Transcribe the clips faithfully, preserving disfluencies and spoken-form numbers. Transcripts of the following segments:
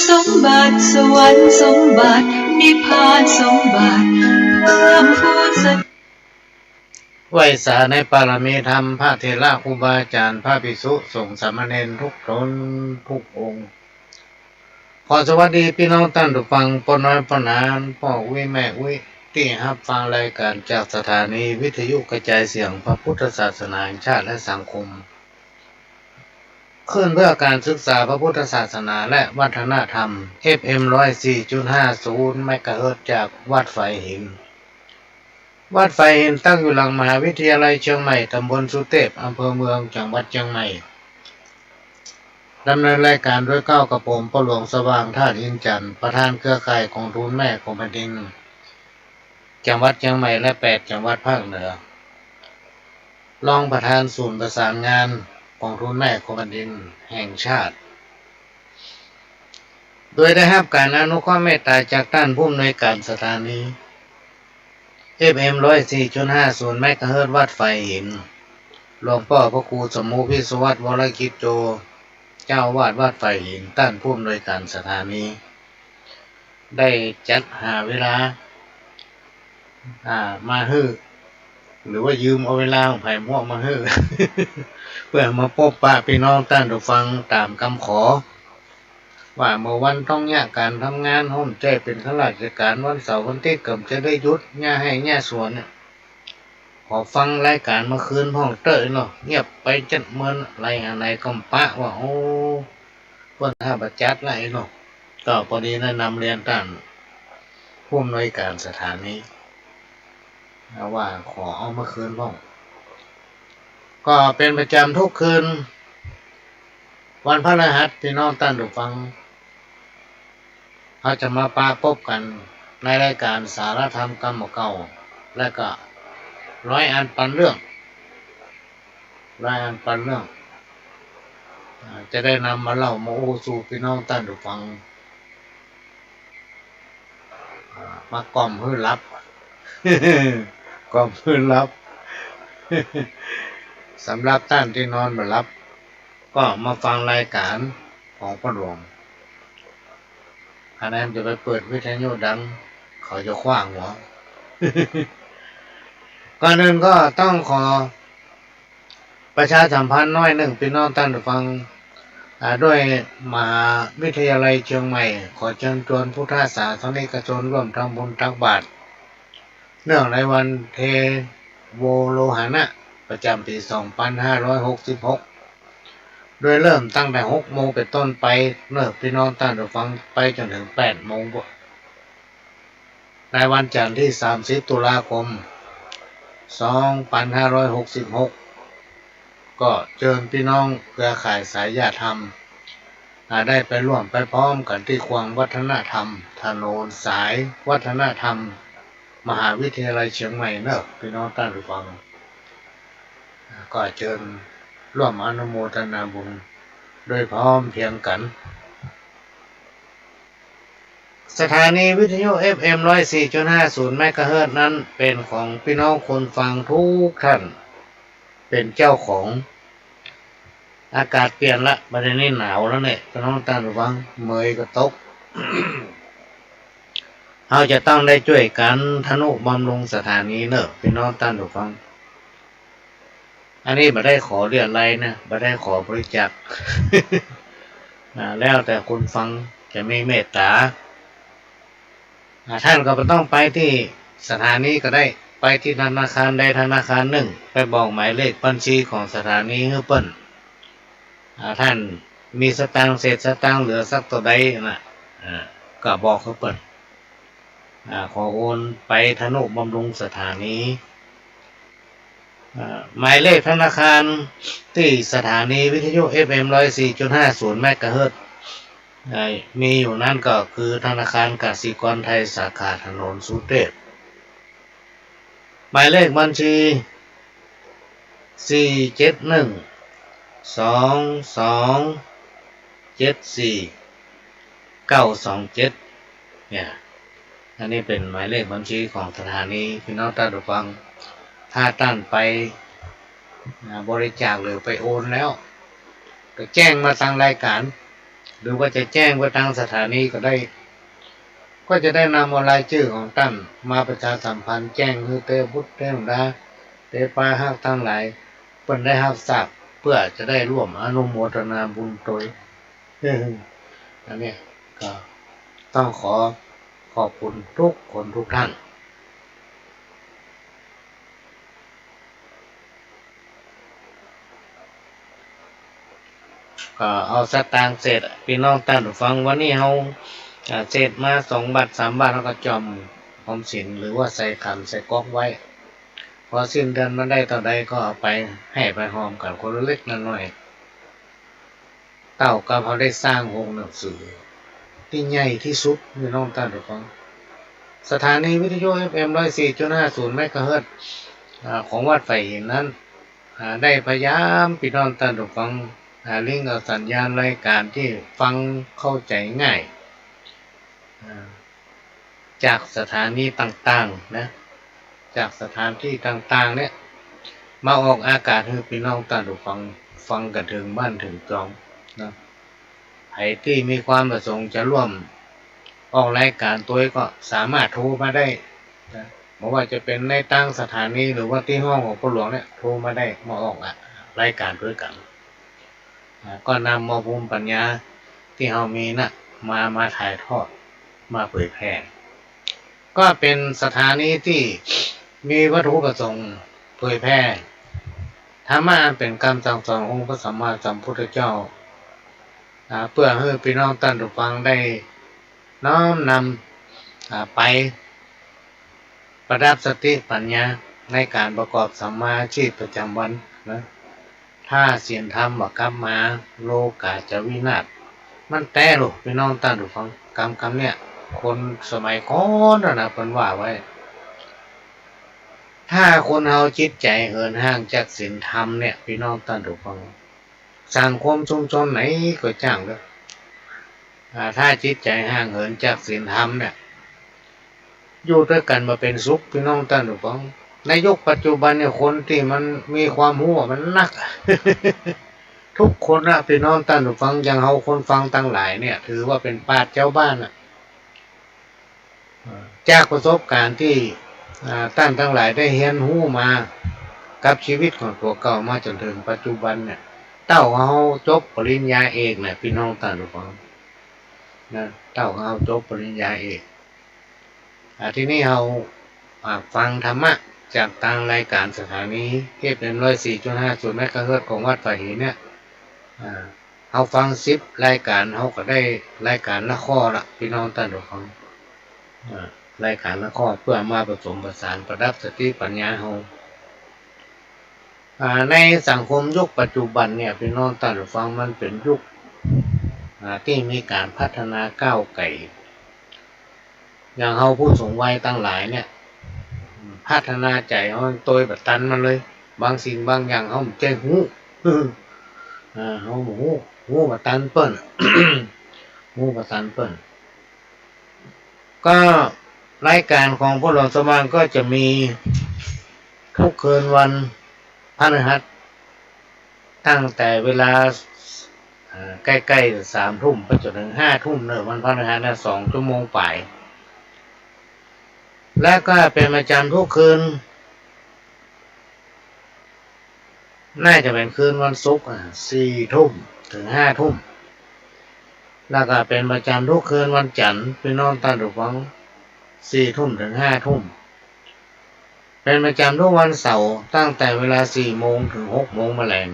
สมบัติสวรรค์สมบัตินิพพานสมบัติเพิ่มพูนสติ ไหว้สาในปารมีธรรม พระเถระครูบาอาจารย์ พระภิกษุสงฆ์สามเณรทุกต๋นทุกองค์ ขอสวัสดีปี้น้องต้านผู้ฟัง ป้อน้อยป้อหนาน ป้ออุ๊ยแม่อุ๊ย ตี้ฮับฟังรายก๋านจากสถานีวิทยุกระจายเสียงพระพุทธศาสนาแห่งชาติและสังคม คลื่นเพื่อการศึกษาพระพุทธศาสนาและวัฒนธรรม เอฟเอ็ม ร้อยสี่จุดห้าศูนย์ เมกะเฮิรตซ์ จากวัดฝายหิน วัดฝายหินตั้งอยู่หลังมหาวิทยาลัยเชียงใหม่ ต๋ำบลสุเตพ อำเภอเมือง จังหวัดเชียงใหม่ ดำเนินรายก๋านโดยเก้ากระผม ป้อหลวงสว่าง ธาตุอินทร์จันทร์ ประธานเครือข่ายก๋องทุนแม่ของแผ่นดิน จังหวัดเชียงใหม่และแปดจังหวัดภาคเหนือ รองประธานศูนย์ประสานงานก๋องทุนแม่ของแผ่นดินแห่งชาติ โดยได้ฮับก๋านอนุเคราะห์เมตต๋าจากต้านผู้อำนวยก๋านสถานี เอฟเอ็ม ร้อยสี่จุดห้าศูนย์ เมกะเฮิรตซ์ วัดฝายหิน หลวงป้อพระครูสมุห์ วิศวัตร วรกิจโจ เจ้าอาวาสวัดฝายหิน ต้านผู้อำนวยก๋านสถานี ได้จัดหาเวลา อ่า มาหื้อ หรือว่ายืมเอาเวลาของใผมั่วมาหื้อ เพื่อมาปบปะปี้น้องต้านผู้ฟังต๋ามกำขอ ว่าเมื่อวันต้องเยียะก๋านทำงาน ห้อมแจ้เป๋นข้าราชก๋าน วันเสาร์วันอาทิตย์ก็จะได้หยุด เยียะไฮ่เยียะสวนเนี่ย ขอฟังรายก๋านเมื่อคืนพ่องเต๊อะเนาะ เงียบไปจั๊ดเมิน ไหลหาไหนก็ปะว่า โอ้ เปิ้นห้ามบ่จัดละไอ้เนาะ ก็ปอดีได้นำเรียนต้านผู้อำนวยก๋านสถานี ว่าขอเอาเมื่อคืนพ่อง ก็เป๋นประจ๋ำทุกคืน วันพฤหัส ปี้น้องต้านผู้ฟัง เฮาจะมาปะปบกั๋นในรายก๋านสารธรรมกำบ่าเก่า และก็ร้อยอันปันเรื่อง ร้อยอันปันเรื่อง อ่า จะได้นำมาเล่ามาอู้สู่ปี้น้องต้านผู้ฟัง อ่า มากล่อมหื้อหลับ กล่อมหื้อหลับ สำหรับต้านตี้นอนบ่หลับ ก็มาฟังรายก๋านของป้อหลวง อันนั้นจะไปเปิดวิทยุดัง เขาจะขว้างหัว ก่อนอื่นก็ต้องขอประชาสัมพันธ์หน้อยนึ่ง ปี้น้องต้านผู้ฟัง อ่า ด้วยมหาวิทยาลัยเชียงใหม่ ขอเจิญจวนพุทธศาสนิกชนร่วมทำบุญตักบาตร เนื่องในวันเทโวโรหณะ ประจ๋ำปี๋สองปันห้าร้อยหกสิบหก โดยเริ่มตั้งแต่หกโมงเป๋นต้นไปเนาะ ปี้น้องต้านผู้ฟัง ไปจ๋นเถิงแปดโมง ในวันจันทร์ตี้สามสิบตุลาคม สองปันห้าร้อยหกสิบหก ก็เจิญปี้น้องเครือข่ายสายญาติธรรม อ่า ได้ไปร่วมไปพร้อมกั๋นตี้ขวงวัฒนธรรม ถนนสายวัฒนธรรม มหาวิทยาลัยเชียงใหม่เนาะ ปี้น้องต้านผู้ฟัง อ่า ก็เจิญร่วมอนุโมทนาบุญโดยพร้อมเพรียงกั๋น สถานีวิทยุ เอฟเอ็ม ร้อยสี่จุดห้าศูนย์ เมกะเฮิรตซ์ นั้นเป๋นของปี้น้องคนฟังกู้ต้าน เป๋นเจ้าของ อากาศเปลี่ยนละ บ่าเดี่ยวนี้หนาวแล้วเนี่ย ปี้น้องต้านผู้ฟัง เหมยก็ตก เฮาจะต้องได้จ้วยกั๋นทะนุบำรุงสถานีเนาะ ปี้น้องต้านผู้ฟัง อันนี้บ่ได้ขอเรียรายนะ บ่ได้ขอบริจาค อ่า แล้วแต่คนฟังจะมีเมตต๋า อ่า ต้านก็บ่ต้องไปตี้สถานีก็ได้ ไปตี้ธนาคารใดธนาคารนึ่ง ไปบอกหมายเลขบัญชีของสถานีหื้อเปิ้น อ่า ต้านมีสตางค์ เศษสตางค์เหลือสักเต้าใดนะ อ่า ก็บอกหื้อเปิ้น อ่า ขอโอนไปทะนุบำรุงสถานี อ่า หมายเลขธนาคารตี้สถานีวิทยุ เอฟเอ็ม ร้อยสี่จุดห้าศูนย์ เมกะเฮิรตซ์ อ่า มีอยู่นั้นก็คือธนาคารกสิกรไทยสาขาถนนสุเตพ หมายเลขบัญชี สี่เจ็ดหนึ่ง สองสองเจ็ดสี่เก้าสองเจ็ด เนี่ย อันนี้เป๋นหมายเลขบัญชีของสถานี ปี้น้องต้านผู้ฟัง ถ้าต้านไป อ่า บริจาคหรือไปโอนแล้ว ก็แจ้งมาตางรายก๋าน หรือว่าจะแจ้งไปตางสถานีก็ได้ ก็จะได้นำเอารายจื้อของต้านมาประชาสัมพันธ์แจ้งหื้อเต๊อะบุตรเต๊อะหลาน เต๊อะป้าฮักตังหลาย เปิ้นได้ฮับทราบ เปื้อจะได้ร่วมอนุโมทนาบุญตวย เออ อันเนี้ยก็ต้องขอขอบคุณทุกคนทุกท่าน ก็เอาสตางค์เศษ ปี้น้องต้านผู้ฟัง วันนี้เฮา อ่า เศษมาสองบาทสามบาท เฮาก็จ่อมออมสิน หรือว่าใส่ขันใส่ก๊อกไว้ พอสิ้นเดือนมันได้เต้าใดก็เอาไป หื้อไปฮอมกั๋นคนละเล็กละน้อย เต้ากับเฮาได้สร้างโฮงหนังสือตี้ใหญ่ตี้สุด ปี้น้องต้านผู้ฟัง สถานีวิทยุ เอฟเอ็ม ร้อยสี่จุดห้าศูนย์ เมกะเฮิรตซ์ อ่า ของวัดฝายหินนั้น อ่า ได้พยายาม ปี้น้องต้านผู้ฟัง อ่า ลิงก์เอาสัญญาณรายก๋านตี้ฟังเข้าใจ๋ง่าย อ่า จากสถานีต่างๆ นะ จากสถานตี้ต่างๆ เนี่ย มาออกอากาศหื้อปี้น้องต้านผู้ฟัง ฟังกั๋นเถิงบ้านเถิงจองนะ ใผตี้มีความประสงค์จะร่วมออกรายก๋านตวยก็สามารถโทรมาได้นะ บ่ว่าจะเป๋นในตางสถานีหรือว่าตี้ห้องของพ่อหลวงเนี่ย โทรมาได้ มาออกอะ รายก๋านตวยกั๋น อ่า ก็นำเอาภูมิปัญญาตี้เฮามีน่ะ มา มาถ่ายทอด มาเผยแผ่ ก็เป๋นสถานีตี้มีวัตถุประสงค์เผยแผ่ธรรมะอันเป๋นกำสั่งสอนขององค์พระสัมมาสัมพุทธเจ้า อ่า เปื้อหื้อปี้น้องต้านผู้ฟังได้น้อมนำ อ่า ไป ประดับสติปัญญาในก๋านประกอบสัมมาอาชีพประจ๋ำวันนะ ถ้าศีลธรรมบ่กลับมา โลก๋าจะวินาศ มันแต๊ลูก ปี้น้องต้านผู้ฟัง กำ กำเนี่ย คนสมัยก่อนน่ะนะ เปิ้นว่าไว้ ถ้าคนเฮาจิตใจ๋เหินห่างจากศีลธรรมเนี่ย ปี้น้องต้านผู้ฟัง สังคมชุมชนไหนก็จ้างเถอะ อ่า ถ้าจิตใจ๋ห่างเหินจากศีลธรรมเนี่ย อยู่ตวยกั๋นบ่เป๋นสุข ปี้น้องต้านผู้ฟัง ในยุคปัจจุบันเนี่ย คนตี้มันมีความฮู้มันนัก ทุกคนนะ ปี้น้องต้านผู้ฟัง อย่างเฮาคนฟังตังหลายเนี่ย ถือว่าเป๋นปราชญ์จาวบ้านน่ะ จากประสบก๋ารณ์ตี้ อ่า ต้านตังหลายได้เฮียนฮู้มากับชีวิตของตั๋วเก่ามาจ๋นเถิงปัจจุบันเนี่ย เต้าเฮาจบปริญญาเอกน่ะ ปี้น้องต้านผู้ฟังนะ เต้าเฮาจบปริญญาเอก อ่า ทีนี้เฮา อ่า ฟังธรรมะจากตางรายก๋านสถานี เอฟเอ็ม ร้อยสี่จุดห้าศูนย์ เมกะเฮิรตซ์ของวัดฝายหินเนี่ย อ่า เฮาฟังสิบรายก๋าน เฮาก็ได้รายก๋านละข้อละ ปี้น้องต้านผู้ฟัง อ่า รายก๋านละข้อ เปื้อมาผสมผสานประดับสติปัญญาเฮา อ่า ในสังคมยุคปัจจุบันเนี่ย ปี้น้องต้านผู้ฟัง มันเป๋นยุค อ่า ตี้มีก๋านพัฒนาก้าวไก๋ อย่างเฮาผู้สูงวัยตังหลายเนี่ย พัฒนาใจ๋เฮาตวยบ่ตันมันเลย บางสิ่งบางอย่างเฮาบ่ใจ้ฮู้ อ่า เฮาบ่ฮู้ ฮู้บ่ตันเปิ้น ฮู้บ่ตันเปิ้น ก็รายก๋านของพ่อหลวงสว่างก็จะมีทุกคืนวันพฤหัส ตั้งแต่เวลา เอ่อ ใก้ๆ สามทุ่มไปจ๋นเถิงห้าทุ่มเน่อ วันพฤหัสนะ สองชั่วโมงป๋าย แล้วก็เป๋นประจ๋ำทุกคืน น่าจะเป๋นคืนวันศุกร์ อ่ะ สี่ทุ่มเถิงห้าทุ่ม แล้วก็เป๋นประจ๋ำทุกคืนวันจั๋นทร์ ปี้น้องต้านผู้ฟัง สี่ทุ่มเถิงห้าทุ่ม เป๋นประจ๋ำทุกวันเสาร์ ตั้งแต่เวลาสี่โมงเถิงหกโมงมะแลง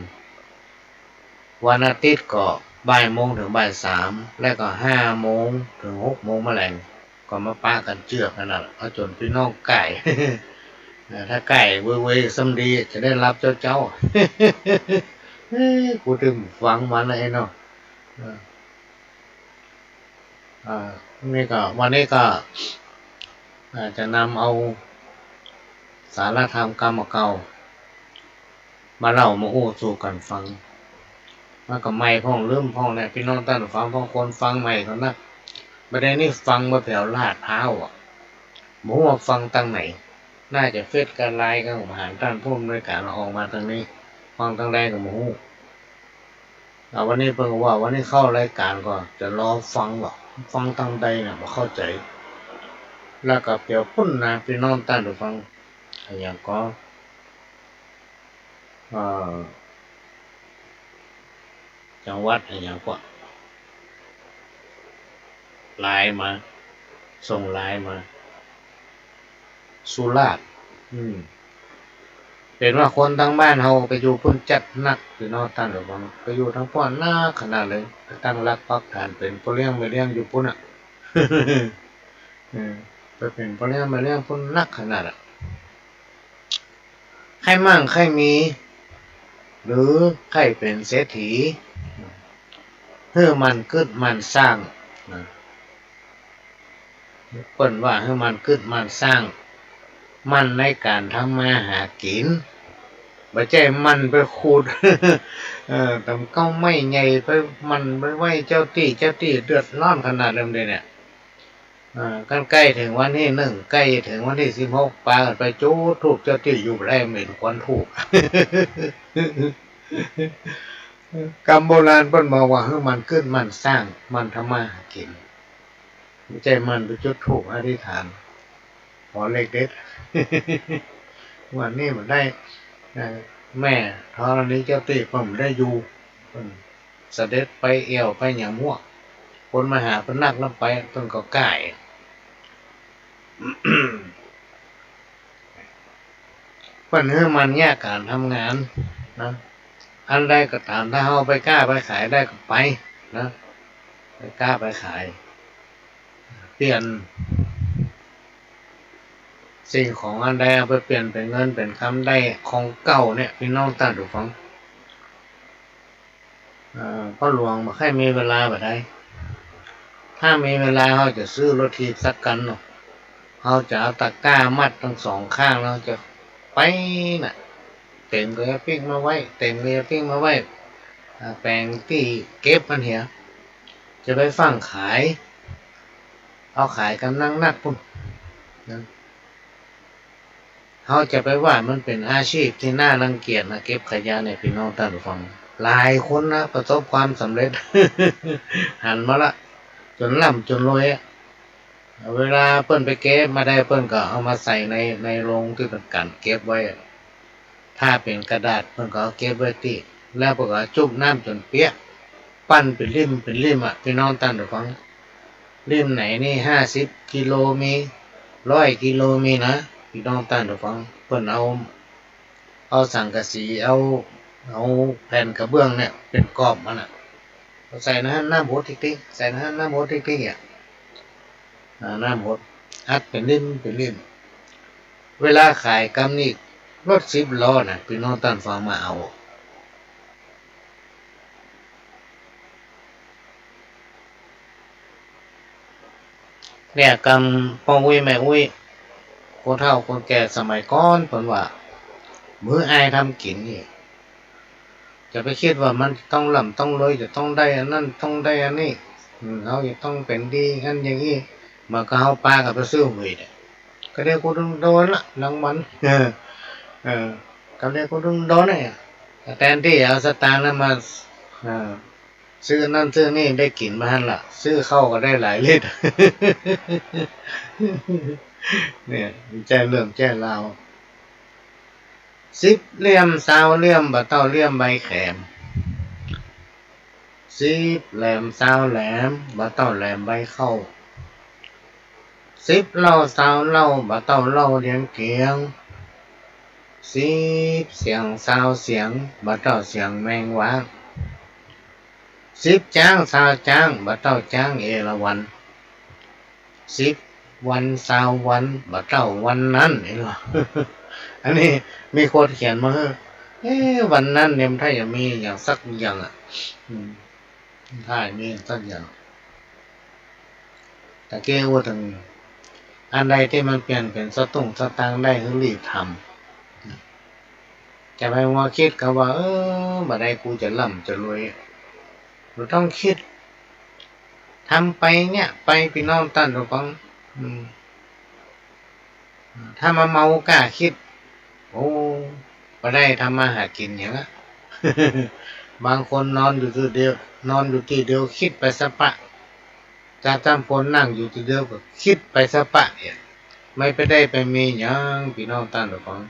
วันอาทิตย์ก็บ่ายโมงเถิงบ่ายสาม และก็ห้าโมงเถิงหกโมงมะแลง ก็มาปะกั๋นเจื้อกั๋นนั่นแหละ เอาจ๋นปี้น้องก้าย เออ ถ้าก้ายเว่ยๆ ซ้ำดี จะได้หลับเจ๊าๆ เอ้ย กูตึงฟังมันแล้วไอ้เนาะ เออ อ่า นี่ก็ วันนี้ก็ อ่า จะนำเอาสาระธรรมกำบ่าเก่า มาเล่ามาอู้สู่กั๋นฟัง มันก็ใหม่พ่องลืมพ่องแหละ ปี้น้องต้านฟังพ่อง คนฟังใหม่ก็นัก บ่าเดี่ยวนี้ฟังมาแถวลาดพร้าวอะ บ่ฮู้ว่าฟังตางไหน น่าจะเฟซกับไลน์กับของหารต้านผู้อำนวยก๋านออกมาตางนี้ ฟังตางใดก็บ่ฮู้ อ่า วันนี้เปิ้นก็ว่าวันนี้เข้ารายก๋านก็จะรอฟังว่าฟังตางใดเนี่ยบ่เข้าใจ๋ แล้วก็เปียวปุ้นนะ ปี้น้องต้านผู้ฟัง อะหยังก็ เอ่อ จังหวัดอะหยังก็ ไลน์มา ส่งไลน์มา สุราษฎร์ อืม เป๋นว่าคนตางบ้านเฮาไปอยู่ปุ้นจัดนัก ปี้น้องต้านผู้ฟัง ไปอยู่ตางป้อนักขนาดเลย ไปตั้งรากปักฐานเป๋นป้อเลี้ยงแม่เลี้ยงอยู่ปุ้นอะ เออ ไปเป๋นป้อเลี้ยงแม่เลี้ยงปุ้นนักขนาดอะ ใค่มั่งใค่มี หรือใค่เป๋นเศรษฐี หื้อหมั่นกึ๊ดหมั่นสร้างนะ เปิ้นว่าหื้อหมั่นกึ๊ดหมั่นสร้าง หมั่นในก๋านทำมาหากิ๋น บ่ใจ้หมั่นไปขูด เอ่อ ตำเก๊าไม้ใหญ่ไป หมั่นไปไหว้เจ้าตี้ เจ้าตี้เดือดร้อนขนาดนั้นเลยเนี่ย อ่า กันใก้เถิงวันตี้นึ่ง ใก้เถิงวันตี้สิบหก ปากั๋นไปจุดธูปเจ้าตี้อยู่บ่ได้ เหม็นควันธูป กำโบราณเปิ้นบอกว่าหื้อหมั่นกึ๊ดหมั่นสร้าง หมั่นทำมาหากิ๋น บ่ใจ้หมั่นไปจุดธูปอธิษฐาน ขอเลขเด็ด งวดนี้บ่ได้ เอ่อ แม่ธรณีเจ้าตี้เปิ้นบ่ได้อยู่ เปิ้นเสด็จไปแอ่วไปหยังมั่ว คนมาหาเปิ้นนัก แล้วไปเปิ้นก็ก้าย เปิ้นหื้อหมั่นเยียะก๋านทำงานนะ อันใดก็ต๋าม ถ้าเฮาไปก้าไปขายได้ก็ไปนะ ไปก้าไปขาย เปลี่ยนสิ่งของอันใดเอาไปเปลี่ยนเป๋นเงินเป๋นคำได้ของเก่าเนี่ย ปี้น้องต้านผู้ฟัง เอ่อ พ่อหลวงบ่ใค่มีเวลาบ่าใด ถ้ามีเวลาเฮาจะซื้อรถถีบสักคันเนาะ เฮาจะเอาตะกร้ามัดตึงสองข้าง แล้วจะไปน่ะ เต็มก็จะปิ๊กมาไว้ เต็มก็จะปิ๊กมาไว้ อ่า แป๋งตี้เก็บมันเหีย จะไปฟั่งขาย เอาขายก๋ำนักๆ ปุ้นนะ เฮาจะไปว่ามันเป๋นอาชีพตี้น่ารังเกียจนะ เก็บขยะเนี่ย ปี้น้องต้านผู้ฟัง หลายคนนะ ประสบความสำเร็จ หันมาละ จ๋นร่ำจ๋นรวยอะ เวลาเปิ้นไปเก็บมาได้ เปิ้นก็เอามาใส่ใน ในโรงตี้เปิ้นกั๋นเก็บไว้อะ ถ้าเป๋นกระดาษเปิ้นก็เอาเก็บไว้ตี้ แล้วเปิ้นก็จุ่มน้ำจ๋นเปียะ ปั้นเป๋นลิ่มเป๋นลิ่มอะ ปี้น้องต้านผู้ฟัง ลิ่มไหนนี่ห้าสิบกิโลมี ร้อยกิโลมีนะ ปี้น้องต้านผู้ฟัง เปิ้นเอา เอาสังกะสี เอา เอาแผ่นกระเบื้องเนี่ยเป๋นกรอบมันน่ะ ใส่ในหั้นน้ำหดติ๊กๆ ใส่ในหั้นน้ำหดติ๊กๆ อะ อ่า น้ำหด อัดเป๋นลิ่มเป๋นลิ่ม เวลาขายก๋ำนี้ รถสิบล้อน่ะ ปี้น้องต้านฟังมาเอา เนี่ย กำป้ออุ๊ยแม่อุ๊ย คนเฒ่าคนแก่สมัยก่อนเปิ้นว่า มื้ออายทำกิ๋นนี่ จะไปกึ๊ดว่ามันจะต้องร่ำต้องรวย จะต้องได้อันนั้น ต้องได้อันนี้ อืม เฮาจะต้องเป๋นดีอันอย่างอี้ เหมือนกับเฮาปากั๋นไปซื้อหวยเนี่ย ก็เดียวกูต้องโดนละรางวัล เออ เออ ก็เดียวกูต้องโดนเนี่ย แตนตี้เอาสตางค์นั้นมา เออ ซื้อนั่นซื้อนี่ได้กิ๋นบ่หั้นละ ซื้อข้าวก็ได้หลายลิตร เนี่ย บ่ใจ้เรื่องใจ้ราว สิบเหลี่ยมซาวเหลี่ยม บ่เต้าเหลี่ยมใบแขม สิบแหลมซาวแหลม บ่เต้าแหลมใบเข้า สิบเหล้าซาวเหล้า บ่เต้าเหล้าเดียงเกียง สิบเสียงซาวเสียง บ่เต้าเสียงแมงว้าง สิบจ๊างซาวจ๊าง บ่เต้าจ๊างเอราวัณ สิบวันซาววัน บ่เต้าวันนั้น เห็นบ่ อันนี้มีคนเขียนมาหื้อ เอ๊ะ วันนั้นเนี่ยมันถ้าจะมีอย่างสักอย่างอะ อืม ถ้ามีสักอย่าง ตะกี้อู้เถิง อันใดตี้มันเปลี่ยนเป๋นสตุ้งสตางค์ได้ หื้อรีบทำ จะไปมัวกึ๊ดกำว่า เออ บ่าใดกูจะร่ำจะรวย บ่ต้องกึ๊ด ทำไปเนี่ยไป ปี้น้องต้านผู้ฟัง อืม ถ้ามาเมาก้ากึ๊ด โอ้ บ่ได้ทำมาหากิ๋นหยังอะ บางคนนอนอยู่ตี้เดียว นอนอยู่ตี้เดียว กึ๊ดไปซะปะ จารย์จอมพลนั่งอยู่ตี้เดียวก็กึ๊ดไปซะปะเนี่ย ไม่ไปได้ไปมีหยัง ปี้น้องต้านผู้ฟัง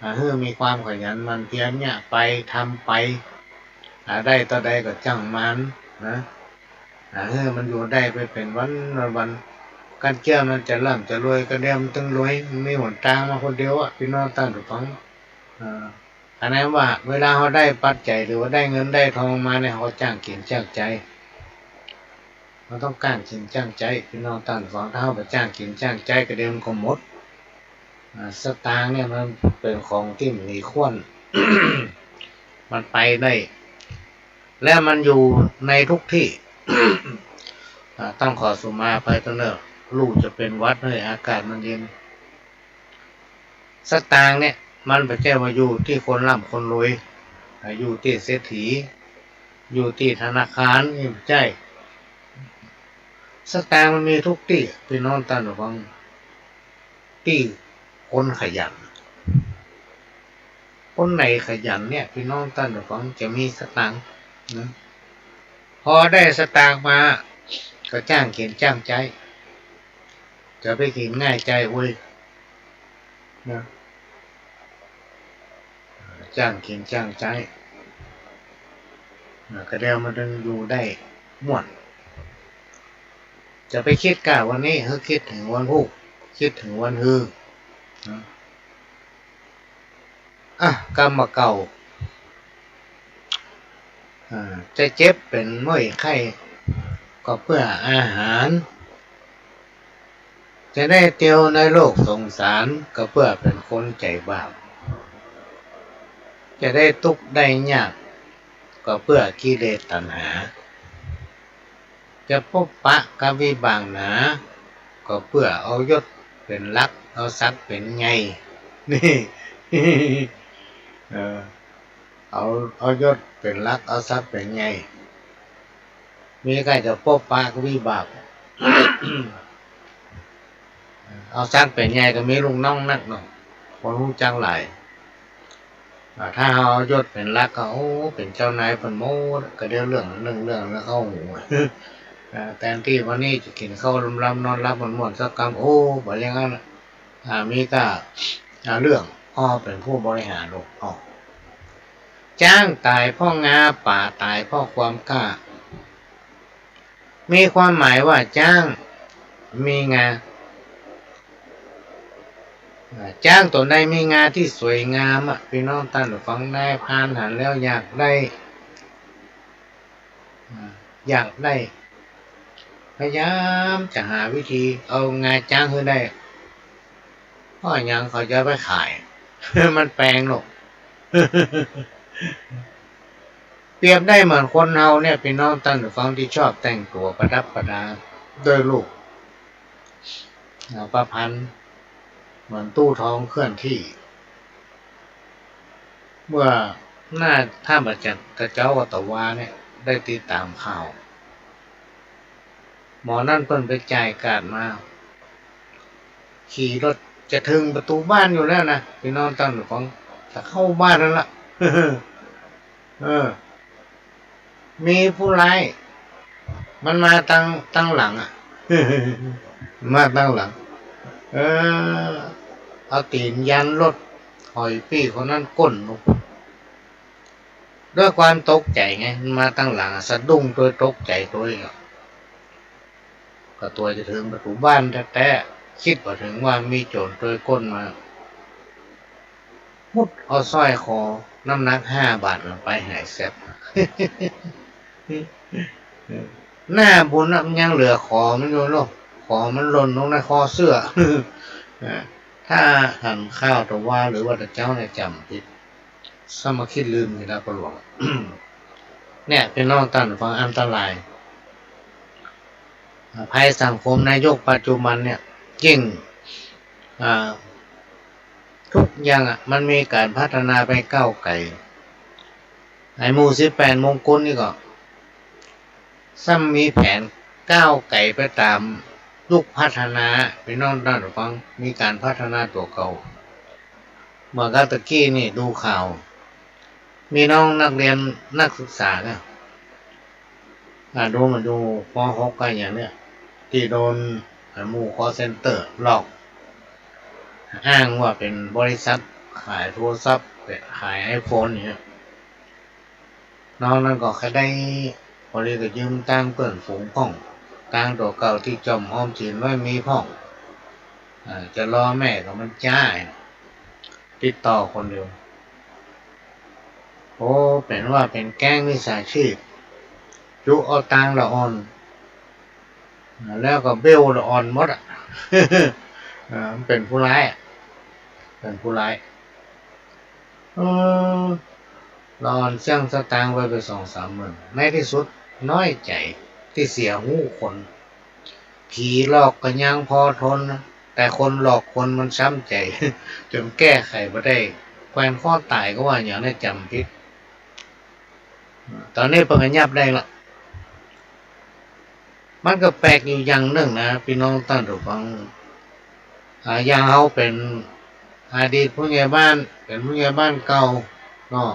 อ่า หื้อมีความขยันหมั่นเพียรเนี่ย ไปทำไป อ่า ได้เต้าใดก็จ้างมันนะ อ่า หื้อมันอยู่ได้ไปเป๋นวันวัน กั๋นเจื้อมันจะร่ำจะรวย ก็เดี๋ยวมันตึงรวย มันมีหนตางมาคนเดียวอะ ปี้น้องต้านผู้ฟัง อ่า อันนั้นว่าเวลาเฮาได้ปัจจัยหรือว่าได้เงินได้ทองมาเนี่ย เฮาก็จ้างกิ๋นจ้างใจ๊ เฮาต้องจ้างกิ๋นจ้างใจ๊ ปี้น้องต้านผู้ฟัง ถ้าเฮาบ่จ้างกิ๋นจ้างใจ๊ก็เดี๋ยวมันก็หมด อ่า สตางค์เนี่ยมันเป๋นของตี้บ่มีข้วน มันไปได้ และมันอยู่ในทุกตี้ อ่า ตั้งขอสุมาอภัยตวยเน่อ ลูกจะเป๋นหวัดเน่อ อากาศมันเย็น สตางค์เนี่ย มันบ่ใจ้ว่าอยู่ตี้คนร่ำคนรวย อ่า อยู่ตี้เศรษฐี อยู่ตี้ธนาคารนี่บ่ใจ้ สตางค์มันมีทุกตี้ ปี้น้องต้านผู้ฟัง ตี้คนขยัน คนไหนขยันเนี่ย ปี้น้องต้านผู้ฟัง จะมีสตางค์นะ พอได้สตางค์มา ก็จ้างกิ๋นจ้างใจ๊ จะไปกิ๋นง่ายใจ้เว้ยนะ จ้างกิ๋นจ้างใจ๊นะ ก็เดี๋ยวมันตึงอยู่ได้ม่วน จะไปกึ๊ดก้าวันนี้ หื้อกึ๊ดเถิงวันพูก กึ๊ดเถิงวันฮือนะ อ่ะ กำบ่าเก่า อ่า จะเจ็บเป๋นเมื่อยไข้ ก็เปื้ออาหาร จะได้เตียวในโลกสงสาร ก็เปื้อเป๋นคนใจ๋บาป จะได้ตุ๊กข์ได้ยาก ก็เปื้อกิเลสตัณหา จะปบปะกับวิบากหนา ก็เปื้อเอายศเป๋นหลัก เอาศักดิ์เป๋นใหญ่ นี่ เออ เอา เอายศเป๋นหลัก เอาศักดิ์เป๋นใหญ่ มีก้าจะปบปะกับวิบาก เอาศักดิ์เป๋นใหญ่ก็มีลูกน้องนักเนาะ คนฮู้จักหลาย อ่า ถ้าเฮาเอายศเป๋นหลักก็ โอ้ เป๋นเจ้านายเปิ้นหมด ก็เดี๋ยวเรื่องนึ่งเรื่องแล้วเข้าหู อ่า แตนตี้วันนี้จะกิ๋นข้าวลำๆ นอนหลับม่วนๆ สักกำ โอ้ บ่อย่างนั้นน่ะ อ่า มีก้า อ่า เรื่อง อ้อ เป๋นผู้บริหารโลก อ้อ จ๊างต๋ายเพราะงา ป๋าต๋ายเพราะความกล้า มีความหมายว่าจ๊างมีงา อ่า จ๊างตั๋วใดมีงาตี้สวยงามอะ ปี้น้องต้านผู้ฟัง นายพรานหันแล้วอยากได้ อ่า อยากได้ พยายามจะหาวิธีเอางาจ๊างหื้อได้ เพราะหยังเขาจะไปขาย มันแปงเนาะ เปรียบได้เหมือนคนเฮาเนี่ย ปี้น้องต้านผู้ฟังตี้ชอบแต่งตั๋วประดับประดาด้วยลูก อ่า ประพันธ์เหมือนตู้ทองเคลื่อนที่ เมื่อหน้าถ้ำอาจารย์กระเจ้าวัตวาเนี่ย ได้ติดต๋ามข่าว หมอนั่นเปิ้นไปจ่ายการ์ดมา ขี่รถจะเถิงประตู๋บ้านอยู่แล้วนะ ปี้น้องต้านผู้ฟัง จะเข้าบ้านแล้วล่ะ เออ มีผู้ร้าย มันมาตาง ตางหลังอะ มาตางหลัง เออ เอาตี๋นยันรถ หอยปี้คนนั้นก้นลง ด้วยความตกใจ๋ไง มันมาตางหลังอะ สะดุ้งตวย ตกใจ๋ตวยอะ ก็ตั๋วจะเถิงประตู๋บ้านแต๊ๆ กึ๊ดบ่เถิงว่ามีโจ๋รตวยก้นมา ฮุดเอาสร้อยคอน้ำหนักห้าบาทมันไปหายแซ็บ หน้าบุญน่ะมันยังเหลือขอมันอยู่เนาะ ขอมันหล่นลงในคอเสื้อ ถ้าหันข้าวตะวาหรือว่าตะเจ้าเนี่ยจ๋ำผิด สมาคิดลืมนี่นะพ่อหลวง เนี่ย ปี้น้องต้านฟัง อันตราย อ่า ภัยสังคมในยุคปัจจุบันเนี่ย ยิ่ง อ่า ทุกอย่างอะ มันมีก๋านพัฒนาไปก้าวไก๋ ไอ้หมู่สิบแปดมงกุลนี่ก็ ซ้ำมีแผนก้าวไก๋ไปต๋ามยุคพัฒนา ปี้น้องต้านฟัง มีก๋านพัฒนาตั๋วเก่า เมื่อกั๊ดตะกี้นี่ดูข่าว มีน้องนักเรียนนักศึกษาเนี่ย อ่า ดูมาอยู่ ป.หก ก็อย่างเนี้ย ตี้โดน อ่า หมู่ คอลเซ็นเตอร์ หลอก อ้างว่าเป๋นบริษัทขายโทรศัพท์ ขายไอโฟนอย่างเนี้ย น้องนั้นก็ใค่ได้ พอดีก็ยืมตังค์เปื้อนฝูงพ่อง ตังค์ตั๋วเก่าตี้จ่อมออมสินไว้มีพ่อง อ่า จะรอแม่ก็มันจ๊า ติดต่อคนเดียว โอ้ เป๋นว่าเป๋นแก๊งมิจฉาชีพ จุเอาตังค์ละอ่อน แล้วก็เบ้วละอ่อนหมดอะ เออ มันเป๋นผู้ร้ายอะ เป๋นผู้ร้าย เออ ละอ่อนเสี้ยงสตางค์ไป ไปสองสามหมื่น ในตี้สุดน้อยใจ๋ตี้เสียฮู้คน ผีหลอกก็ยังพอทนนะ แต่คนหลอกคนมันช้ำใจ๋ จ๋นแก้ไขบ่ได้ แขวนคอต๋ายก็ว่าอย่างนั้น จ๋ำผิด ต๋อนนี้เปิ้นก็ยับได้ละ มันก็แปลกอยู่อย่างนึ่งนะ ปี้น้องต้านผู้ฟัง อ่า อย่างเฮาเป๋นอดีตผู้ใหญ่บ้าน เป๋นผู้ใหญ่บ้านเก่าเนาะ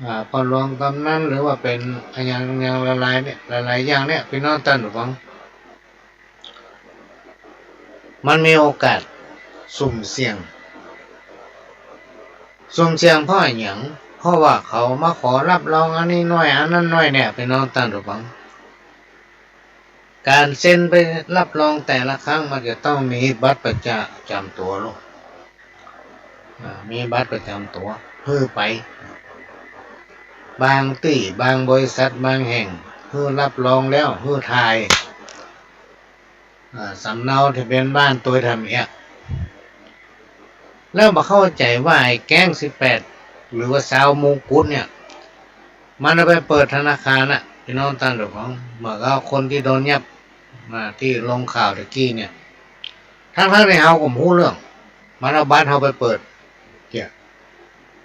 อ่า ป้อหลวงกำนัน หรือว่าเป๋นอะหยัง อย่างหลายๆ เนี่ย หลายๆ อย่างเนี่ย ปี้น้องต้านผู้ฟัง มันมีโอกาสสุ่มเสี่ยง สุ่มเสี่ยงเพราะอะหยัง เพราะว่าเขามาขอรับรองอันนี้หน่อย อันนั้นหน่อยเนี่ย ปี้น้องต้านผู้ฟัง ก๋านเซ็นใบรับรองแต่ละครั้งมันจะต้องมีบัตรประจำตั๋วลูก อ่า มีบัตรประจำตั๋วหื้อไป บางตี้ บางบริษัท บางแห่ง หื้อรับรองแล้ว หื้อถ่าย อ่า สำเนาทะเบียนบ้านตวยแถมเอี้ย แล้วบ่เข้าใจ๋ว่าไอ้แก๊งสิบแปด หรือว่าซาวมงกุฎเนี่ย มันเอาไปเปิดธนาคารน่ะ ปี้น้องต้านผู้ฟัง เหมือนกับคนตี้โดนยับ อ่า ตี้ลงข่าวตะกี้เนี่ย ทั้งๆ ตี้เฮาก็บ่ฮู้เรื่อง มันเอาบัตรเฮาไปเปิด เกี้ย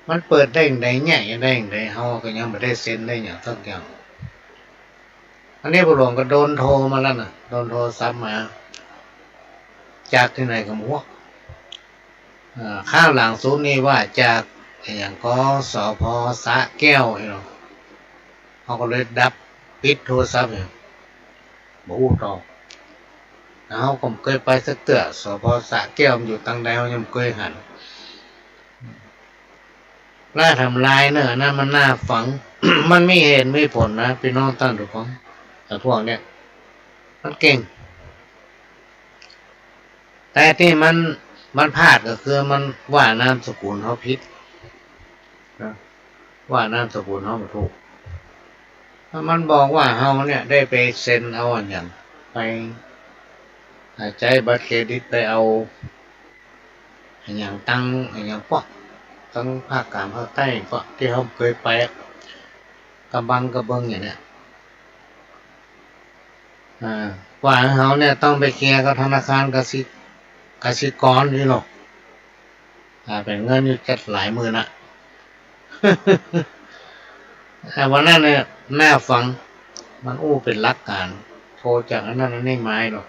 มันเปิดได้จั่งใด แยะได้จั่งใด เฮาก็ยังบ่ได้เซ็นได้หยังสักอย่าง อันนี้ป้อหลวงก็โดนโทรมาแล้วนะ โดนโทรศัพท์มา จากตี้ไหนก็บ่ฮู้ เอ่อ คราวหลังสุดนี่ว่าจากอะหยังก็ สภ.สระแก้วนี่เนาะ เฮาก็เลยดับ ปิดโทรศัพท์เนี่ย บ่ฮู้ต่อ แล้วเฮาก็บ่เกยไปสักเตื้อ สภ.สระแก้วมันอยู่ตางใด เฮายังบ่เกยหัน ล่าทำลายเนอะ อันนั้นมันน่าฟัง มันมีเหตุมีผลนะ ปี้น้องต้านผู้ฟัง ไอ้พวกเนี่ย มันเก่ง แต่ตี้มัน มันพลาดก็คือมันว่านามสกุลเฮาผิดนะ ว่านามสกุลเฮาบ่ถูก มันบอกว่าเฮาเนี่ยได้ไปเซ็นเอาอะหยัง ไป อ่า ใจ๊บัตรเครดิตไปเอา อะหยังตัง อะหยังเปาะ ตังภาคกลางภาคใต้เปาะ ตี้เฮาบ่เกยไปอะ กะบังกะเบิงอย่างเนี้ย อ่า ว่าเฮาเนี่ยต้องไปเคลียร์กับธนาคารกสิ กสิกรนี่เนาะ อ่า เป๋นเงินอยู่จักหลายหมื่นอะ อ่า วันนั้นเนี่ยน่าฟัง มันอู้เป๋นหลักการ โทรจากอันนั้นอันนี้มาให้เนาะ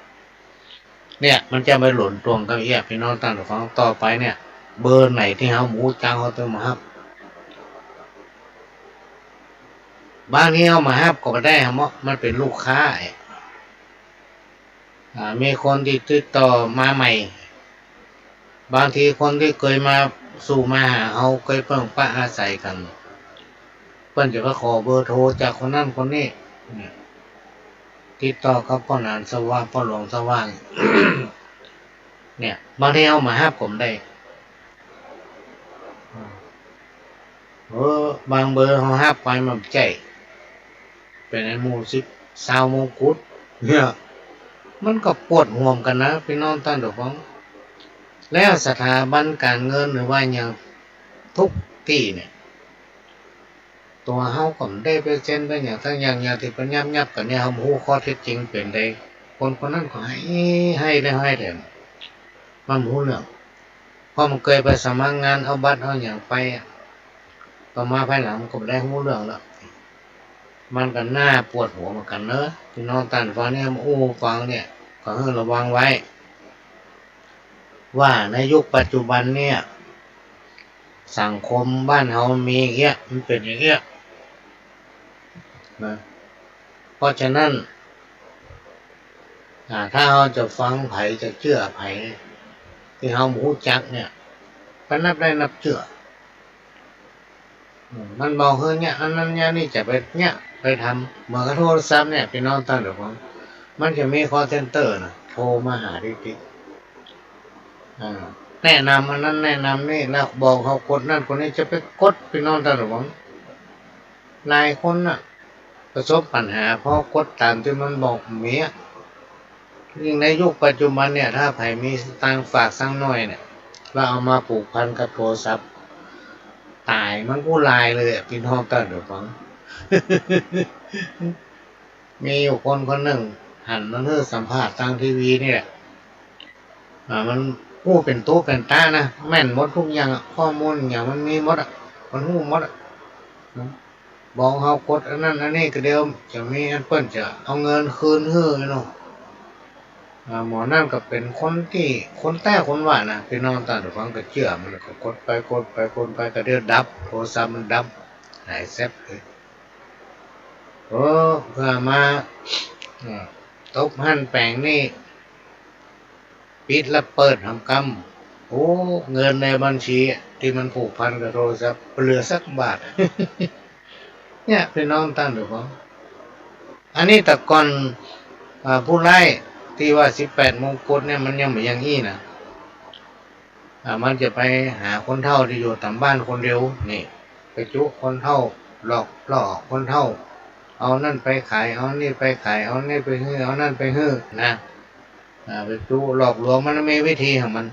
เนี่ย มันจะไปหลนตวงกับเอี้ย ปี้น้องต้านผู้ฟัง ต่อไปเนี่ย เบอร์ไหนตี้เฮาบ่ฮู้จัก เฮาต้องบ่ฮับ บางทีเฮาบ่ฮับก็บ่ได้ เฮาบ่ มันเป๋นลูกค้า อ่า มีคนตี้ติดต่อมาใหม่ บางทีคนตี้เกยมาสู่มาหาเฮา เกยเปิ้งปะอาศัยกั๋น เปิ้นจะมาขอเบอร์โทรจากคนนั้นคนนี้ เนี่ย ติดต่อกับป้อหนานสว่าง ป้อหลวงสว่าง เนี่ย บางทีเฮาบ่ฮับก็บ่ได้ เออ บางเบอร์เฮาฮับไปมันบ่ใจ้ เป๋นไอ้หมู่สิบ ซาวมงกุฎ เนี่ย มันก็ปวดหัวเหมือนกั๋นนะ ปี้น้องต้านผู้ฟัง แล้วสถาบันก๋านเงินหรือว่าอะหยังทุกตี้เนี่ย ตั๋วเฮาก็บ่ได้ไปเซ็นไปหยังสักอย่าง อย่างตี้เปิ้นยับๆ กั๋นเนี่ย เฮาบ่ฮู้ข้อเท็จจริงเป๋นใด คนคนนั้นก็ไห้ ไห้แล้วไห้แถม มันบ่ฮู้เรื่อง เพราะมันเกยไปสมัครงาน เอาบัตรเอาหยังไปอะ ต่อมาภายหลังมันก็บ่ได้ฮู้เรื่องแล้ว มันก็น่าปวดหัวเหมือนกั๋นเนอะ ปี้น้องต้านฟังเนี่ย มาอู้ฟังเนี่ย ก็หื้อระวังไว้ ว่าในยุคปัจจุบันเนี่ย สังคมบ้านเฮามีอย่างเงี้ย มันเป๋นอย่างเงี้ยนะ เพราะฉะนั้น อ่า ถ้าเฮาจะฟังใผ จะเจื้อใผ ตี้เฮาบ่ฮู้จักเนี่ย ก็นับได้นับเจื้อ อืม มันบอกหื้อเนี่ย อันนั้นเนี่ย นี่จะไปเนี่ย ไปทำ เหมือนกับโทรศัพท์เนี่ย ปี้น้องต้านผู้ฟัง มันจะมี call center นะ โทรมาหาติ๊กๆ อ่า แนะนำอันนั้นแนะนำนี่ แล้วบอกเฮากดนั่นกดนี่ จะไปกด ปี้น้องต้านผู้ฟัง หลายคนน่ะ ประสบปัญหาเพราะกดต๋ามตี้มันบอกบ่มีอะ ยิ่งในยุคปัจจุบันเนี่ย ถ้าใผมีสตางค์ฝากสักหน้อยเนี่ย แล้วเอามาผูกพันกับโทรศัพท์ ต๋ายมันกู้รายเลยอะ ปี้น้องต้านผู้ฟัง มีอยู่คนคนนึ่ง หันมันหื้อสัมภาษณ์ตางทีวีนี่แหละ อ่า มันกู้เป๋นตุ๊เป๋นตานะ แม่นหมดกู้อย่างอะ ข้อมูลอย่างมันมีหมดอะ มันฮู้หมดอะ บอกเฮากดอันนั้นอันนี้ก็เดี๋ยวจะมีอันเปิ้นจะเอาเงินคืนหื้อเนาะ อ่า หมอนั่นก็เป๋นคนตี้ คนแต๊คนว่านะ ปี้น้องต้านผู้ฟังก็เจื้อมัน ก็กดไปกดไปกดไป ก็เดี๋ยวดับ โทรศัพท์มันดับ หายแซ็บเลย โอ้ เปื้อมา อ่า ตบหั้นแป๋งนี่ ปิดแล้วเปิดหำกำ โอ้ เงินในบัญชีตี้มันผูกพันกับโทรศัพท์ บ่เหลือสักบาท เนี่ย ปี้น้องต้านผู้ฟัง อันนี้แต่ก่อน อ่า ผู้ร้ายตี้ว่าสิบแปดมงกุฎเนี่ย มันยังบ่อย่างอี้นะ อ่า มันจะไปหาคนเฒ่าตี้อยู่ต๋ามบ้านคนเดียวนี่ ไปจุคนเฒ่า หลอกล่อคนเฒ่า เอานั่นไปขาย เอานี่ไปขาย เอานี่ไปหื้อ เอานั่นไปหื้อนะ อ่า ไปจุหลอกลวง มันมีวิธีของมัน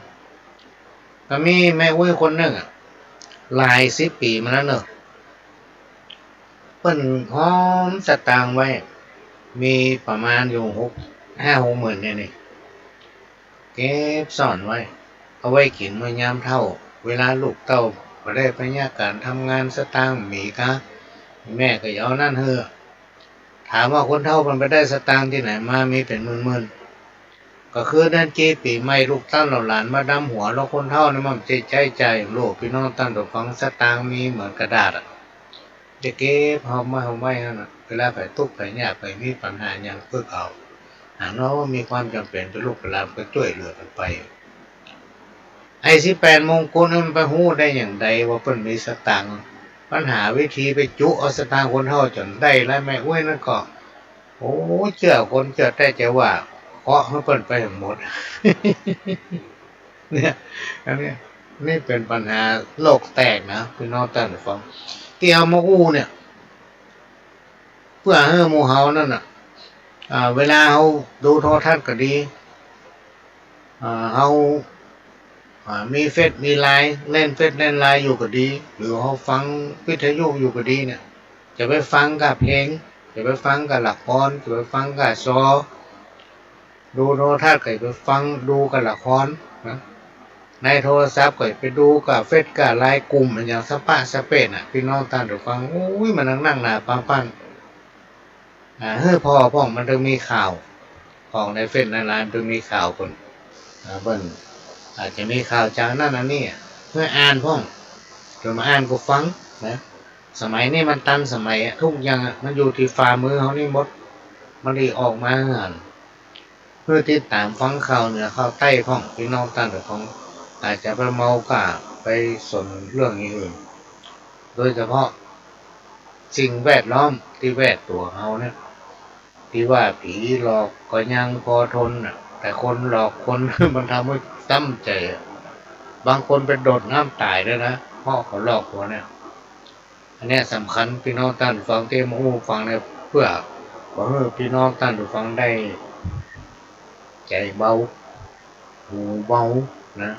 ก็มีแม่อุ๊ยคนนึ่งอะ หลายสิบปี๋มาแล้วเนาะ เปิ้นหอมสตางค์ไว้ มีประมาณอยู่หก ห้าหกหมื่นเนี่ยนี่ เก็บซ่อนไว้ เอาไว้กิ๋นเมื่อยามเฒ่า เวลาลูกเต้าบ่ได้ไปเยียะก๋านทำงาน สตางค์บ่มีกา แม่ก็จะเอานั่นหื้อ ถามว่าคนเฒ่ามันไปได้สตางค์ตี้ไหนมา มีเป๋นหมื่นๆ ก็คือเดือนเจ็ดปี๋ใหม่ ลูกเต้าเหล่าหลานมาดำหัว แล้วคนเฒ่านี่มันจะใจ๊จ่ายโลด ปี้น้องต้านผู้ฟัง สตางค์มีเหมือนกระดาษอะ จะเก็บหอมไว้ หอมไว้หั้นน่ะ เวลาใผตุ๊กข์ใผยาก ใผมีปัญหาหยังปึกเอา หากเนาะว่ามีความจ๋ำเป๋น เป๋นลูกเป๋นหลานก็จ้วยเหลือกั๋นไป ไอ้สิบแปดมงกุฎนี่มันไปฮู้ได้อย่างใดว่าเปิ้นมีสตางค์ มันหาวิธีไปจุเอาสตางค์คนเฒ่าจ๋นได้ แล้วแม่อุ๊ยนั่นก็ โอ้ เจื้อคนเจื้อแต๊จะว่า เคาะหื้อเปิ้นไปหมด เนี่ย อันเนี้ย นี่เป๋นปัญหาโลกแตกนะ ปี้น้องต้านผู้ฟัง ตี้เอามาอู้เนี่ย เปื้อหื้อหมู่เฮานั่นน่ะ อ่า เวลาเฮาดูโทรทัศน์ก็ดี อ่า เฮา อ่า มีเฟซมีไลน์ เล่นเฟซเล่นไลน์อยู่ก็ดี หรือเฮาฟังวิทยุอยู่ก็ดีเนี่ย จะไปฟังก้าเพลง จะไปฟังก้าละคร จะไปฟังก้าซอ ดูโทรทัศน์ก็ไปฟัง ดูก้าละครนะ ในโทรศัพท์ก็ไปดูก้าเฟซก้าไลน์ กลุ่มอะหยังสะปะสะเปะน่ะ ปี้น้องต้านผู้ฟัง โอ้ย มันนักหนาปาปัน อ่า หื้อผ่อพ่อง มันต้องมีข่าว ของในเฟซในไลน์มันต้องมีข่าวเปิ้น อ่า เปิ้นอาจจะมีข่าวจากอันนั้นอันนี้อะ หื้ออ่านพ่อง จ๋นบ่อ่านก็ฟังนะ สมัยนี้มันตันสมัยอะ กู้อย่างอะ มันอยู่ตี้ฝ่ามือเฮานี่หมด มันได้ออกมาหื้ออ่าน หื้อติดต๋ามฟังข่าวเหนือข่าวใต้พ่อง ปี้น้องต้านผู้ฟัง อาจจะไปเมาก้า ไปสนเรื่องอย่างอื่น โดยเฉพาะสิ่งแวดล้อมตี้แวดตั๋วเฮาเนี่ย ตี้ว่าผีหลอกก็ยังพอทนน่ะ แต่คนหลอกคน มันทำหื้อช้ำใจ๋อะ บางคนไปโดดน้ำต๋ายด้วยนะ เพราะเขาหลอกตั๋วเนี่ย อันเนี้ยสำคัญ ปี้น้องต้านผู้ฟังตี้มาอู้ฟังเนี่ย เปื้อบ่หื้อปี้น้องต้านผู้ฟังได้ใจ๋เบา หูเบานะ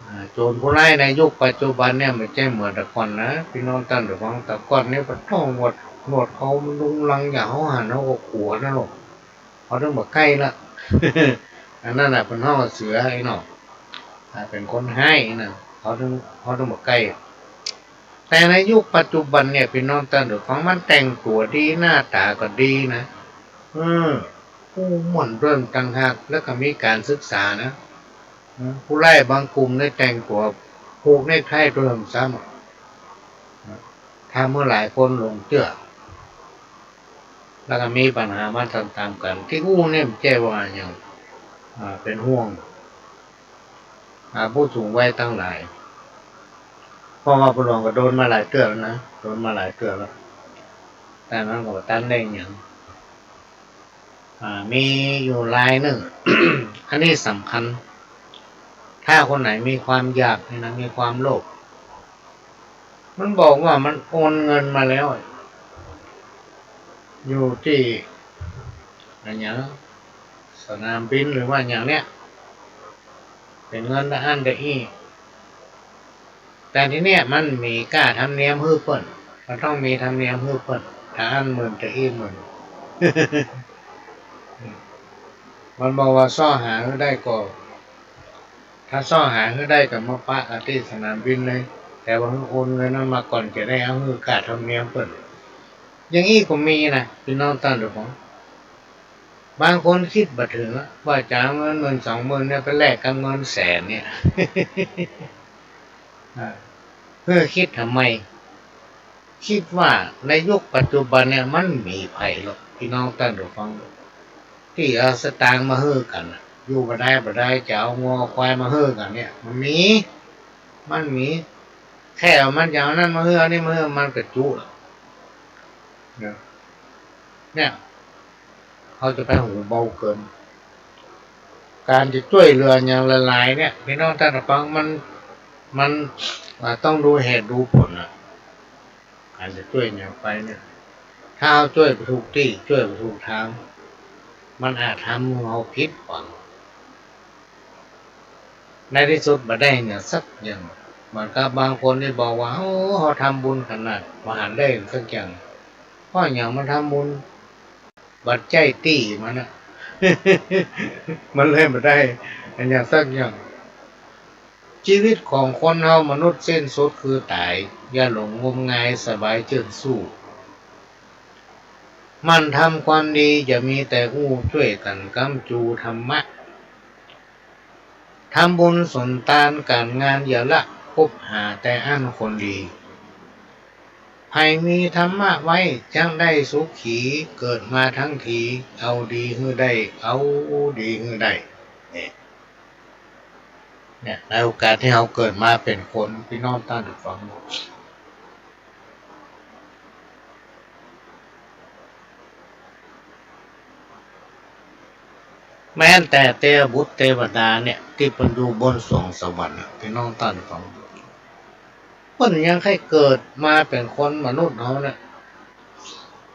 อ่า โจรผู้ร้ายในยุคปัจจุบันเนี่ย มันบ่ใจ้เหมือนแต่ก่อนนะ ปี้น้องต้านผู้ฟัง แต่ก่อนเนี่ย ปะโท้ หนวด หนวดเขามันรุงรัง อย่างเฮาหันเฮาก็กั๋วนะลูก เฮาต้องบ่ใก้ละ อันนั้นน่ะเปิ้นฮ้องว่าเสือไอ้น้อง อ่า เป๋นคนฮ้ายนะ เฮาต้อง เฮาต้องบ่ใก้ แต่ในยุคปัจจุบันเนี่ย ปี้น้องต้านผู้ฟัง มันแต่งตั๋วดี หน้าต๋าก็ดีนะ เออ ฮู้ม่วนเรื่องต่างหาก แล้วก็มีก๋านศึกษานะ เออ ผู้ร้ายบางกลุ่มเนี่ยแต่งตั๋ว ผูกเนกไทตัวหนึ่งซ้ำ ทำหื้อหลายคนหลงเจื้อ แล้วก็มีปัญหามาต๋ามๆ กั๋น ตี้อู้เนี่ยบ่ใจ้ว่าหยัง อ่า เป๋นห่วง อ่า ผู้สูงวัยตังหลาย เพราะว่าพ่อหลวงก็โดนมาหลายเตื้อแล้วนะ โดนมาหลายเตื้อแล้ว แต่มันก็บ่ตันได้หยัง อ่า มีอยู่ลายนึ่ง อันนี้สำคัญ ถ้าคนไหนมีความอยากเนี่ยนะ มีความโลภ มันบอกว่ามันโอนเงินมาแล้ว อยู่ตี้ อะหยัง สนามบินหรือว่าหยังเนี่ย เป๋นเงินตะอั้นตะอี้ แต่ทีเนี้ยมันมีก้าธรรมเนียมหื้อเปิ้น มันต้องมีธรรมเนียมหื้อเปิ้น ตะอั้นหมื่น ตะอี้หมื่น มันบอกว่าเซาะหาหื้อได้ก่อ ถ้าเซาะหาหื้อได้ก็มาปะกั๋นตี้สนามบินเลย แต่ว่าหื้อโอนเงินนั้นมาก่อน จะได้เอาหื้อก้าธรรมเนียมเปิ้น อย่างอี้ก็มีนะ ปี้น้องต้านผู้ฟัง บางคนกึ๊ดบ่เถิงอะ ว่าจะเอาเงินหมื่นสองหมื่นเนี่ยไปแลกกับเงินแสนเนี่ย อ่า หื้อกึ๊ดทำไม กึ๊ดว่าในยุคปัจจุบันเนี่ยมันบ่มีใผหรอก ปี้น้องต้านผู้ฟัง ตี้เอาสตางค์มาหื้อกั๋นอะ อยู่บ่ได้บ่ได้ จะเอางัวควายมาหื้อกั๋นเนี่ย มันมี มันมี แค่ว่ามันจะเอานั้นมาหื้อ เอานี้มาหื้อ มันก็จุแล้ว เนี่ย เนี่ย เฮาจะไปหูเบาเกิน ก๋านจะจ้วยเหลืออย่างหลายๆ เนี่ย ปี้น้องต้านผู้ฟัง มัน มัน อ่า ต้องดูเหตุดูผลอะ ก๋านจะจ้วยอย่างไปเนี่ย ถ้าเฮาจ้วยบ่ถูกตี้ จ้วยบ่ถูกตาง มันอาจทำหื้อเฮาผิดหวัง ในตี้สุดบ่ได้หยังสักอย่าง เหมือนกับบางคนตี้บอกว่า โอ้ เฮาทำบุญขนาดบ่หันได้สักอย่าง เพราะหยัง มันทำบุญบ่ใจ้ตี้มันอะ มันเลยบ่ได้อะหยังสักอย่าง ชีวิตของคนเฮามนุษย์สิ้นสุดคือต๋าย อย่าหลงงมงาย สบายจื้นสู้ หมั่นทำความดี อย่ามีแต่อู้ จ้วยกั๋นก๊ำจูธรรมะ ทำบุญสุนตานก๋านงานอย่าละ คบหาแต่อั้นคนดี ใผมีธรรมะไว้ จักได้สุขี เกิดมาทั้งที เอาดีหื้อได้ เอาดีหื้อได้ เนี่ย เนี่ย ในโอกาสตี้เฮาเกิดมาเป๋นคน ปี้น้องต้านผู้ฟัง แม้แต่เตวบุตรเตวดาเนี่ย ตี้เปิ้นอยู่บนสวงสวรรค์อะ ปี้น้องต้านผู้ฟัง เปิ้นยังใค่เกิดมาเป๋นคนมนุษย์เฮาเนี่ย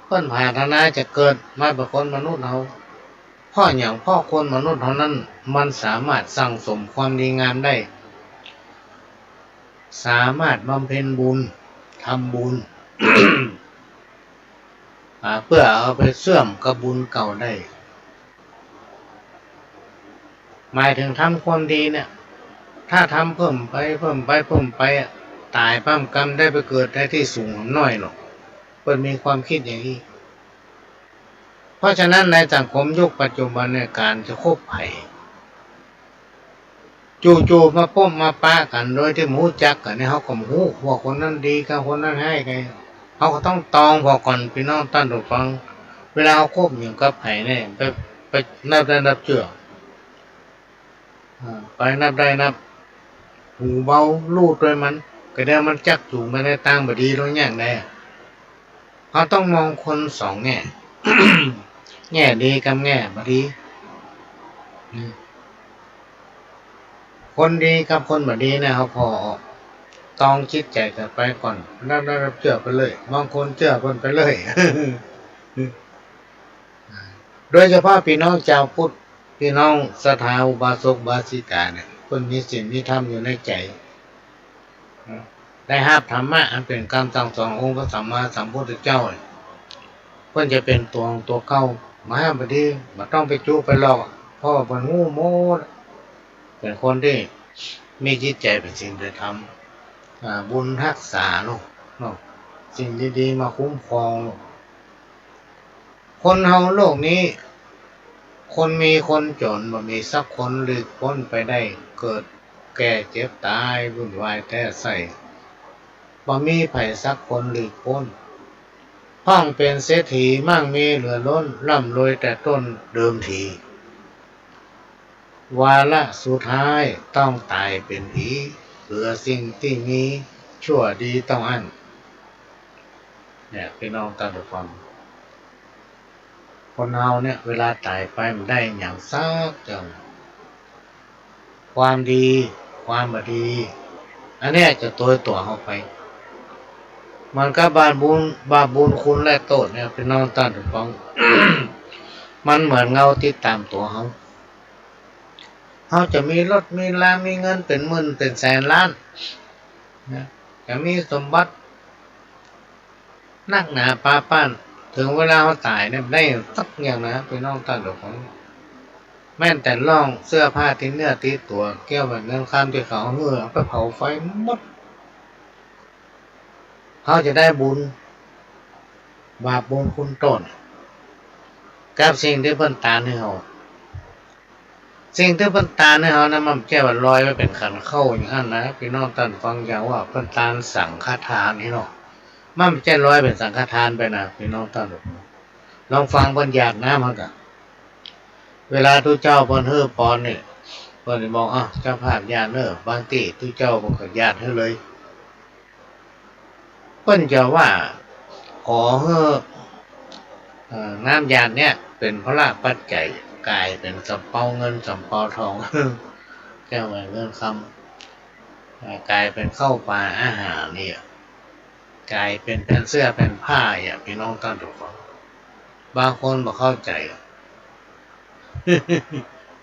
เปิ้นปรารถนาจะเกิดมาเป๋นคนมนุษย์เฮา เพราะหยัง เพราะคนมนุษย์เฮานั้น มันสามารถสั่งสมความดีงามได้ สามารถบำเพ็ญบุญ ทำบุญ อ่า เปื้อเอาไปเสื่อมกับบุญเก่าได้ หมายเถิงทำความดีเนี่ย ถ้าทำเพิ่มไป เพิ่มไป เพิ่มไปอะ ต๋ายป้ำกำได้ไปเกิดในตี้สูงน้อยหรอก เปิ้นมีความกึ๊ดอย่างอี้ เพราะฉะนั้นในสังคมยุคปัจจุบันเนี่ย ก๋านจะคบใผ จู่ๆ มาปบมาปะกั๋นโดยตี้บ่ฮู้จักกั๋นเนี่ย เฮาก็บ่ฮู้ว่าคนนั้นดีกับคนนั้นฮ้ายไง เฮาก็ต้องตองผ่อก่อน ปี้น้องต้านผู้ฟัง เวลาเฮาคบอยู่กับใผเนี่ย ไป ไปนับได้นับเจื้อ อ่า ไปนับได้นับ หูเบาลู่ตวยมัน ก็เดี๋ยวมันจักจูงไปในตางบ่ดีลงอย่างใดอะ เฮาต้องมองคนสองแง่ แง่ดีกับแง่บ่ดี อืม คนดีกับคนบ่ดีเนี่ย เฮาผ่อออก ตองจิตใจ๋กั๋นไปก่อน นับได้นับเจื้อไปเลย บางคนเจื้อเปิ้นไปเลย โดยเฉพาะปี้น้องจาวพุทธ ปี้น้องศรัทธาอุบาสกอุบาสิกาเนี่ย เปิ้นมีศีลมีธรรมอยู่ในใจ๋ ได้ฮับธรรมะอันเป๋นกำสั่งสอนองค์พระสัมมาสัมพุทธเจ้า เปิ้นจะเป๋นตั๋ว ตั๋วเก่า บ่ห้ามบ่ดี บ่ต้องไปจุไปหลอก เพราะว่าเปิ้นฮู้หมด เป๋นคนตี้มีจิตใจ๋เป๋นศีลเป๋นธรรม อ่า บุญฮักษาเนาะ เนาะ สิ่งดีๆ มาคุ้มครองเนาะ คนเฮาโลกนี้ คนมีคนจ๋นบ่มีสักคนหลีกป๊นไปได้ เกิด ก่เจ็บต๋าย วุ่นวายแต๊ไส้ บ่มีใผสักคนหลีกป๊น พ่องเป๋นเศรษฐีมั่งมีเหลือล้น ร่ำรวยแต่ต้นเดิมที วาระสุดท้ายต้องต๋ายเป๋นผี เหลือสิ่งตี้มี ชั่วดีต้องอั้น เนี่ย ปี้น้องต้านผู้ฟัง คนเฮาเนี่ย เวลาต๋ายไปบ่ได้หยังสักอย่าง ความดี ความบ่ดี อันเนี้ยจะตวยตั๋วเฮาไป มันก็บาปบุญ บาปบุญคุณและโต้ษเนี่ย ปี้น้องต้านผู้ฟัง มันเหมือนเงาติดต๋ามตั๋วเฮา เฮาจะมีรถมีรา มีเงินเป๋นหมื่นเป๋นแสนล้านนะ จะมีสมบัติ นักหนาปาป้าน เถิงเวลาเฮาต๋ายเนี่ย บ่ได้สักอย่างนะ ปี้น้องต้านผู้ฟัง แม้แต่ล่องเสื้อผ้าติดเนื้อติดตั๋ว เกี่ยวกับเงินคำตี้เขาหื้อ เอาไปเผาไฟหมด เฮาจะได้บุญ บาปบุญคุณโต้ษ กับสิ่งตี้เปิ้นตานหื้อเฮา สิ่งตี้เปิ้นตานหื้อเฮานั้น มันบ่ใจ้ว่าลอยไว้เป๋นขันข้าวอย่างหั้นนะ ปี้น้องต้านฟัง อย่างว่าเปิ้นตานสังฆทานนี่เนาะ มันบ่ใจ้ลอยเป๋นสังฆทานไปนะ ปี้น้องต้าน ลองฟังเปิ้นหยาดน้ำหั้นก่อ เวลาตุ๊เจ้าเปิ้นหื้อปอนนี่ เปิ้นจะบอก "อ้าว เจ้าภาพหยาดเน่อ" บางตี้ตุ๊เจ้าเปิ้นก็หยาดหื้อเลย เปิ้นจะว่า ขอหื้อ เอ่อ น้ำหยาดเนี่ยเป๋นพละปัจจัย ก๋ายเป๋นสำเปาเงินสำเปาทอง แก้วแหวนเงินคำ อ่า ก๋ายเป๋นข้าวป๋าอาหารเนี่ย ก๋ายเป๋นแผ่นเสื้อแผ่นผ้าเนี่ย ปี้น้องต้านผู้ฟัง บางคนบ่เข้าใจ๋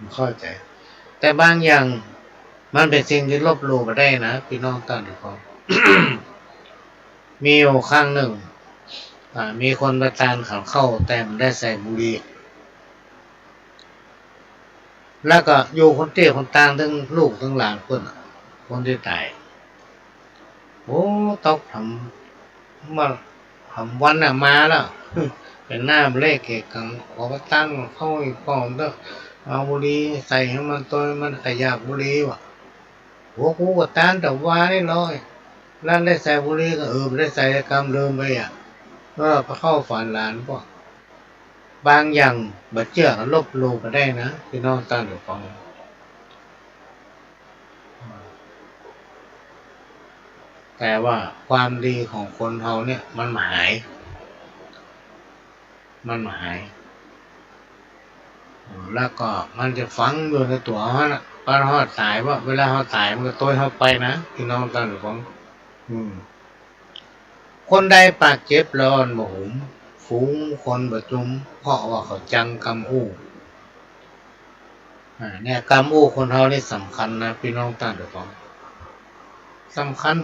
บ่เข้าใจ๋ แต่บางอย่างมันเป๋นสิ่งตี้ลบหลู่บ่ได้นะ ปี้น้องต้านผู้ฟัง มีอยู่ครั้งนึ่ง อ่า มีคนไปตานขันข้าว แต่บ่ได้ใส่บุหรี่ แล้วก็อยู่คนตี้คนตาง ตึงลูกตึงหลานเปิ้นน่ะ คนตี้ต๋าย โอ้ ตกถาม มาถามวันน่ะ มาแล้ว เป๋นหน้าเละเกะกัง ขอไปตานข้าวอีกปองเต๊อะ เอาบุหรี่ใส่หื้อมันตวย มันก็อยากบุหรี่ว่ะ โห กูก็ตานแต่วานี่น้อย แล้วได้ใส่บุหรี่ก็ เออ บ่ได้ใส่ กำลืมไปอ่ะ เออ ไปเข้าฝันหลานก็ บางอย่างบ่เจื้อก็ลบหลู่บ่ได้นะ ปี้น้องต้านผู้ฟัง แต่ว่าความดีของคนเฮาเนี่ยมันบ่หาย มันบ่หาย แล้วก็มันจะฝังอยู่ในตั๋วเฮาน่ะ ปานฮอดต๋ายว่า เวลาเฮาต๋ายมันก็ตวยเฮาไปนะ ปี้น้องต้านผู้ฟัง อืม คนใดปากเจ็บแล้วอ่อนบ่หุม ฝูงคนบ่จุม เพราะว่าเขาจังกำอู้ อ่า เนี่ย กำอู้คนเฮานี่สำคัญนะ ปี้น้องต้านผู้ฟัง สำคัญ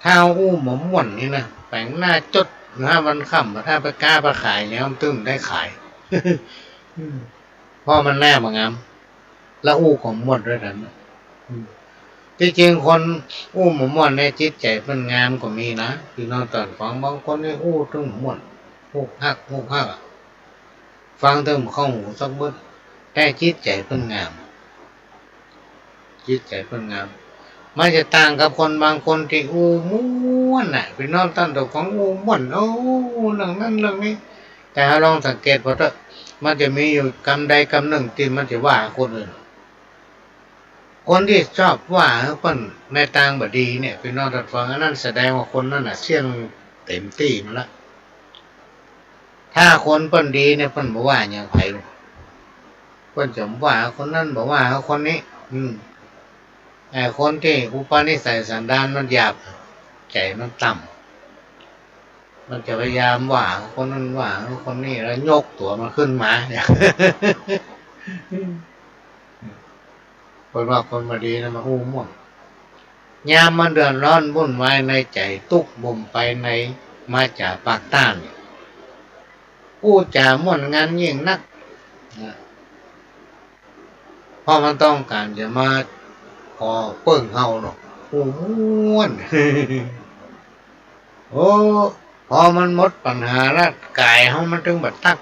ถ้าอู้บ่ม่วนนี่นะ แป๋งหน้าจด หน้าวันค่ำ ถ้าไปก๊าไปขายเนี่ย มันตึงได้ขาย อืม เพราะมันหน้าบ่งาม แล้วอู้ก็ม่วนตวยกั๋น อืม ตี้จริงคนอู้บ่ม่วนเนี่ย จิตใจ๋เปิ้นงามก็มีนะ ปี้น้องต้านฟัง บางคนนี่อู้ตึงม่วน ฮุกฮัก ฮุกฮักอะ ฟังตึงบ่เข้าหูสักเบิด แต่จิตใจ๋เปิ้นงาม จิตใจ๋เปิ้นงาม มันจะต่างกับคนบางคนตี้อู้ม่วนน่ะ ปี้น้องต้านฟัง อู้ม่วน โอ้ เรื่องนั้นเรื่องนี้ แต่เฮาลองสังเกตเบิ่งเต๊อะ มันจะมีอยู่กำใดกำนึ่งตี้มันจะว่าคนอื่น คนตี้ชอบว่าหื้อเปิ้นในตางบ่ดีเนี่ย ปี้น้องต้านฟัง อันนั้นแสดงว่าคนนั้นน่ะเสี้ยงเต๋มตี้มันละ ถ้าคนเปิ้นดีเนี่ย เปิ้นบ่ว่าหยังใผ เปิ้นจะบ่ว่าคนนั้น บ่ว่าคนนี้ อืม ไอ้คนตี้อุปนิสัยสันดานมันหยาบ ใจ๋มันต่ำ มันจะพยายามว่าคนนั้นว่าคนนี้ แล้วยกตั๋วมันขึ้นมาเนี่ย เปิ้นว่าคนบ่ดีนะ มันอู้ม่วน ยามมันเดือดร้อนวุ่นวายในใจ๋ ตุ๊กข์บ่มไปในวาจ๋าปากต้าน อู้จ๋าม่วนงันยิ่งนักนะ เพราะมันต้องก๋านจะมาขอเปิ้งเฮาเนาะ อู้ม่วน โอ้ พอมันหมดปัญหาละ ก๋ายเฮามันตึงบ่ตั๊ก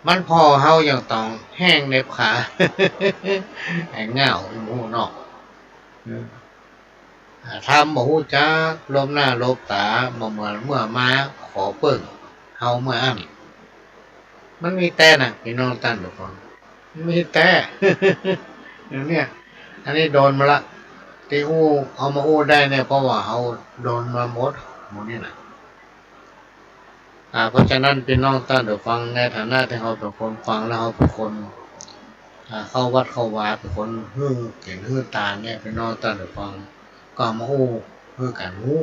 มันผ่อเฮาอย่างต้องแห้งเหน็บขา แห้งเหงา บ่ฮู้เนาะ เออ อ่า ธรรมบ่ฮู้จักหลบหน้าหลบต๋า บ่เหมือนเมื่อมาขอเปิ้งเฮาเมื่ออั้น มันมีแต๊น่ะ ปี้น้องต้านผู้ฟัง มันมีแต๊ เดี๋ยวเนี่ย อันนี้โดนมาละ ตี้อู้ เอามาอู้ได้เนี่ย เพราะว่าเฮาโดนมาหมด หมู่นี้น่ะ อ่า เพราะฉะนั้นปี้น้องต้านผู้ฟัง ในฐานะตี้เฮาเป๋นคนฟังแล้วเฮาเป๋นคน อ่า เข้าวัดเข้าวา เป๋นคนหื้อเก๋นหื้อตานเนี่ย ปี้น้องต้านผู้ฟัง ก็เอามาอู้หื้อกั๋นฮู้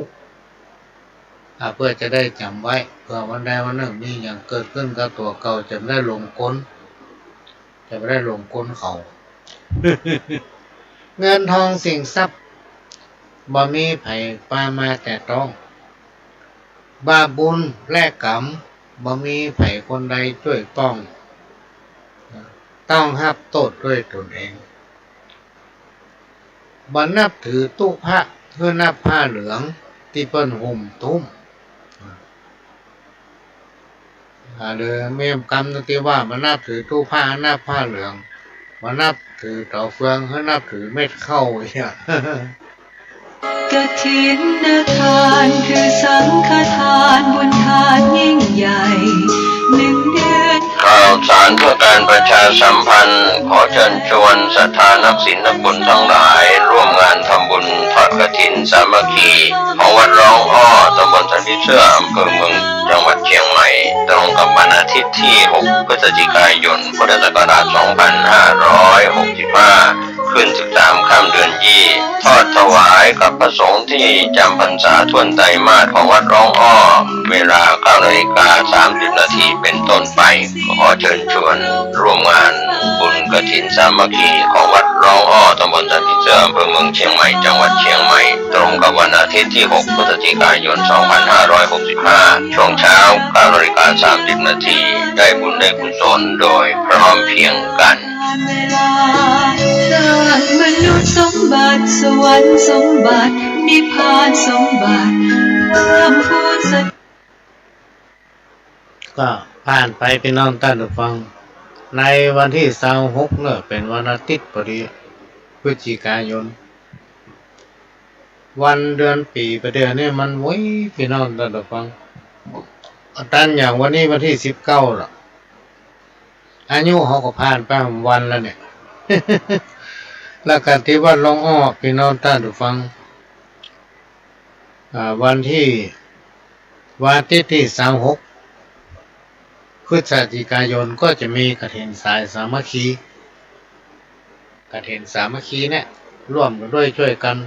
อ่า เปื้อจะได้จ๋ำไว้ เผื่อวันใดวันนึ่งมีหยังเกิดขึ้นกับตั๋วเก่า จะบ่ได้หลงกล จะบ่ได้หลงกลเขา เงินทองสินทรัพย์ บ่มีใผปามาแตะต้อง บาปบุญและกรรม บ่มีใผคนใดจ้วยป้อง ต้องฮับโต้ษด้วยตนเอง บ่นับถือตุ๊พระ หื้อนับผ้าเหลืองตี้เปิ้นหุ้มตุ้ม อ่า หรือเมียมกำตี้ว่า บ่นับถือตุ๊พระ นับผ้าเหลือง บ่นับถือเต๋าเฟือง หื้อนับถือเม็ดข้าว เหีย กฐินทานคือสังฆทาน บุญทานยิ่งใหญ่ หนึ่งเดือน ข่าวสารเพื่อการประชาสัมพันธ์ ขอเชิญชวนศรัทธานักศีลนักบุญทั้งหลาย ร่วมงานทำบุญทอดกฐินสามัคคี ของวัดร้องอ้อ ตำบลสันผีเสื้อ อำเภอเมือง จังหวัดเชียงใหม่ ตรงกับวันอาทิตย์ที่ หก พฤศจิกายน พุทธศักราช สองพันห้าร้อยหกสิบห้า ขึ้น สิบสาม ค่ำเดือนยี่ ทอดถวายกับพระสงฆ์ที่จำพรรษาถ้วนไตรมาสของวัดร้องอ้อ เวลา เก้านาฬิกาสามสิบนาทีเป็นต้นไป ขอเชิญชวนร่วมงานบุญกฐินสามัคคีของวัดร้องอ้อ ตำบลสันผีเสื้อ อำเภอเมืองเชียงใหม่ จังหวัดเชียงใหม่ ตรงกับวันอาทิตย์ที่ หก พฤศจิกายน สองพันห้าร้อยหกสิบห้า ช่วงเช้า เก้านาฬิกาสามสิบนาที ได้บุญได้กุศลโดยพร้อมเพรียงกัน สร้างมนุษย์สมบัติ สวรรค์สมบัติ นิพพานสมบัติ เพิ่มพูนสติ ก็ผ่านไปปี้น้องต้านผู้ฟัง ในวันตี้ซาวหกเนี่ยเป๋นวันอาทิตย์ปอดี พฤศจิกายน วันเดือนปี๋ประเดี๋ยวนี้มันไวปี้น้องต้านผู้ฟัง อันอย่างวันนี้วันตี้สิบเก้าละ อายุเฮาก็ผ่านไปหลายวันแล้วเนี่ย แล้วกั๋นตี้วัดร้องอ้อปี้น้องต้านผู้ฟัง อ่า วันตี้ วันอาทิตย์ตี้ซาวหก พฤศจิกายนก็จะมีกฐินสายสามัคคี กฐินสามัคคีเนี่ย ร่วมกั๋นด้วยจ้วยกั๋น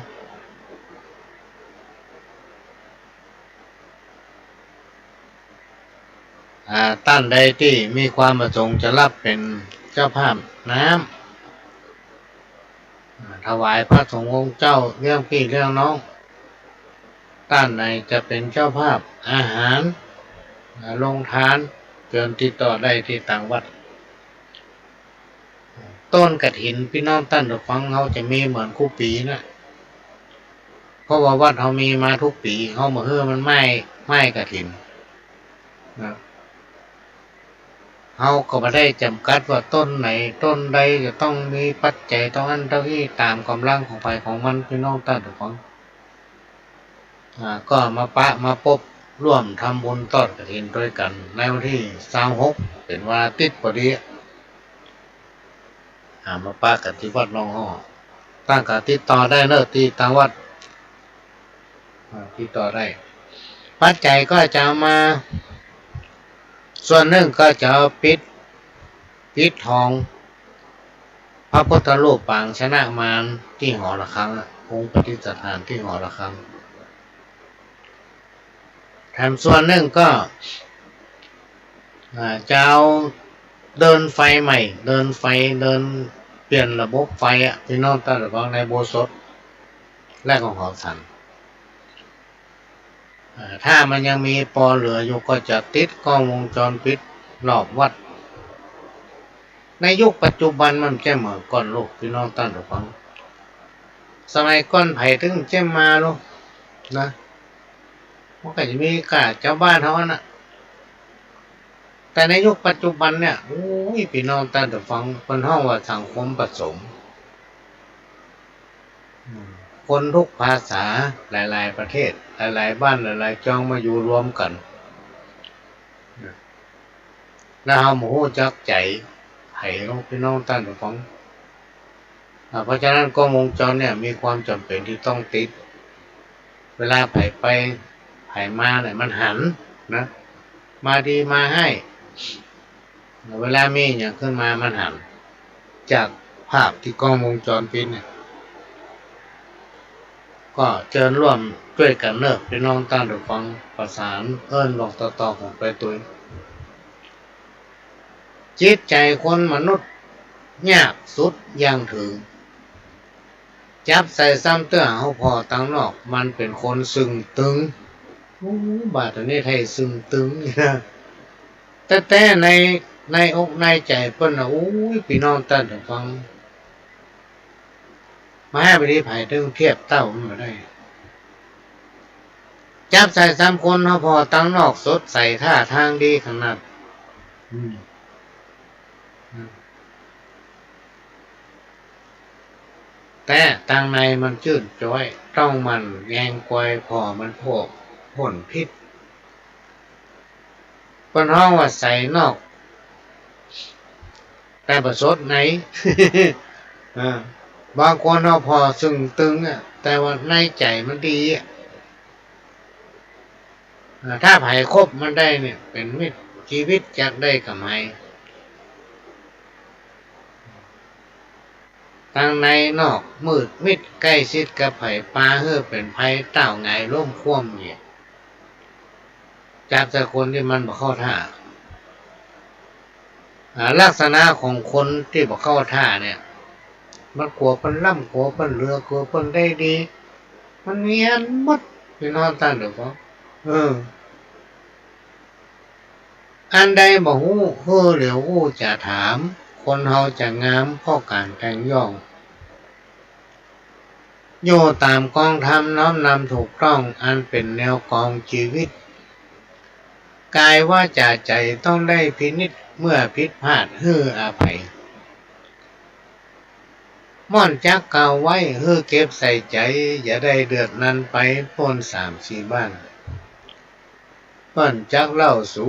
อ่า ต้านใดตี้มีความประสงค์จะฮับเป๋นเจ้าภาพน้ำ อ่า ถวายพระสงฆ์องค์เจ้า เลี้ยงปี้เลี้ยงน้อง ต้านใดจะเป๋นเจ้าภาพอาหาร อ่า โฮงตาน เจิญติดต่อได้ตี้ตางวัด ต้นกฐินปี้น้องต้านผู้ฟัง เฮาจะมีเหมือนกู้ปี๋นะ เพราะว่าวัดเฮามีมากู้ปี๋ เฮาบ่หื้อมันไหม้ ไหม้กฐินนะ เฮาก็บ่ได้จ๋ำกัดว่าต้นไหน ต้นใดจะต้องมีปัจจัยเต้าอั้นเต้าอี้ ต๋ามก๋ำลังของใผของมัน ปี้น้องต้านผู้ฟัง อ่า ก็มาปะมาปบร่วมทำบุญตอดกฐินตวยกั๋น ในวันตี้ซาวหก เป๋นวันอาทิตย์ปอดี อ่า มาปะกั๋นตี้วัดร้องอ้อ ต้านก็ติดต่อได้เนาะ ตี้ตางวัด อ่า ติดต่อได้ ปัจจัยก็จะเอามา ส่วนนึ่งก็จะเอาปิด ปิดทอง พระพุทธรูปปางชนะมารตี้หอระฆังอะ องค์ประดิษฐานตี้หอระฆัง แถมส่วนนึ่งก็ อ่า จะเอาเดินไฟใหม่ เดินไฟ เดินเปลี่ยนระบบไฟอะ ปี้น้องต้านผู้ฟัง ในอุโบสถ และของหอฉัน อ่า ถ้ามันยังมีปอเหลืออยู่ก็จะติดกล้องวงจรปิดรอบวัด ในยุคปัจจุบันมันบ่เหมือนก่อนลูก ปี้น้องต้านผู้ฟัง สมัยก่อนใผตึงจะมาลูกนะ มันก็จะมีก้าเจ้าบ้านเฮาอั้นน่ะ แต่ในยุคปัจจุบันเนี่ย โอ้ย ปี้น้องต้านผู้ฟัง เปิ้นฮ้องว่าสังคมผสม คนทุกภาษา หลายๆ ประเทศ หลายๆ บ้าน หลายๆ จองมาอยู่รวมกั๋น แล้วเฮาบ่ฮู้จักใจ๋ใผเนาะ ปี้น้องต้านผู้ฟัง อ่า เพราะฉะนั้นกล้องวงจรเนี่ยมีความจ๋ำเป๋นตี้ต้องติด เวลาใผไปใผมาเนี่ยมันหันนะ มาดีมาฮ้าย เวลามีอะหยังขึ้นมามันหัน จากภาพตี้กล้องวงจรปิดเนี่ย ก็เจิญร่วมจ้วยกั๋นเนาะ ปี้น้องต้านผู้ฟัง ประสานเอิ้นบอกต่อๆ กั๋นไปตวย จิตใจ๋คนมนุษย์ยากสุดยังเถิง จับใส่ซ้ำเตื้อเฮาผ่อตังนอก มันเป๋นคนซึ่งตึง โอ้ บาดอันนี้ไทยซึ่งตึง แต๊ๆ ใน ในอกในใจ๋เปิ้นน่ะ โอ้ย ปี้น้องต้านผู้ฟัง มาฮ้ายไปดี ใผเถิงเทียบเต้ามันบ่ได้ จับใส่ซ้ำคนเฮาผ่อตังนอกสดใส ท่าตางดีขนาด อืม อืม แต่ตังในมันจื้นจ้อย ต้องหมั่นแยงไกวผ่อมันโผล่พ้นผิด เปิ้นฮ้องว่าใสนอก แต่บ่สดใน อ่า บางคนเฮาผ่อซึ่งตึงอะ แต่ว่าในใจ๋มันดีอะ อ่า ถ้าใผคบมันได้เนี่ย เป๋นมิตร จีวิตจักได้ก๋ำไร ตังในนอกมืดมิด ใก้ชิดกับใผ ปาหื้อเป๋นภัย ต้าวหงายล้มคว่ำเนี่ย จับใส่คนตี้มันบ่เข้าท่า อ่า ลักษณะของคนตี้บ่เข้าท่าเนี่ย มันกั๋วเปิ้นร่ำ กั๋วเปิ้นเหลือ กั๋วเปิ้นได้ดี มันมีอันหมด ปี้น้องต้านผู้ฟัง เออ อันใดบ่ฮู้ หื้อเหลียวอู้จะถาม คนเฮาจะงามเพราะก๋านแต่งย่อง อยู่ต๋ามกองธรรมน้อมนำถูกต้อง อันเป๋นแนวกองจีวิต ก๋ายวาจ๋าใจ๋ต้องได้พินิจ เมื่อผิดพลาดหื้ออภัย ม่วนจักกล่าวไว้ หื้อเก็บใส่ใจ๋ อย่าได้เดือดนั้นไป ป้นสามสี่บ้าน เปิ้นจักเล่าสู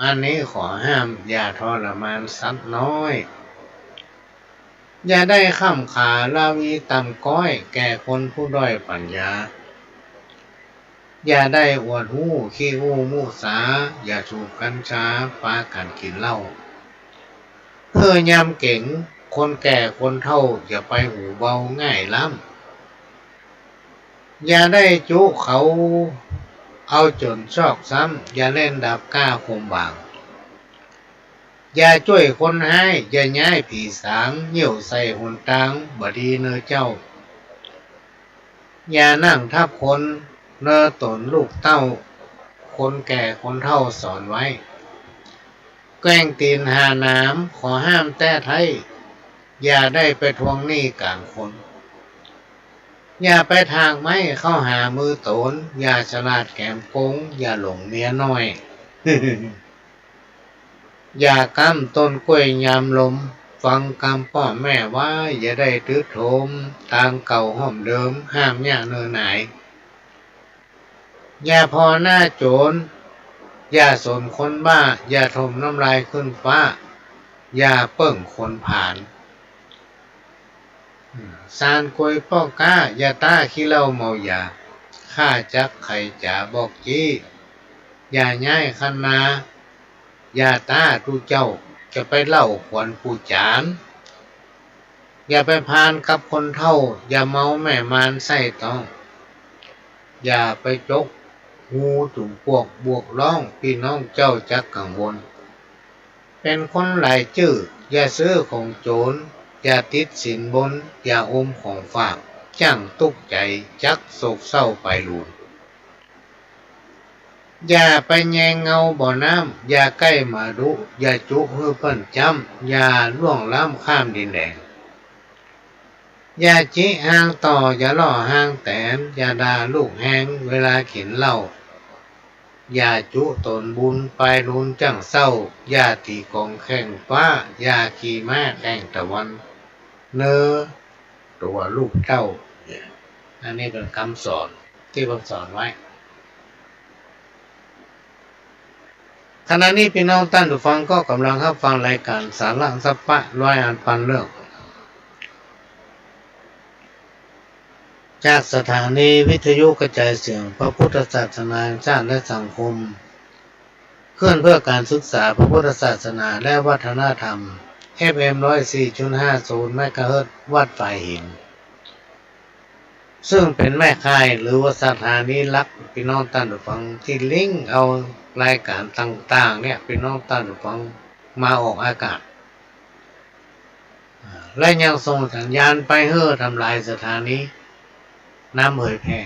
อันนี้ขอห้าม อย่าทรมานสัตว์น้อย อย่าได้ค่ำขาละวีต่ำก๊อย แก่คนผู้ด้อยปั๋ญญา อย่าได้อวดฮู้ขี้อู้มุสา อย่าสูบกัญชา ปากั๋นกิ๋นเหล้า หื้อยำเก๋ง คนแก่คนเฒ่า อย่าไปหูเบาง่ายล้ำ อย่าได้จุเขาเอาจ๋นชอกซ้ำ อย่าเล่นดาบก้าคมบาง อย่าจ้วยคนฮ้าย อย่าย้ายผีสาง เยี่ยวใส่หนตาง บ่ดีเน่อเจ้า อย่านั่งทับคน เน่อต๋นลูกเต้า คนแก่คนเฒ่าสอนไว้ แกว่งตี๋นหาหนาม ขอห้ามแต๊ไท้ อย่าได้ไปทวงหนี้ก๋างคน อย่าไปถากไม้เข้าหามือต๋น อย่าฉลาดแก๋มโกง อย่าหลงเมียน้อย อย่าก้ำต้นกล้วยยามลม ฟังกำป้อแม่ว่า อย่าได้ตึ๊ดโถม ตางเก่าห้อมเดิม ห้ามเยียะเน่อหนาย อย่าผ่อหน้าโจ๋ร อย่าสนคนบ้า อย่าถมน้ำลายขึ้นฟ้า อย่าเปิ้งคนผาน อืม สานกวยป้อก๊า อย่าต้าขี้เหล้าเมายา ข้าจักไขจ๋าบอกจี้ อย่าย้ายคันนา อย่าต้าตุ๊เจ้า จะไปเล่าขวัญปู่จ๋าร อย่าไปพาลกับคนเฒ่า อย่าเมาแม่มารใส้ต๊อง อย่าไปจกฮูจุ๋มปวกบวกร้อง ปี้น้องเจ้าจักกังวล เป๋นคนหลายจื้อ อย่าซื้อของโจ๋ร อย่าติดสินบน อย่าอมของฝาก จั้งตุ๊กใจ๋ จักโศกเศร้าไปลูน อย่าไปแยงเงาบ่อน้ำ อย่าใก้หมาดุ อย่าจุหื้อเปิ้นจ๊ำ อย่าล่วงล้ำข้ามดินแดน อย่าจิฮางต่อ อย่าล่อฮางแตน อย่าด่าลูกแฮงเวลากิ๋นเหล้า อย่าจุต๋นบุญปายลุนจั้งเซ้า อย่าตี๋ก๋องแข่งฟ้า อย่าขี่ม้าแข่งตะวัน เนื้อตั๋วลูกเต้า เนี่ย อันนี้เป๋นกำสอนตี้เปิ้นสอนไว้ ขณะนี้ปี้น้องต้านผู้ฟังก็ก่ำลังฮับฟังรายก๋านสาระสัพพะร้อยอันปันเรื่อง จากสถานีวิทยุกระจายเสียงพระพุทธศาสนาแห่งชาติและสังคม คลื่นเพื่อการศึกษาพระพุทธศาสนาและวัฒนธรรม เอฟเอ็ม ร้อยสี่จุดห้าศูนย์ เมกะเฮิรตซ์ วัดฝายหิน ซึ่งเป๋นแม่ข่ายหรือว่าสถานีหลัก ปี้น้องต้านผู้ฟัง ตี้ลิงก์เอารายก๋านต่างๆ เนี่ย ปี้น้องต้านผู้ฟังมาออกอากาศ อ่า และยังส่งสัญญาณไปหื้อตามหลายสถานีนำเผยแผ่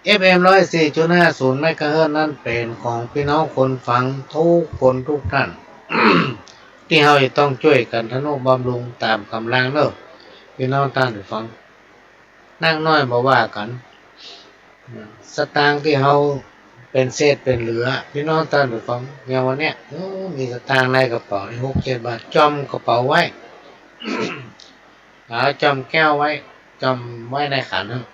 เอฟเอ็ม ร้อยสี่จุดห้าศูนย์ เมกะเฮิรตซ์นั้นเป๋นของปี้น้องคนฟังกู้คนกู้ต้าน ตี้เฮาจะต้องจ้วยกั๋นทะนุบำรุงต๋ามก๋ำลังเน่อ ปี้น้องต้านผู้ฟัง นักน้อยบ่ว่ากั๋น สตางค์ตี้เฮาเป๋นเศษเป๋นเหลือ ปี้น้องต้านผู้ฟัง อย่างวันเนี้ย โอ้ มีสตางค์ในกระเป๋าหกเจ็ดบาท จ้อมกระเป๋าไว้ เอาจ้อมแก้วไว้ จ้อมไว้ในขันนะ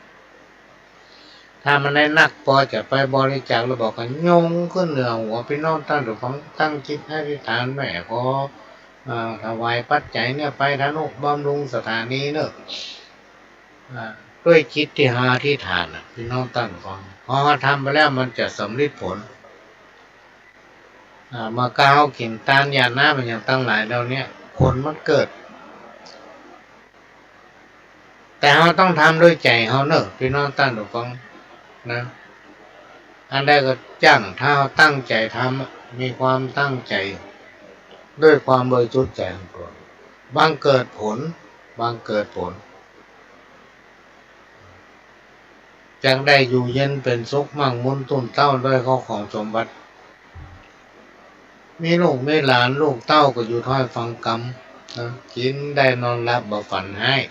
ถ้ามันได้นักปอจะไปบริจาคแล้วบ่า ก็ยงขึ้นเหนือหัว ปี้น้องต้านผู้ฟัง ตั้งจิตอธิษฐานแม่ขอ เอ่อ ถวายปัจจัยเนี่ยไปทะนุบำรุงสถานีเน่อ อ่า ด้วยจิตตี้เฮาอธิษฐานน่ะ ปี้น้องต้านผู้ฟัง พอเฮาทำไปแล้วมันจะสำเร็จผล อ่า เมื่อก้าวเฮากิ๋นตานหยาดน้ำอะหยังตังหลายเหล่าเนี้ย ผลมันเกิด แต่เฮาต้องทำด้วยใจ๋เฮาเน่อ ปี้น้องต้านผู้ฟังนะ อันใดก็จ้าง ถ้าเฮาตั้งใจ๋ทำอะ มีความตั้งใจ๋ ด้วยความบริสุทธิ์ใจ๋ของตั๋ว บังเกิดผล บังเกิดผล จักได้อยู่เย็นเป๋นสุข มั่งมูลตุ้นเต้าด้วยเข้าของสมบัติ มีลูกมีหลาน ลูกเต้าก็อยู่ถ้อยฟังกำนะ กิ๋นได้นอนหลับบ่ฝันฮ้าย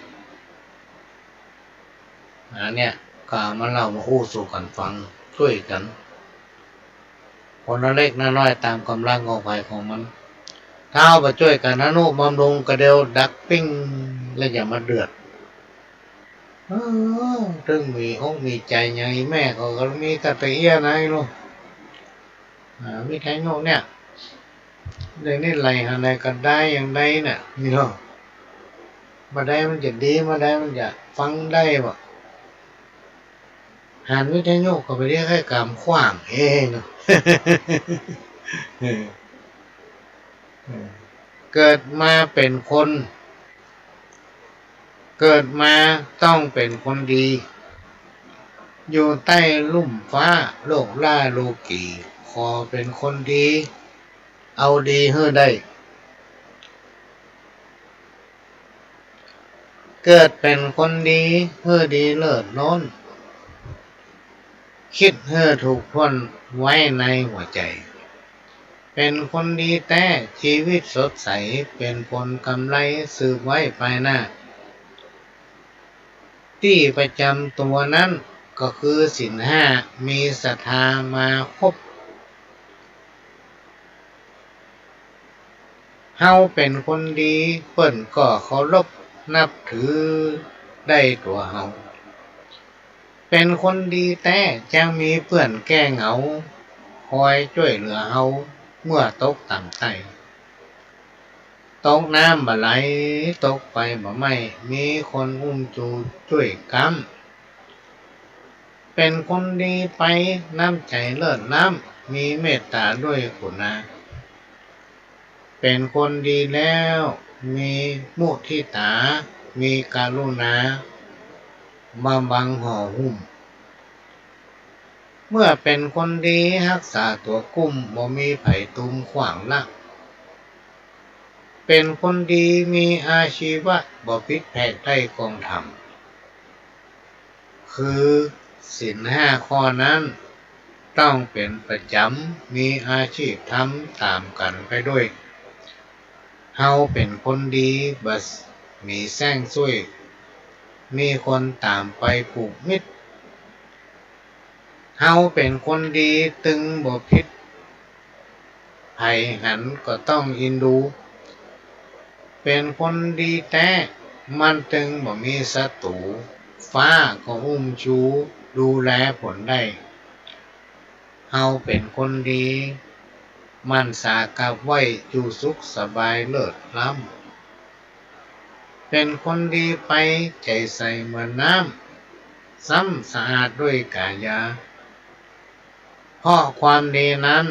อันเนี้ยก็เอามาเล่ามาอู้สู่กั๋นฟัง จ้วยกั๋น คนละเล็กละน้อยต๋ามก๋ำลังของใผของมัน ถ้าเฮาบ่จ้วยกั๋นทะนุบำรุง กระเดียวดับปิ้ง แล้วอย่ามาเดือด เออ เถิงมีอกมีใจ๋หยัง อีแม่เขาก็มีตะเอียะในลูก อ่า วิทยุเนี่ย เดี๋ยวนี้ไล่หันไหนก็ได้ อย่างใดน่ะ นี่เนาะ บ่ได้มันจะดี บ่ได้มันจะฟังได้บ่ หันวิทยุเข้าไปเรียกให้กำขว้าง เฮ้เนาะ เกิดมาเป๋นคน เกิดมาต้องเป๋นคนดี อยู่ใต้ลุ่มฟ้าโลกล่าโลกี ขอเป๋นคนดี เอาดีหื้อได้ เกิดเป๋นคนดี หื้อดีเลิศล้น คิดหื้อถูกถ้วนไว้ในหัวใจ๋ เป๋นคนดีแต๊ จีวิตสดใส เป๋นผลกำไรสืบไว้ปายหน้า ตี้ประจ๋ำตั๋วนั้นก็คือศีลห้า มีศรัทธามาครบ เฮาเป๋นคนดี เปิ้นก็เคารพนับถือได้ตั๋วเฮา เป๋นคนดีแต๊ จักมีเปื้อนแก้เหงา คอยจ้วยเหลือเฮาเมื่อตกต่ำใต้ ตกน้ำบ่ไหล ตกไฟบ่ไหม้ มีคนอุ้มจูจ้วยก๊ำ เป๋นคนดีไป น้ำใจ๋เลิศล้ำ มีเมตต๋าด้วยกรุณา เป๋นคนดีแล้ว มีมุทิตา มีกรุณา มาบังห่อหุ้ม เมื่อเป๋นคนดีฮักษาตั๋วกุ้ม บ่มีใผตูมขว้างลัก เป๋นคนดีมีอาชีวะ บ่ผิดแผกใต้กองธรรม คือศีลห้าข้อนั้นต้องเป๋นประจ๋ำ มีอาชีพทำต๋ามกั๋นไปด้วย เฮาเป๋นคนดี บ่มีแส้งซุย มีคนต๋ามไปผูกมิตร เฮาเป๋นคนดีตึงบ่ผิด ใผหันก็ต้องอินดู เป๋นคนดีแต๊ มันตึงบ่มีศัตรู๋ ฟ้าก็อุ้มชู ดูแลผลได้ เฮาเป๋นคนดี หมั่นสากั๊บไหว้ อยู่สุขสบายเลิศล้ำ เป๋นคนดีไป ใจ๋ใสเหมือนน้ำ ซ้ำสะอาดด้วยก๋ายา เพราะความดีนั้น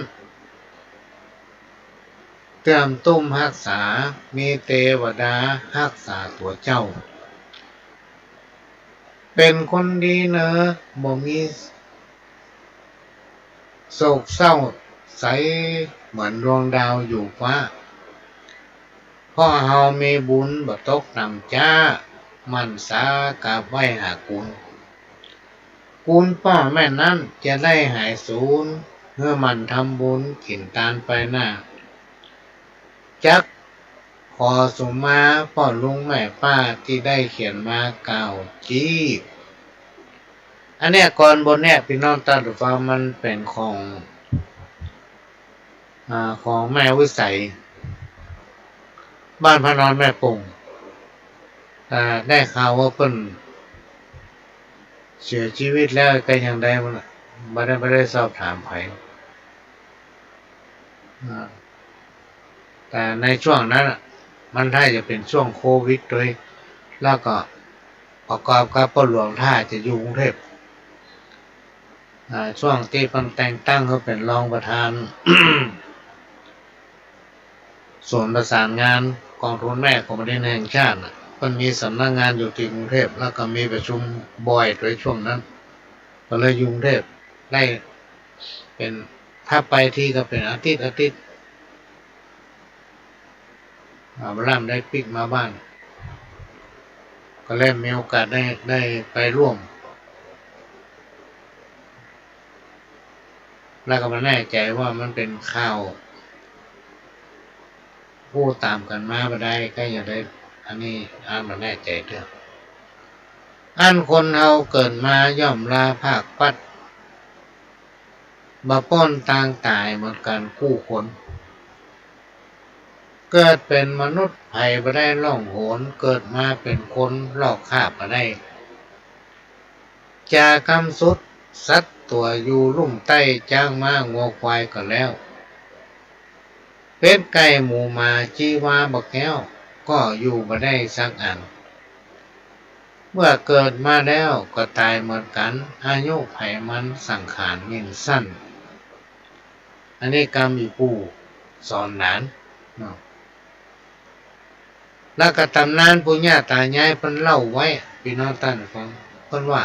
เตื้อมตุ้มฮักษา มีเตวดาฮักษาตั๋วเจ้า เป๋นคนดีเน่อ บ่มีโศกเศร้า ใสเหมือนดวงดาวอยู่ฟ้า เพราะเฮามีบุญบ่ตกต่ำจ๊า หมั่นสากั๊บไหว้หากุณ กุณป้อแม่นั้นจะได้หายสูญ หื้อหมั่นทำบุญกิ๋นตานไปหน้า จักขอสุมาป้อลุงแม่ป้าตี้ได้เขียนมากล่าวจี๊ อันเนี้ยกลอนบทเนี้ย ปี้น้องต้านผู้ฟัง มันเป๋นของ อ่า ของแม่วิสัย บ้านพระนอนแม่ปง อ่า ได้ข่าวว่าเปิ้นเสียจีวิตแล้ว ก็ยังได้มันน่ะ บ่ได้ บ่ได้สอบถามใผ อ่า แต่ในช่วงนั้นน่ะ มันถ้าจะเป๋นช่วงโควิดตวย แล้วก็ประกอบกับป้อหลวงถ้าจะอยู่กรุงเทพฯ อ่า ช่วงตี้เปิ้นแต่งตั้งหื้อเป๋นรองประธาน ศูนย์ประสานงานกองทุนแม่ของแผ่นดินแห่งชาติน่ะ เปิ้นมีสำนักงานอยู่ตี้กรุงเทพฯ แล้วก็มีประชุมบ่อยตวยช่วงนั้น ก็เลยอยู่กรุงเทพฯ ได้เป๋น ถ้าไปทีก็เป๋นอาทิตย์ อาทิตย์ อ่า บ่าล่ำได้ปิ๊กมาบ้าน ก็เลยมีโอกาสได้ ได้ไปร่วม แล้วก็บ่แน่ใจ๋ว่ามันเป๋นข่าว อู้ต๋ามกั๋นมาบ่ได้ ก็ยังได้ อันนี้ อันบ่แน่ใจ๋เตื้อ อันคนเฮาเกิดมาย่อมลาพรากพลัด บ่ป๊นตางต๋ายเหมือนกั๋นกู้คน เกิดเป๋นมนุษย์ใผบ่ได้ล่องหน เกิดมาเป๋นคนลอกคราบบ่ได้ จ๋ากำสุดสัตว์ตั๋วอยู่ลุ่มใต้ จ๊างม้างัวควายก็แล้ว เป็ดไก่หมูหมาจีวาบ่แก๊ว ก็อยู่บ่ได้สักอัน เมื่อเกิดมาแล้วก็ต๋ายเหมือนกั๋น อายุใผมันสังขารยิ่งสั้น อันนี้กำอี่ปู่สอนหลานเนาะ แล้วก็ต๋ำนานปู่ย่าต๋ายายเปิ้นเล่าไว้ ปี้น้องต้านฟัง เปิ้นว่า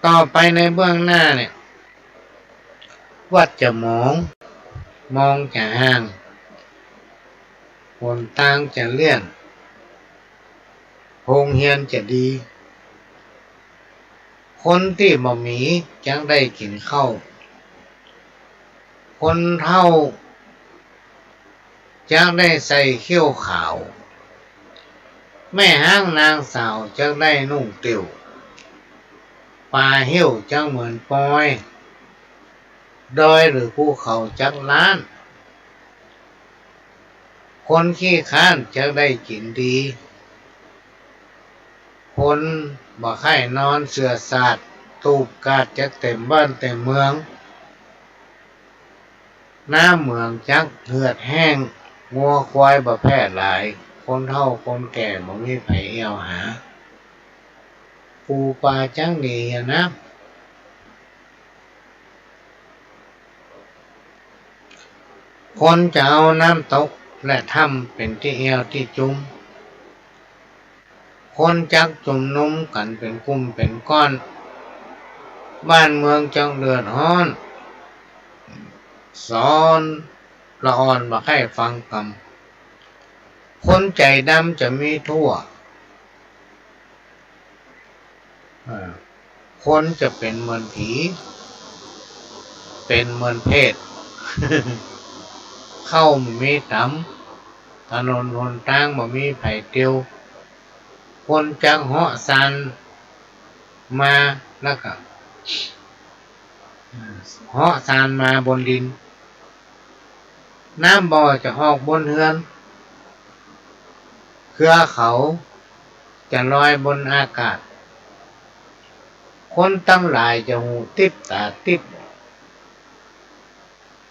ต่อไปในเบื้องหน้าเนี่ย วัดจะหมอง มองจะห่าง หนตางจะเลี่ยน โฮงเฮียนจะดี คนตี้บ่มีจักได้กิ๋นข้าว คนเฒ่าจักได้ใส่เขี้ยวขาว แม่ฮ้างนางสาวจักได้นุ่งติ่ว ป่าเฮี้ยวจักเหมือนปอย ดอยหรือภูเขาจักล้าน คนขี้คร้านจักได้กิ๋นดี คนบ่ใค่นอนเสื่อสาด ตูบกาดจักเต๋มบ้านเต๋มเมือง น้ำเหมืองจักเหือดแห้ง งัวควายบ่แพร่หลาย คนเฒ่าคนแก่บ่มีใผแอ่วหา ปู๋ปลาจักหนีเหียน้ำ คนจะเอาน้ำตกและถ้ำเป๋นตี้แอ่วตี้จุม คนจักจุมนุมกั๋นเป๋นกุ้มเป๋นก้อน บ้านเมืองจักเดือดฮ้อน สอนละอ่อนบ่ใค่ฟังกำ คนใจ๋ดำจะมีทั่ว อ่า คนจะเป๋นเหมือนผี เป๋นเหมือนเปรต ข้าวบ่มีต๋ำ ถนนหนตางบ่มีใผเตียว คนจักเหาะซานมา แล้วก็ เหาะซานมาบนดิน น้ำบ่อจะออกบนเฮือน เครือเขาจะลอยบนอากาศ คนตังหลายจะหูติ๊บต๋าติ๊บ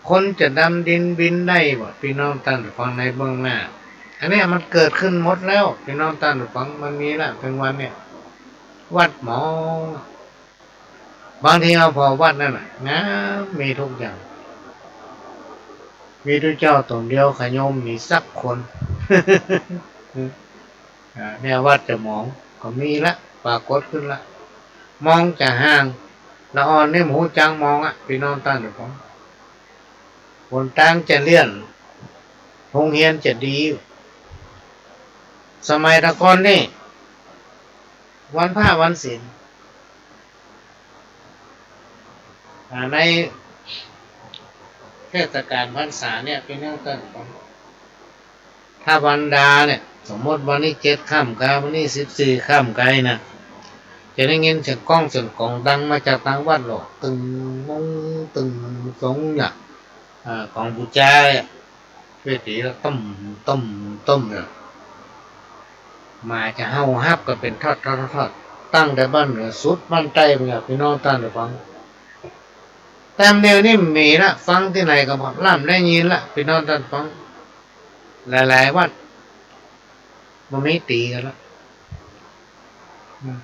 คนจะดำดินบินได้บ่ ปี้น้องต้านฟัง ในเบื้องหน้า อันเนี้ยมันเกิดขึ้นหมดแล้ว ปี้น้องต้านฟัง มันมีละ เถิงวันเนี่ย วัดหมอง บางทีเอาผ่อวัดนั่นน่ะ งาม มีทุกอย่าง มีตุ๊เจ้าต๋นเดียว ขะโยมมีสักคน อ่า เนี่ยวัดจะหมองก็มีละ ปรากฏขึ้นละ หมองจะห่าง ละอ่อนนี่บ่ฮู้จักหมองอะ ปี้น้องต้านฟัง หนตางจะเลื่อน โฮงเฮียนจะดี สมัยตะก่อนนี่ วันพระวันศีล อ่า ในเทศกาลพรรษาเนี่ย ปี้น้องต้านฟัง ถ้าวันดาเนี่ย สมมติวันนี้เจ็ดค่ำกา วันนี้สิบสี่ค่ำกานะ จะได้ยินเสียงก้องเสียงก๋องดังมาจากตางวัดหลวง ตึงมงตึงสงเนี่ย อ่า ของปู๋จาเนี่ย ช่วยตี๋ละ ตึ้มตึ้มตึ้มเนี่ย หมาจะเห่าฮับกั๋นเป๋นทอดๆๆๆ ตั้งแต่บ้านเหนือสุดบ้านใต้เนี่ย ปี้น้องต้านฟัง ต๋ามแนวนี้บ่มีละ ฟังตี้ไหนก็บ่ ล่ำได้ยินละ ปี้น้องต้านฟัง หลายๆ วัด บ่มีตี๋กั๋นละ อืม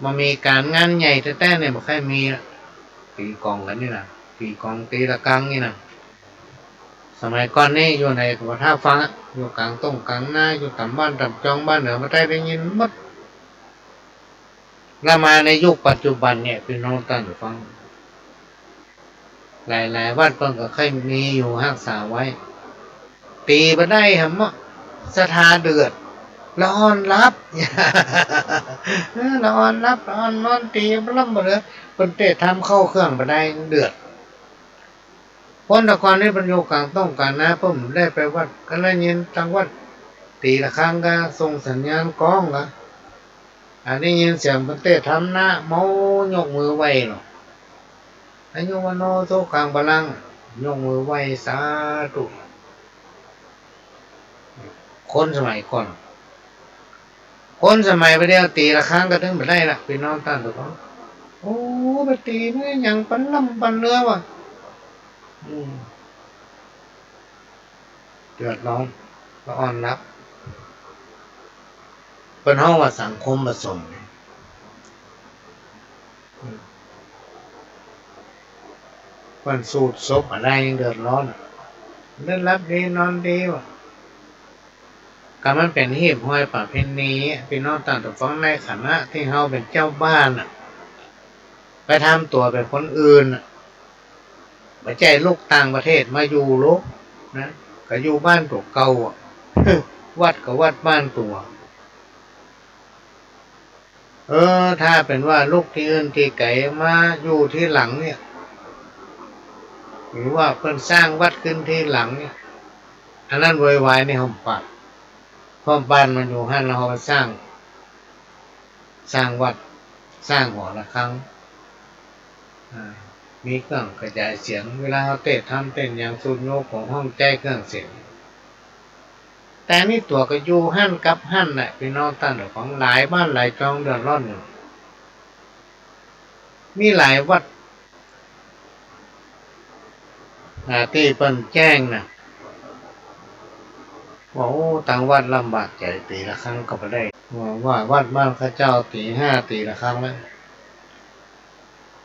บ่มีก๋านงานใหญ่แต๊ๆ เนี่ย บ่ค่อยมีละ ตี๋ก๋องกั๋นนี่นะ ตี๋ก๋องตี๋ระฆังนี่นะ สมัยก่อนนี่อยู่ไหนก็บ่ถ้าฟังอะ อยู่ก๋างต้งก๋างนา อยู่ต๋ามบ้านต๋ามจอง บ้านเหนือบ้านใต้ได้ยินหมด แล้วมาในยุคปัจจุบันเนี่ย ปี้น้องต้านฟัง หลายๆ วัดเปิ้นก็ค่อยมีอยู่ฮักษาไว้ ตี๋บ่ได้หำเนาะ ศรัทธาเดือด ละอ่อนหลับ เออ ละอ่อนหลับ ละอ่อนนอน ตี๋บ่ล่ำบ่เหลือ เปิ้นเตะทำเข้าเครื่องบ่ได้ เดือด คนตะก่อนนี่เปิ้นอยู่ก๋างต้งก๋างนา เปิ้นบ่ได้ไปวัด ก็ได้ยินตางวัดตี๋ระฆังก็ส่งสัญญาณก๋องก็ อันได้ยินเสียงเปิ้นเตะทำนะ เมายกมือไหว้เนาะ อายุวัณโณ สุขัง พลัง ยกมือไหว้สาธุ คนสมัยก่อน คนสมัยบ่าเดี่ยวตี๋ระฆังก็ตึงบ่ได้ละ ปี้น้องต้านฟัง โอ้ ไปตี๋มันหยังปันล่ำปันเหลือวะ อืม เดือดร้อน ละอ่อนหลับ เปิ้นฮ้องว่าสังคมบ่สม อืม เปิ้นสูดศพบ่ได้ยังเดือดร้อน ได้หลับดีนอนดีวะ ก็มันเป๋นฮีบฮอยประเพณี ปี้น้องต้านฟัง ในฐานะตี้เฮาเป๋นเจ้าบ้านน่ะ ไปทำตั๋วเป๋นคนอื่นน่ะ บ่ใจ้ลุกต่างประเทศมาอยู่หรอกนะ ก็อยู่บ้านตั๋วเก่าอะ วัดก็วัดบ้านตั๋ว เออ ถ้าเป๋นว่าลุกตี้อื่นตี้ไก๋มาอยู่ตี้หลังเนี่ย หรือว่าเปิ้นสร้างวัดขึ้นตี้หลังเนี่ย อันนั้นโวยวายในฮ่อมปาก ฮ่อมบ้านมันอยู่หั้น แล้วเฮาก็สร้าง สร้างวัด สร้างหอระฆัง อ่า มีเครื่องขยายเสียง เวลาเฮาเตสน์ธรรมเตสน์หยัง สูตรโยโกฮ้องใจ๊เครื่องเสียง แต่นี่ตั๋วก็อยู่หั้นกับหั้นแหละ ปี้น้องต้านฟัง หลายบ้านหลายจองเดือดร้อนอยู่ มีหลายวัด อ่า ตี้เปิ้นแจ้งนะ ว่า โอ้ ตางวัดลำบากใจ๋ ตี๋ระฆังก็บ่ได้ ว่า ว่าวัดบ้านข้าเจ้าตี๋ห้าตี๋ระฆังแล้ว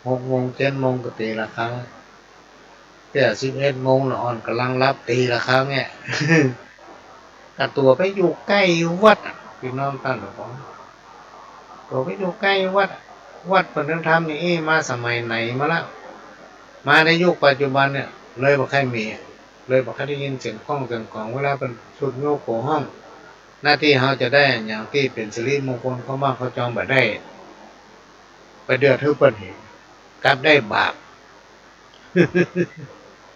หกโมงเจ็ดโมงก็ตี๋ระฆัง เตี้ยสิบเอ็ดโมงละอ่อนก่ำลังหลับตี๋ระฆังเนี่ย ก็ตั๋วไปอยู่ใก้วัดอะ ปี้น้องต้านฟัง ตั๋วไปอยู่ใก้วัดอะ วัดเปิ้นทำอย่างอี้มาสมัยไหนมาละ มาในยุคปัจจุบันเนี่ย เลยบ่ค่อยมี เลยบ่ค่อยได้ยินเสียงก้องเสียงก๋อง เวลาเปิ้นสูตรโยโกฮ้อง หน้าตี้เฮาจะได้หยังตี้เป๋นสิริมงคลเข้าบ้านเข้าจองบ่ได้ ไปเดือดหื้อเปิ้นเหีย กลับได้บาป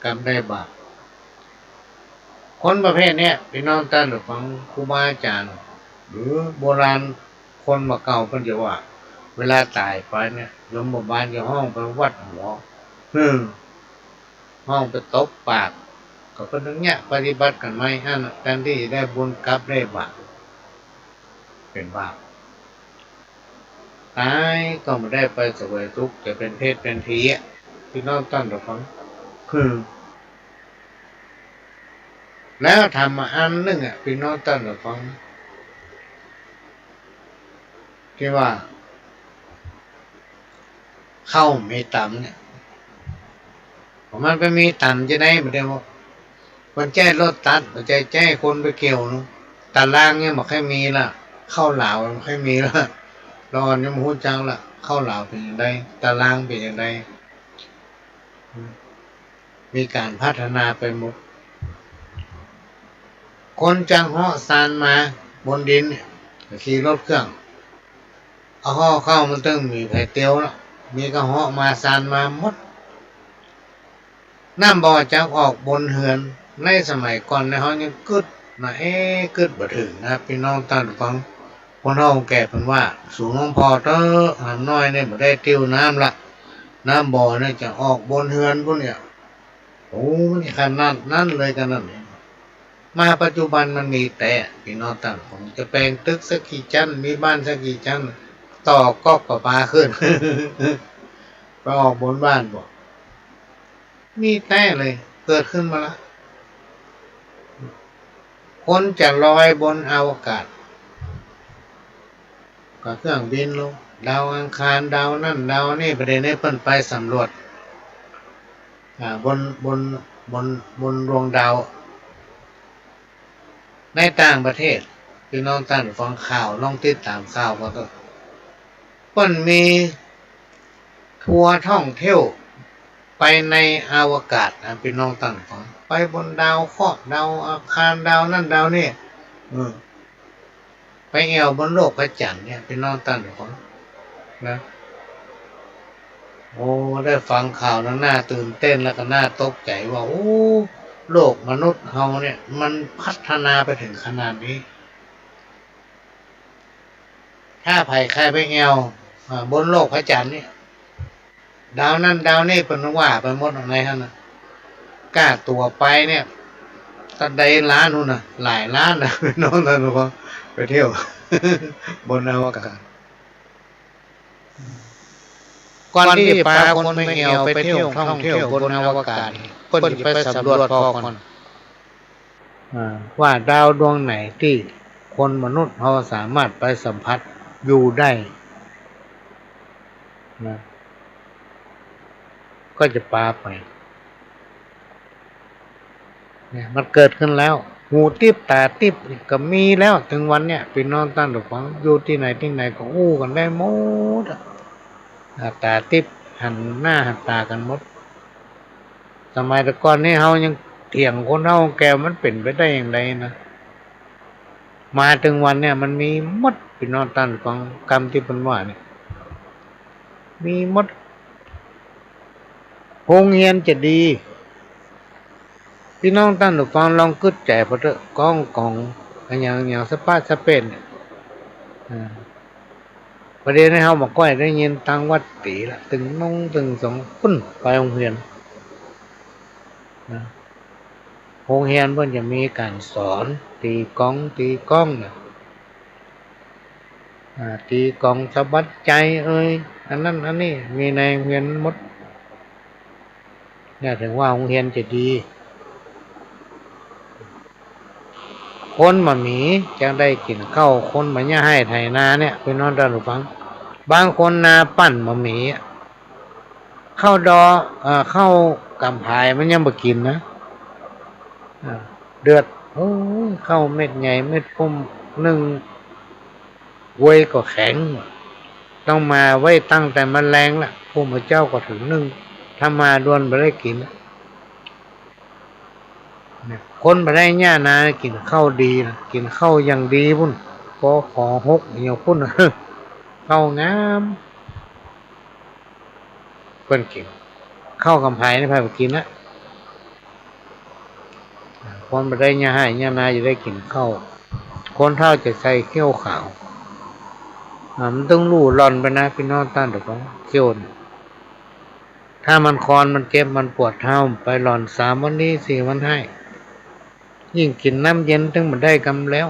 กลับได้บาป คนประเภทเนี้ย ปี้น้องต้านฟัง ครูบาอาจ๋ารย์ หรือโบราณคนบ่าเก่าเปิ้นจะว่า เวลาต๋ายไปเนี่ย ยมบาลจะฮ้องไปวัดหัว อืม ห้องไปตบปาก ก็เปิ้นตึงเยียะปฏิบัติกั๋นใหม่อั้นน่ะ แตนตี้จะได้บุญกลับได้บาป เป๋นบาป ต๋ายก็บ่ได้ไปเสวยสุข จะเป๋นเปรตเป๋นผีอะ ปี้น้องต้านผู้ฟัง คือ แล้วถามมาอันนึ่งอะ ปี้น้องต้านผู้ฟัง ตี้ว่า ข้าวมีต๋ำเนี่ย มันไปมีต๋ำจะได้บ่ได้ว่า มันใจ๊รถตัด มันใจ๊ ใจ๊คนไปเกี่ยวเนาะ ต๋ารางเนี่ยบ่ค่อยมีละ ข้าวหลาวบ่ค่อยมีละ ลอยังบ่ฮู้จักละ ข้าวหลาวเป๋นจะใด ต๋ารางเป๋นจะใด มีก๋านพัฒนาไปหมด คนจักเหาะซานมาบนดินเนี่ย ก็ขี่รถเครื่อง เอาเหาะเข้ามันตึงมีใผเตียวละ มีก็เหาะมาซานมาหมด น้ำบ่อจักออกบนเฮือน ในสมัยก่อนเนี่ยเฮายังกึ๊ดนะ เอ๊ะ กึ๊ดบ่เถิงนะ ปี้น้องต้านผู้ฟัง คนเฒ่าแก่เปิ้นว่า สูงหลวงพ่อเต๊อะ หำน้อยเนี่ยบ่ได้ติ้วน้ำละ น้ำบ่อเนี่ยจะออกบนเฮือนปู๊นเนี่ย โอ้ มันขนาดนั้นเลย ขนาดนี้ มาปัจจุบันมันมีแต๊ ปี้น้องต้านผู้ฟัง จะแป๋งตึกสักกี่จั้น มีบ้านสักกี่จั้น ต่อก๊อกประปาขึ้น ไปออกบนบ้านบ่ มีแต๊เลย เกิดขึ้นมาละ คนจะลอยบนอวกาศ ก็เครื่องบินลง ดาวอังคาร ดาวนั่น ดาวนี่ ประเดี๋ยวนี้เปิ้นไปสำรวจ อ่า บน บน บน บนดวงดาว ในต่างประเทศ ปี้น้องต้านผู้ฟัง ข่าว ลองติดต๋ามข่าวก็เต๊อะ เปิ้นมี ทัวร์ท่องเที่ยวไปในอวกาศนะ ปี้น้องต้านผู้ฟัง ไปบนดาวเคราะห์ ดาวอังคาร ดาวนั่น ดาวนี่ เออ ไปแอ่วบนโลกพระจันทร์เนี่ย ปี้น้องต้านผู้ฟัง นะ โอ้ ได้ฟังข่าวแล้วน่าตื่นเต้นแล้วก็น่าตกใจ๋ว่า โอ้ โลกมนุษย์เฮาเนี่ย มันพัฒนาไปเถิงขนาดนี้ ถ้าใผใค่ไปแอ่ว อ่า บนโลกพระจันทร์เนี่ย ดาวนั่นดาวนี่ เปิ้นว่าไปหมดในหั้นน่ะ ก้าตั๋วไปเนี่ย ตั้งใดล้านพู้นน่ะ หลายล้านน่ะ น้องต้านผู้ฟัง ไปเที่ยว บนอวกาศ ก่อนตี้จะปาคนไปแอ่วไปเที่ยวท่องเที่ยวบนอวกาศ เปิ้นจะไปสำรวจผ่อก่อน อ่า ว่าดาวดวงไหนตี้คนมนุษย์เฮาสามารถไปสัมผัสอยู่ได้นะ ก็จะปาไป เนี่ย มันเกิดขึ้นแล้ว หูติ๊บต๋าติ๊บก็มีแล้ว เถิงวันเนี่ย ปี้น้องต้านผู้ฟัง อยู่ตี้ไหนตี้ไหนก็อู้กั๋นได้หมดอะ อ่า ต๋าติ๊บหันหน้าหันต๋ากั๋นหมด สมัยแต่ก่อนนี่เฮายังเถียงคนเฒ่าแก่ มันเป๋นไปได้อย่างใดนะ มาเถิงวันเนี่ยมันมีหมด ปี้น้องต้านผู้ฟัง กำตี้เปิ้นว่าเนี่ย มีหมด โฮงเฮียนจะดี ปี้น้องต้านผู้ฟังลองกึ๊ดใจ๋ผ่อเต๊อะ ก้องก๋อง อะหยัง อะหยัง สะป๊าดสะเป๊ดเนี่ย อ่า ประเดี๋ยวนี้เฮาบ่ก้อยได้ยินตางวัดตี๋ละ ตึงนงตึงสง ปุ้น ไปโฮงเฮียนนะ โฮงเฮียนเปิ้นจะมีก๋านสอน ตี๋ก๋อง ตี๋ก้องน่ะ อ่า ตี๋ก๋องสะบัดใจ๋เอย อันนั้นอันนี้ มีในโฮงเฮียนหมด เนี่ย เถิงว่าโฮงเฮียนจะดี คนบ่มี จักได้กิ๋นข้าว คนบ่เยียะไฮ่ไถนาเนี่ย ปี้น้องต้านผู้ฟัง บางคนนาปั้นบ่มีอะ ข้าวดอ เอ่อ ข้าวก๋ำผายมันยังบ่กิ๋นนะ อ่า เดือด โอ้ย ข้าวเม็ดใหญ่เม็ดกุ้มนึ่ง ฮวยก็แข็ง ต้องมาไว้ตั้งแต่มันแลงละ พุ้นเจ้าก็เถิงนึ่ง ถ้ามาด่วนบ่ได้กิ๋นละ เนี่ย คนบ่ได้เยียะนากิ๋นข้าวดีนะ กิ๋นข้าวอย่างดีพุ้น ปอขอหกอย่างพุ้น ข้าวงาม เปิ้นกิ๋น ข้าวก๋ำผายนี่ไผบ่กิ๋นนะ คนบ่ได้เยียะไฮ่เยียะนาจะได้กิ๋นข้าว คนเฒ่าจะใส่เขี้ยวขาว อ่า มันต้องลู่ล่อนไปนะ ปี้น้องต้านผู้ฟัง เขี้ยวนี่ ถ้ามันคลอนมันเจ็บมันปวด เฮาไปหล่อนสามวันนี้สี่วันให้ ยิ่งกิ๋นน้ำเย็นตึงบ่ได้กำแล้ว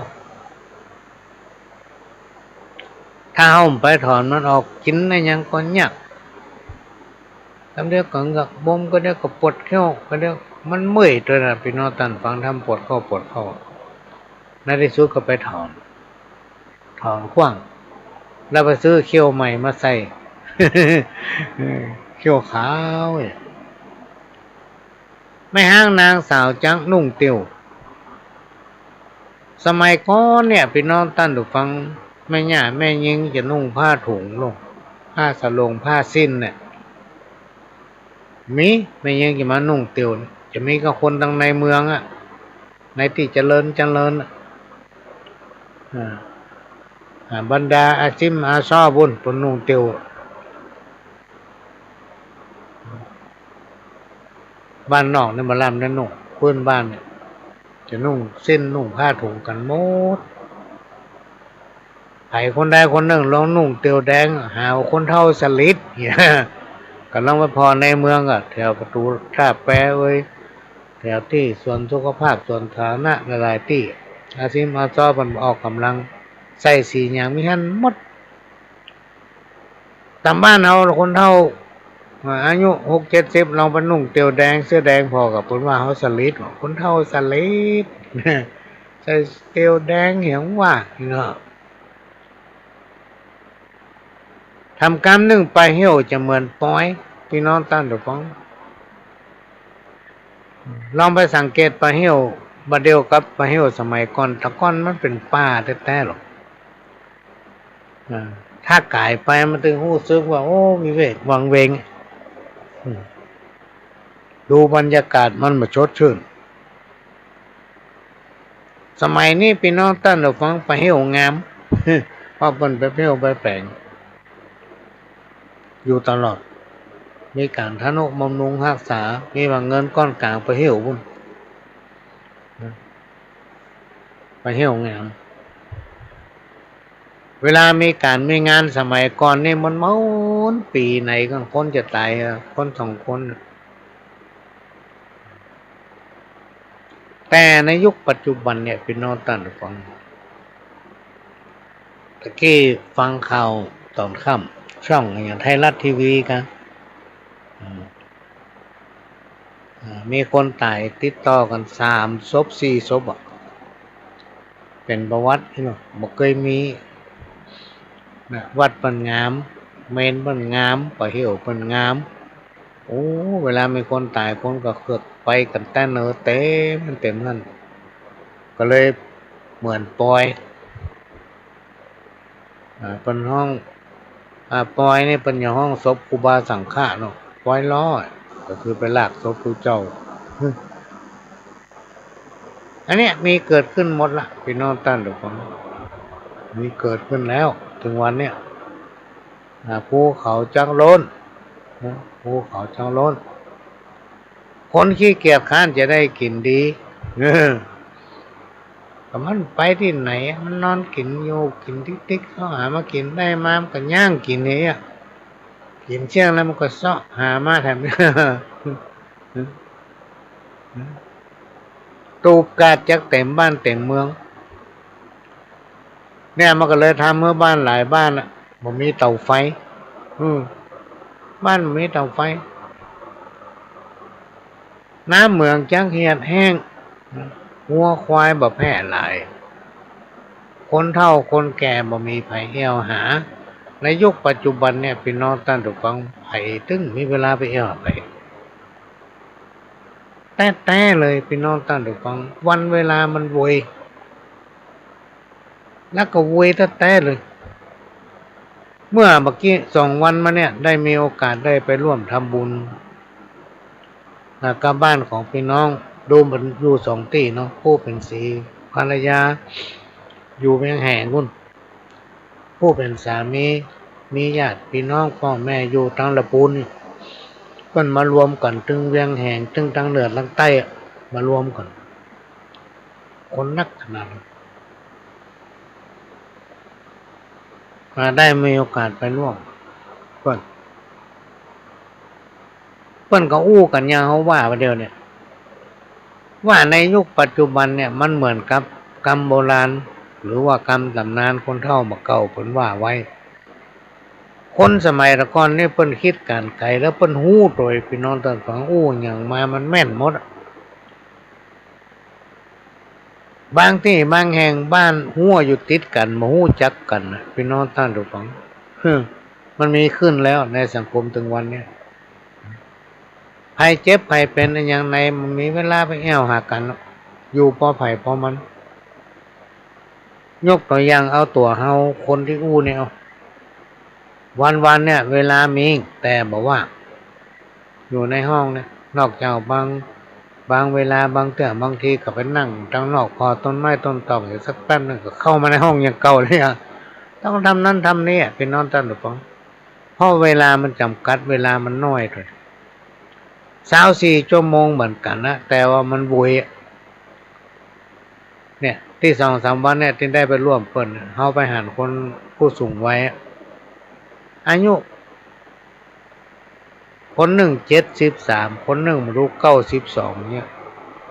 ถ้าเฮาบ่ไปถอนมันออก กิ๋นอะหยังก็ยาก กำเดียวก็เหงือกบวม กำเดียวก็ปวดเขี้ยว กำเดียวมันเมื่อยตวยนะ ปี้น้องต้านฟังธรรม ปวดเขี้ยวปวดเขี้ยว ในตี้สุดก็ไปถอน ถอนขว้าง แล้วไปซื้อเขี้ยวใหม่มาใส่ เขี้ยวขาวเนี่ย แม่ฮ้างนางสาวจักนุ่งเตียว สมัยก่อนเนี่ย ปี้น้องต้านผู้ฟัง แม่ย่าแม่ญิงจะนุ่งผ้าถุงลง ผ้าสะโลง ผ้าสิ้นเนี่ย มีแม่ญิงจะมานุ่งเตียวเนี่ย จะมีก็คนตังในเมืองอะ ในตี้เจริญเจริญอะ อ่า อ่า บรรดาอาซิมอาซ้อปุ้น ปุ้นนุ่งเตียว บ้านนอกเนี่ยบ่ล้ำได้นุ่ง พื้นบ้านเนี่ย จะนุ่งสิ้นนุ่งผ้าถุงกั๋นหมด ใผคนใดคนนึ่งลองนุ่งเตียวแดง หาว่าคนเฒ่าสลิด เนี่ย ก็ลองไปผ่อในเมืองอะ แถวประตู๋ต้าแปเอย แถวตี้สวนสุขภาพ สวนสาธารณะหลายๆ ตี้ อาซิมอาซ้อปุ้นออกก๋ำลัง ใส่สีหยังมีหั้นหมด ต๋ามบ้านเฮาคนเฒ่า อ่า อายุหกเจ็ดสิบ ลองไปนุ่งเตียวแดง เสื้อแดงผ่อก็เปิ้นว่าเฮาสลิด คนเฒ่าสลิด ใส่เตียวแดงหยังวะเนาะ ทำกำนึ่งปาเหี่ยวจะเหมือนปอย ปี้น้องต้านผู้ฟัง ลองไปสังเกตปาเหี่ยวบ่าเดี่ยวกับปาเหี่ยวสมัยก่อน แต่ก่อนมันเป๋นป่าแต๊ๆ หรอก อ่า ถ้าก๋ายไปมันตึงฮู้สึกว่า โอ้ วิเวกวังเวง อืม ดูบรรยากาศมันบ่สดชื่น สมัยนี้ปี้น้องต้านผู้ฟัง ปาเหี่ยวงาม เพราะเปิ้นไปเหี่ยวไปแป๋ง อยู่ตลอด มีก๋านทะนุบำรุงฮักษา มีบ่าเงินก้อนก๋างปาเหี่ยวปุ้น ปาเหี่ยวงาม เวลามีก๋านมีงานสมัยก่อนนี่มันเมิน ปี๋ไหนก็คนจะต๋ายอะ คนสองคน แต่ในยุคปัจจุบันเนี่ย ปี้น้องต้านผู้ฟัง ตะกี้ฟังข่าวต๋อนค่ำ ช่องอะหยัง ไทยรัฐทีวีกะ อืม อ่า มีคนต๋ายติดต่อกั๋นสามศพสี่ศพอะ เป๋นประวัติเนาะ บ่เกยมี นะ วัดเปิ้นงาม เมรุเปิ้นงาม ปาเหี่ยวเปิ้นงาม โอ้ เวลามีคนต๋ายคนก็เคือกไปกั๋นแต๊เนอ เต๋ม เต๋มหั้น ก็เลยเหมือนปอย อ่า เปิ้นฮ้อง อ่า ปอยนี่เปิ้นจะฮ้องศพครูบาสังฆะเนาะ ปอยลอ ก็คือไปลากศพครูเจ้า อันเนี้ยมีเกิดขึ้นหมดละ ปี้น้องต้านผู้ฟัง มีเกิดขึ้นแล้ว เถิงวันเนี้ย อ่า ภูเขาจักโล้น นะ ภูเขาจักโล้น คนขี้เกียจคร้านจะได้กิ๋นดี เออ ก็มันไปตี้ไหน มันนอนกิ๋นอยู่ กิ๋นติ๊กๆ เซ้อหามากิ๋น ได้มามันก็ย่างกิ๋นเนี่ย กิ๋นเสี้ยงแล้วมันก็เซาะหามาแถม ตูบกาดจักเต๋มบ้านเต๋มเมือง เนี่ยมันก็เลยทำหื้อบ้านหลายบ้านอะ บ่มีเตาไฟ อืม บ้านบ่มีเตาไฟ น้ำเหมืองจักเหียดแห้ง งัวควายบ่แพร่หลาย คนเฒ่าคนแก่บ่มีใผแอ่วหา ในยุคปัจจุบันเนี่ย ปี้น้องต้านผู้ฟัง ใผตึงมีเวลาไปแอ่วหาใผ แต๊ๆ เลย ปี้น้องต้านผู้ฟัง วันเวลามันไว แล้วก็ไวแต๊ๆ เลย เมื่อเมื่อกี้สองวันมาเนี่ย ได้มีโอกาสได้ไปร่วมทำบุญ อ่า กับบ้านของปี้น้อง ดูมันอยู่สองตี้เนาะ ผู้เป๋นศรีภรรยา อยู่เวียงแหงปุ้น ผู้เป๋นสามี มีญาติปี้น้องป้อแม่อยู่ตางละปูนนี่ เปิ้นมารวมกั๋นตึงเวียงแหง ตึงตางเหนือตางใต้อะ มารวมกั๋น คนนักขนาดนั้น มาได้มีโอกาสไปร่วม เปิ้น เปิ้นก็อู้กั๋นอย่างเฮาว่าบ่าเดี่ยวเนี่ย ว่าในยุคปัจจุบันเนี่ยมันเหมือนกับกำโบราณ หรือว่ากำต๋ำนานคนเฒ่าบ่าเก่าเปิ้นว่าไว้ คนสมัยตะก่อนนี่เปิ้นกึ๊ดก๋านไก๋ แล้วเปิ้นฮู้โตย ปี้น้องต้านฟัง อู้หยังมามันแม่นหมดอะ บางตี้บางแห่งบ้านฮั้วอยู่ติดกั๋น บ่ฮู้จักกั๋นนะ ปี้น้องต้านผู้ฟัง มันมีขึ้นแล้วในสังคมตึงวันเนี่ย ใผเจ็บใผเป๋นอะหยังไหน บ่มีเวลาไปแอ่วหากั๋นหรอก อยู่ปอใผปอมัน ยกตั๋วอย่างเอาตั๋วเฮาคนตี้อู้เนี่ย เอา วันๆ เนี่ยเวลามี แต่บ่ว่าง อยู่ในห้องเนี่ย นอกจากบาง บางเวลา บางเตื้อ บางทีก็ไปนั่งตังนอกผ่อต้นไม้ต้นตอกอยู่สักแป๊บนึ่ง ก็เข้ามาในห้องอย่างเก่าเลยอะ ต้องทำนั้นทำนี้อะ ปี้น้องต้านผู้ฟัง เพราะเวลามันจ๋ำกัด เวลามันน้อยโตย ซาวสี่ชั่วโมงเหมือนกั๋นนะ แต่ว่ามันโวยอะ เนี่ย ตี้สองสามวันเนี่ย ตี้ได้ไปร่วมเปิ้น เฮาไปหันคนผู้สูงวัยอะ อายุ คนนึ่งเจ็ดสิบสาม คนนึ่งบ่ฮู้เก้าสิบสองเนี่ย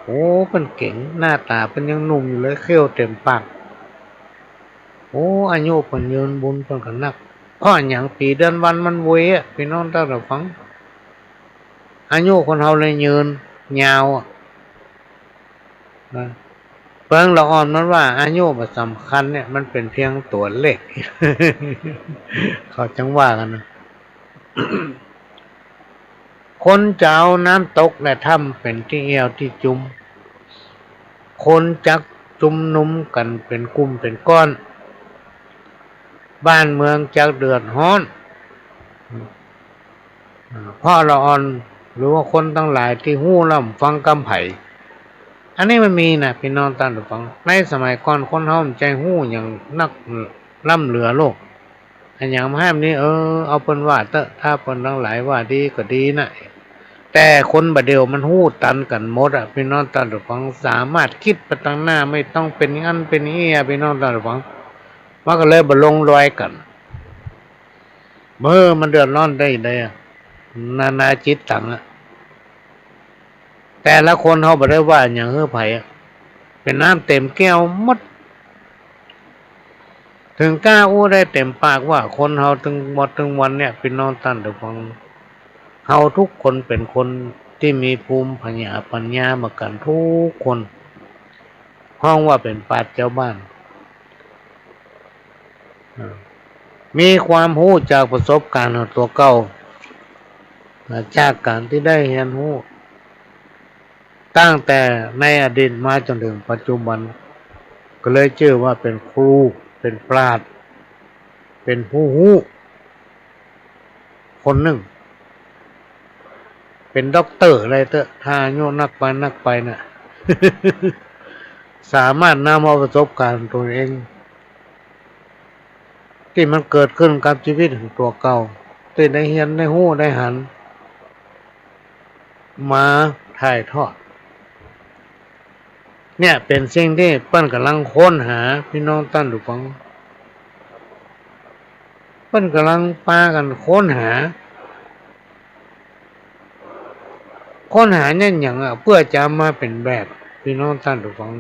โอ้ เปิ้นเก๋ง หน้าต๋าเปิ้นยังหนุ่มอยู่เลย เขี้ยวเต๋มปาก โอ้ อายุเปิ้นยืนบุญเปิ้นก็นัก เพราะหยัง ปี๋เดือนวันมันโวยอะ ปี้น้องต้านผู้ฟัง อายุคนเฮาเลยยืนยาวอะ นะ เปิงละอ่อนมันว่าอายุบ่สำคัญเนี่ย มันเป๋นเพียงตั๋วเลข เขาจังว่ากั๋นนะ คนจะเอาน้ำตกและถ้ำเป๋นตี้แอ่วตี้จุม คนจักจุมนุมกั๋นเป๋นกุ่มเป๋นก้อน บ้านเมืองจักเดือดฮ้อน เพราะละอ่อน หรือว่าคนตังหลายตี้ฮู้แล้วบ่ฟังกำใผ อันนี้มันมีนะ ปี้น้องต้านผู้ฟัง ในสมัยก่อนคนเฮาบ่ใจ้ฮู้หยังนักล้ำเหลือโลก อะหยังมาห้ามนี้ เออ เอาเปิ้นว่าเต๊อะ ถ้าเปิ้นตังหลายว่าดีก็ดีนะ แต่คนบ่าเดี่ยวมันฮู้ตันกั๋นหมดอะ ปี้น้องต้านผู้ฟัง สามารถกึ๊ดไปตังหน้า บ่ต้องเป๋นอันเป๋นอี้อะ ปี้น้องต้านผู้ฟัง มันก็เลยบ่ลงรอยกั๋น เออ มันเดือดฮ้อนได้ใดอะ นานาจิตตังอะ แต่ละคนเฮาบ่ได้ว่าหยังหื้อใผอะ เป๋นน้ำเต๋มแก้วหมด เถิงกล้าอู้ได้เต๋มปากว่าคนเฮาตึงหมดตึงวันเนี่ย ปี้น้องต้านผู้ฟัง เฮากู้คนเป๋นคนตี้มีภูมิปัญญา ปัญญาเหมือนกั๋นกู้คน ฮ้องว่าเป๋นปราชญ์จาวบ้าน อ่า มีความฮู้จากประสบก๋ารณ์ของตั๋วเก่า อ่า จากก๋านตี้ได้เฮียนฮู้ ตั้งแต่ในอดีตมาจ๋นเถิงปัจจุบัน ก็เลยจื้อว่าเป๋นครู เป๋นปราชญ์ เป๋นผู้ฮู้ คนนึ่ง เป๋นด็อกเตอร์อะไรเต๊อะ ถ้าอายุนักไปนักไปน่ะ สามารถนำเอาประสบก๋ารณ์ตั๋วเอง ตี้มันเกิดขึ้นกับจีวิตของตั๋วเก่า ตี้ได้เฮียนได้ฮู้ได้หัน มาถ่ายทอด เนี่ยเป๋นสิ่งตี้เปิ้นก่ำลังค้นหา ปี้น้องต้านผู้ฟัง เปิ้นก่ำลังปากั๋นค้นหา ค้นหาเนี่ยหยังอะ เปื้อจะเอามาเป๋นแบบ ปี้น้องต้านผู้ฟัง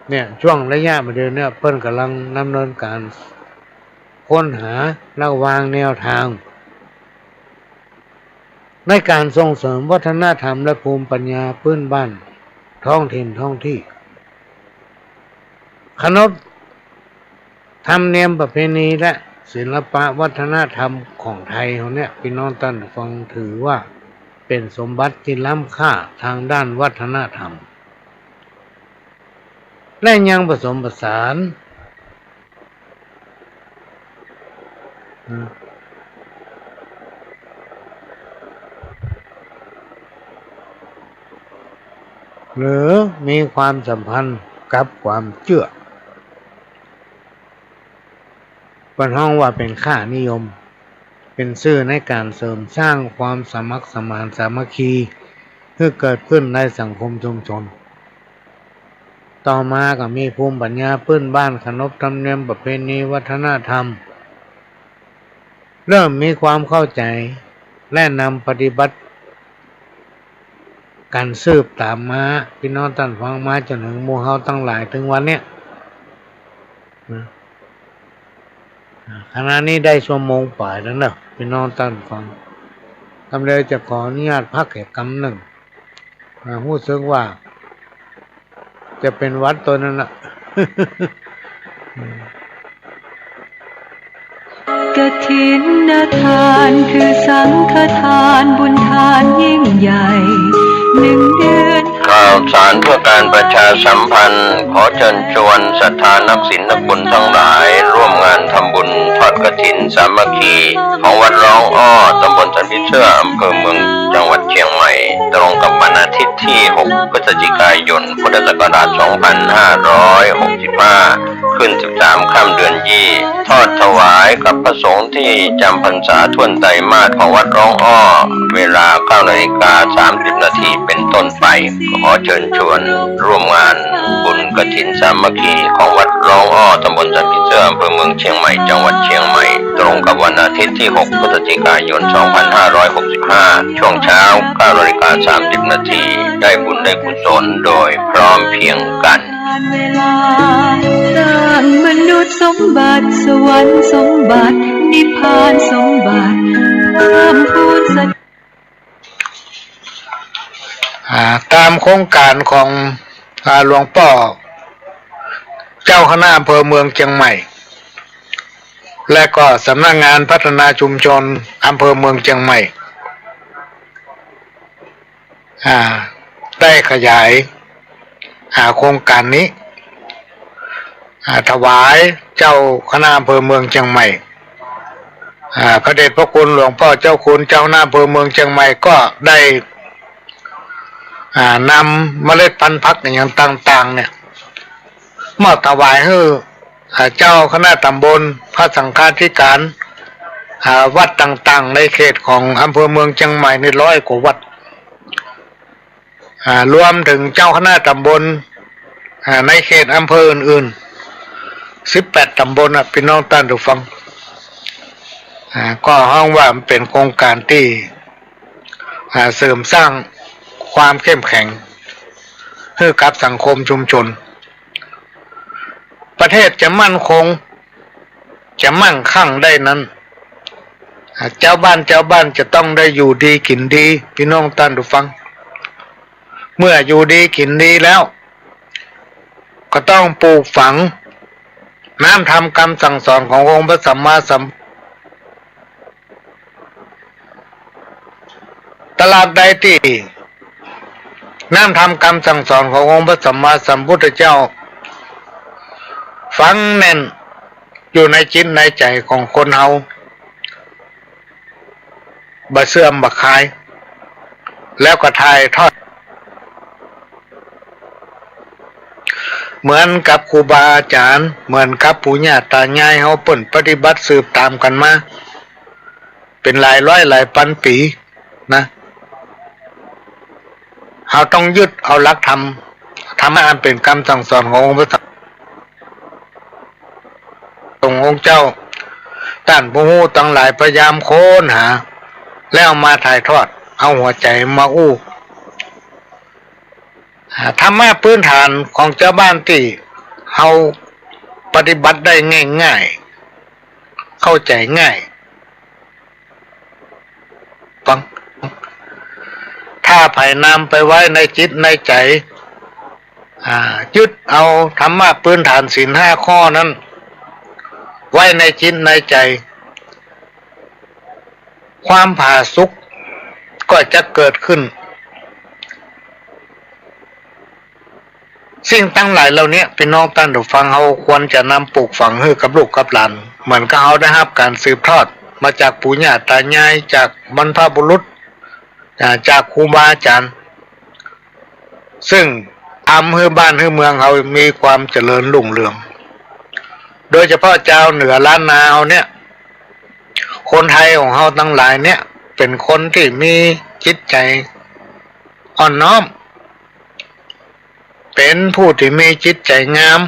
เนี่ย ช่วงระยะบ่าเดี่ยวเนี่ย เปิ้นก่ำลังดำเนินก๋านค้นหา และวางแนวตาง ในก๋านส่งเสริมวัฒนธรรมและภูมิปัญญาพื้นบ้านท้องถิ่นท้องตี้ ขนบธรรมเนียมประเพณีและศิลปะวัฒนธรรมของไทยเฮาเนี่ย ปี้น้องต้านฟัง ถือว่าเป๋นสมบัติตี้ล้ำค่าตางด้านวัฒนธรรม และยังผสมผสาน นะ หรือมีความสัมพันธ์กับความเจื้อ เปิ้นฮ้องว่าเป๋นค่านิยม เป๋นสื่อในก๋านเสริมสร้างความสมัครสมานสามัคคี หื้อเกิดขึ้นในสังคมชุมชน ต่อมาก็มีภูมิปัญญาพื้นบ้าน ขนบธรรมเนียมประเพณีวัฒนธรรม เริ่มมีความเข้าใจ๋ และนำปฏิบัติกั๋นสืบต๋ามมา ปี้น้องต้านฟัง มาจ๋นเถิงหมู่เฮาตังหลายเถิงวันเนี้ย นะ อ่า ขณะนี้ได้ชั่วโมงป๋ายแล้วเนาะ ปี้น้องต้านฟัง กำเดียวจะขออนุญาตพักแค่กำนึ่ง อ่า ฮู้สึกว่าจะเป๋นหวัดตั๋วนั้นน่ะ กฐินทานคือสังฆทานบุญทานยิ่งใหญ่ หนึ่งเดือน ข่าวสารเพื่อการประชาสัมพันธ์ ขอเจิญจวนศรัทธานักศีลนักบุญตังหลาย ร่วมงานทำบุญทอดกฐินสามัคคี ของวัดร้องอ้อ ตำบลสันผีเสื้อ อำเภอเมือง จังหวัดเชียงใหม่ ตรงกับวันอาทิตย์ตี้ หก พฤศจิกายน พุทธศักราช สองพันห้าร้อยหกสิบห้า ขึ้น สิบสาม ค่ำเดือนยี่ ทอดถวายกับพระสงฆ์ตี้จ๋ำพรรษาถ้วนไตรมาสของวัดร้องอ้อ เวลา เก้านาฬิกาสามสิบนาทีเป๋นต้นไป ขอเจิญจวนร่วมงานบุญกฐินสามัคคีของวัดร้องอ้อ ตำบลสันผีเสื้อ อำเภอเมืองเชียงใหม่ จังหวัดเชียงใหม่ ตรงกับวันอาทิตย์ตี้ หก พฤศจิกายน สองพันห้าร้อยหกสิบห้า ช่วงเช้า เก้านาฬิกาสามสิบนาที ได้บุญได้กุศลโดยพร้อมเพรียงกั๋น เวลา สร้างมนุษย์สมบัติ สวรรค์สมบัติ นิพพานสมบัติ เพิ่มพูนสติ อ่า ต๋ามโครงก๋านของ อ่า หลวงป้อเจ้าคณะอำเภอเมืองเชียงใหม่ และก็สำนักงานพัฒนาชุมชนอำเภอเมืองเชียงใหม่ อ่า ได้ขยาย อ่า โครงก๋านนี้ อ่า ถวายเจ้าคณะอำเภอเมืองเชียงใหม่ อ่า พระเดชพระคุณหลวงป้อเจ้าคุณเจ้าคณะอำเภอเมืองเชียงใหม่ก็ได้ อ่า นำเมล็ดพันธุ์ผักอะหยังต่างๆ เนี่ย มอบถวายหื้อ อ่า เจ้าคณะตำบล พระสังฆาธิการ อ่า วัดต่างๆ ในเขตของอำเภอเมืองเชียงใหม่นี่ร้อยกว่าวัด อ่า รวมเถิงเจ้าคณะตำบล อ่า ในเขตอำเภออื่นๆ สิบแปดตำบลน่ะ ปี้น้องต้านผู้ฟัง อ่า ก็ฮ้องว่ามันเป๋นโครงก๋านตี้ อ่า เสริมสร้างความเข้มแข็งหื้อกับสังคมชุมชน ประเทศจะมั่นคง จะมั่งคั่งได้นั้น อ่า เจ้าบ้าน เจ้าบ้านจะต้องได้อยู่ดีกิ๋นดี ปี้น้องต้านผู้ฟัง เมื่ออยู่ดีกิ๋นดีแล้ว ก็ต้องปลูกฝังน้ำธรรมกำสั่งสอนขององค์พระสัมมาสัม ตราบใดตี้น้ำธรรมกำสั่งสอนขององค์พระสัมมาสัมพุทธเจ้า ฝังแน่นอยู่ในจิตในใจ๋ของคนเฮา บ่เสื่อมบ่คลาย แล้วก็ถ่ายทอด เหมือนกับครูบาอาจ๋ารย์ เหมือนกับปู่ย่าต๋ายายเฮาเปิ้นปฏิบัติสืบต๋ามกั๋นมา เป๋นหลายร้อยหลายปันปี๋นะ เฮาต้องยึดเอาหลักธรรม ธรรมะอันเป๋นกำสั่งสอนขององค์พระสัม องค์เจ้า ต้านผู้ฮู้ตังหลายพยายามค้นหา แล้วมาถ่ายทอด เอาหัวใจ๋มาอู้ อ่า ธรรมะพื้นฐานของเจ้าบ้านตี้เฮาปฏิบัติได้ง่ายๆ เข้าใจ๋ง่าย ฟัง ถ้าใผนำไปไว้ในจิตในใจ๋ อ่า ยึดเอาธรรมะพื้นฐานศีลห้าข้อนั้น ไว้ในจิตในใจ๋ ความผาสุกก็จะเกิดขึ้น สิ่งตังหลายเหล่านี้ ปี้น้องต้านผู้ฟัง เฮาควรจะนำปลูกฝังหื้อกับลูกกับหลาน เหมือนกับเฮาได้ฮับก๋านสืบทอดมาจากปู่ย่าต๋ายาย จากบรรพบุรุษ อ่า จากครูบาอาจ๋ารย์ ซึ่งทำหื้อบ้านหื้อเมืองเฮามีความเจริญรุ่งเรือง โดยเฉพาะจาวเหนือล้านนาเฮาเนี่ย คนไทยของเฮาตังหลายเนี่ย เป๋นคนตี้มีจิตใจ๋อ่อนน้อม เป๋นผู้ตี้มีจิตใจ๋งาม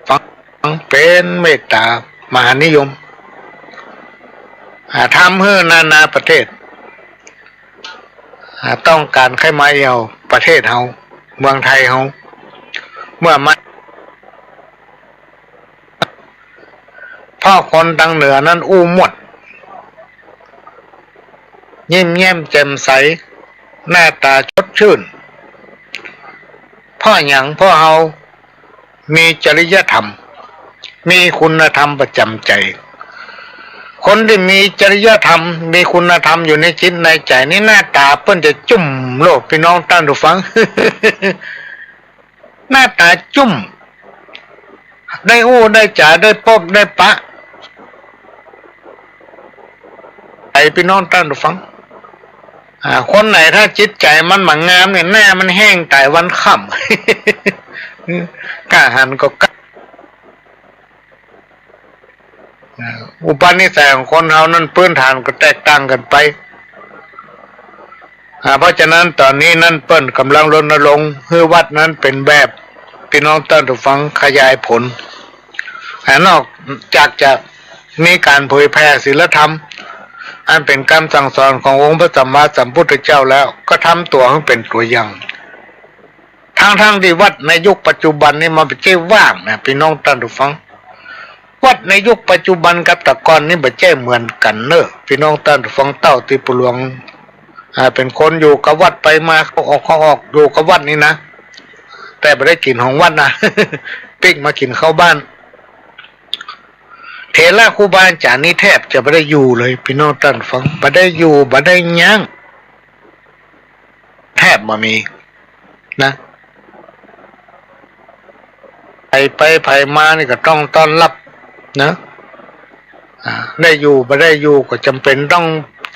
ฟัง เป๋นเมตต๋ามหานิยม อ่า ทำหื้อนานาประเทศ อ่า ต้องก๋านใค่มาเอี่ยวประเทศเฮา เมืองไทยเฮา เมื่อมา เพราะคนตางเหนือนั้นอู้ม่วน ยิ้มแย้มแจ่มใส หน้าต๋าสดชื่น เพราะหยัง เพราะเฮามีจริยธรรม มีคุณธรรมประจ๋ำใจ๋ คนตี้มีจริยธรรม มีคุณธรรมอยู่ในจิตในใจ๋นี่ หน้าต๋าเปิ้นจะจุ้มโลด ปี้น้องต้านผู้ฟัง หน้าต๋าจุ้ม ได้อู้ได้จ๋า ได้ปบได้ปะ ไอ้ปี้น้องต้านผู้ฟัง อ่า คนไหนถ้าจิตใจ๋มันบ่งามเนี่ย หน้ามันแห้งต๋ายวันค่ำ ก้าหันก็ก้า อ่า อุปนิสัยของคนเฮานั้นพื้นฐานก็แตกต่างกั๋นไป อ่า เพราะฉะนั้นต๋อนนี้นั้นเปิ้นก่ำลังรณรงค์หื้อวัดนั้นเป๋นแบบ ปี้น้องต้านผู้ฟัง ขยายผล อ่า นอกจากจะมีก๋านเผยแผ่ศีลธรรม อันเป๋นกำสั่งสอนขององค์พระสัมมาสัมพุทธเจ้าแล้ว ก็ทำตั๋วหื้อเป๋นตั๋วอย่าง ทั้งๆ ตี้วัดในยุคปัจจุบันนี้มันบ่ใจ้ว่างนะ ปี้น้องต้านผู้ฟัง วัดในยุคปัจจุบันกับแต่ก่อนนี้บ่ใจ้เหมือนกั๋นเน่อ ปี้น้องต้านผู้ฟัง เต้าตี้ปู่หลวง อ่า เป๋นคนอยู่กับวัดไปมาเข้าออกเข้าออก อยู่กับวัดนี่นะ แต่บ่ได้กิ๋นของวัดนะ ปิ๊กมากิ๋นข้าวบ้าน เถระครูบาอาจ๋ารย์นี่แทบจะบ่ได้อยู่เลย ปี้น้องต้านผู้ฟัง บ่ได้อยู่ บ่ได้ยั้ง แทบบ่มีนะ ใผไปใผมานี่ก็ต้องต้อนฮับนะ อ่า ได้อยู่บ่ได้อยู่ก็จ๋ำเป๋นต้อง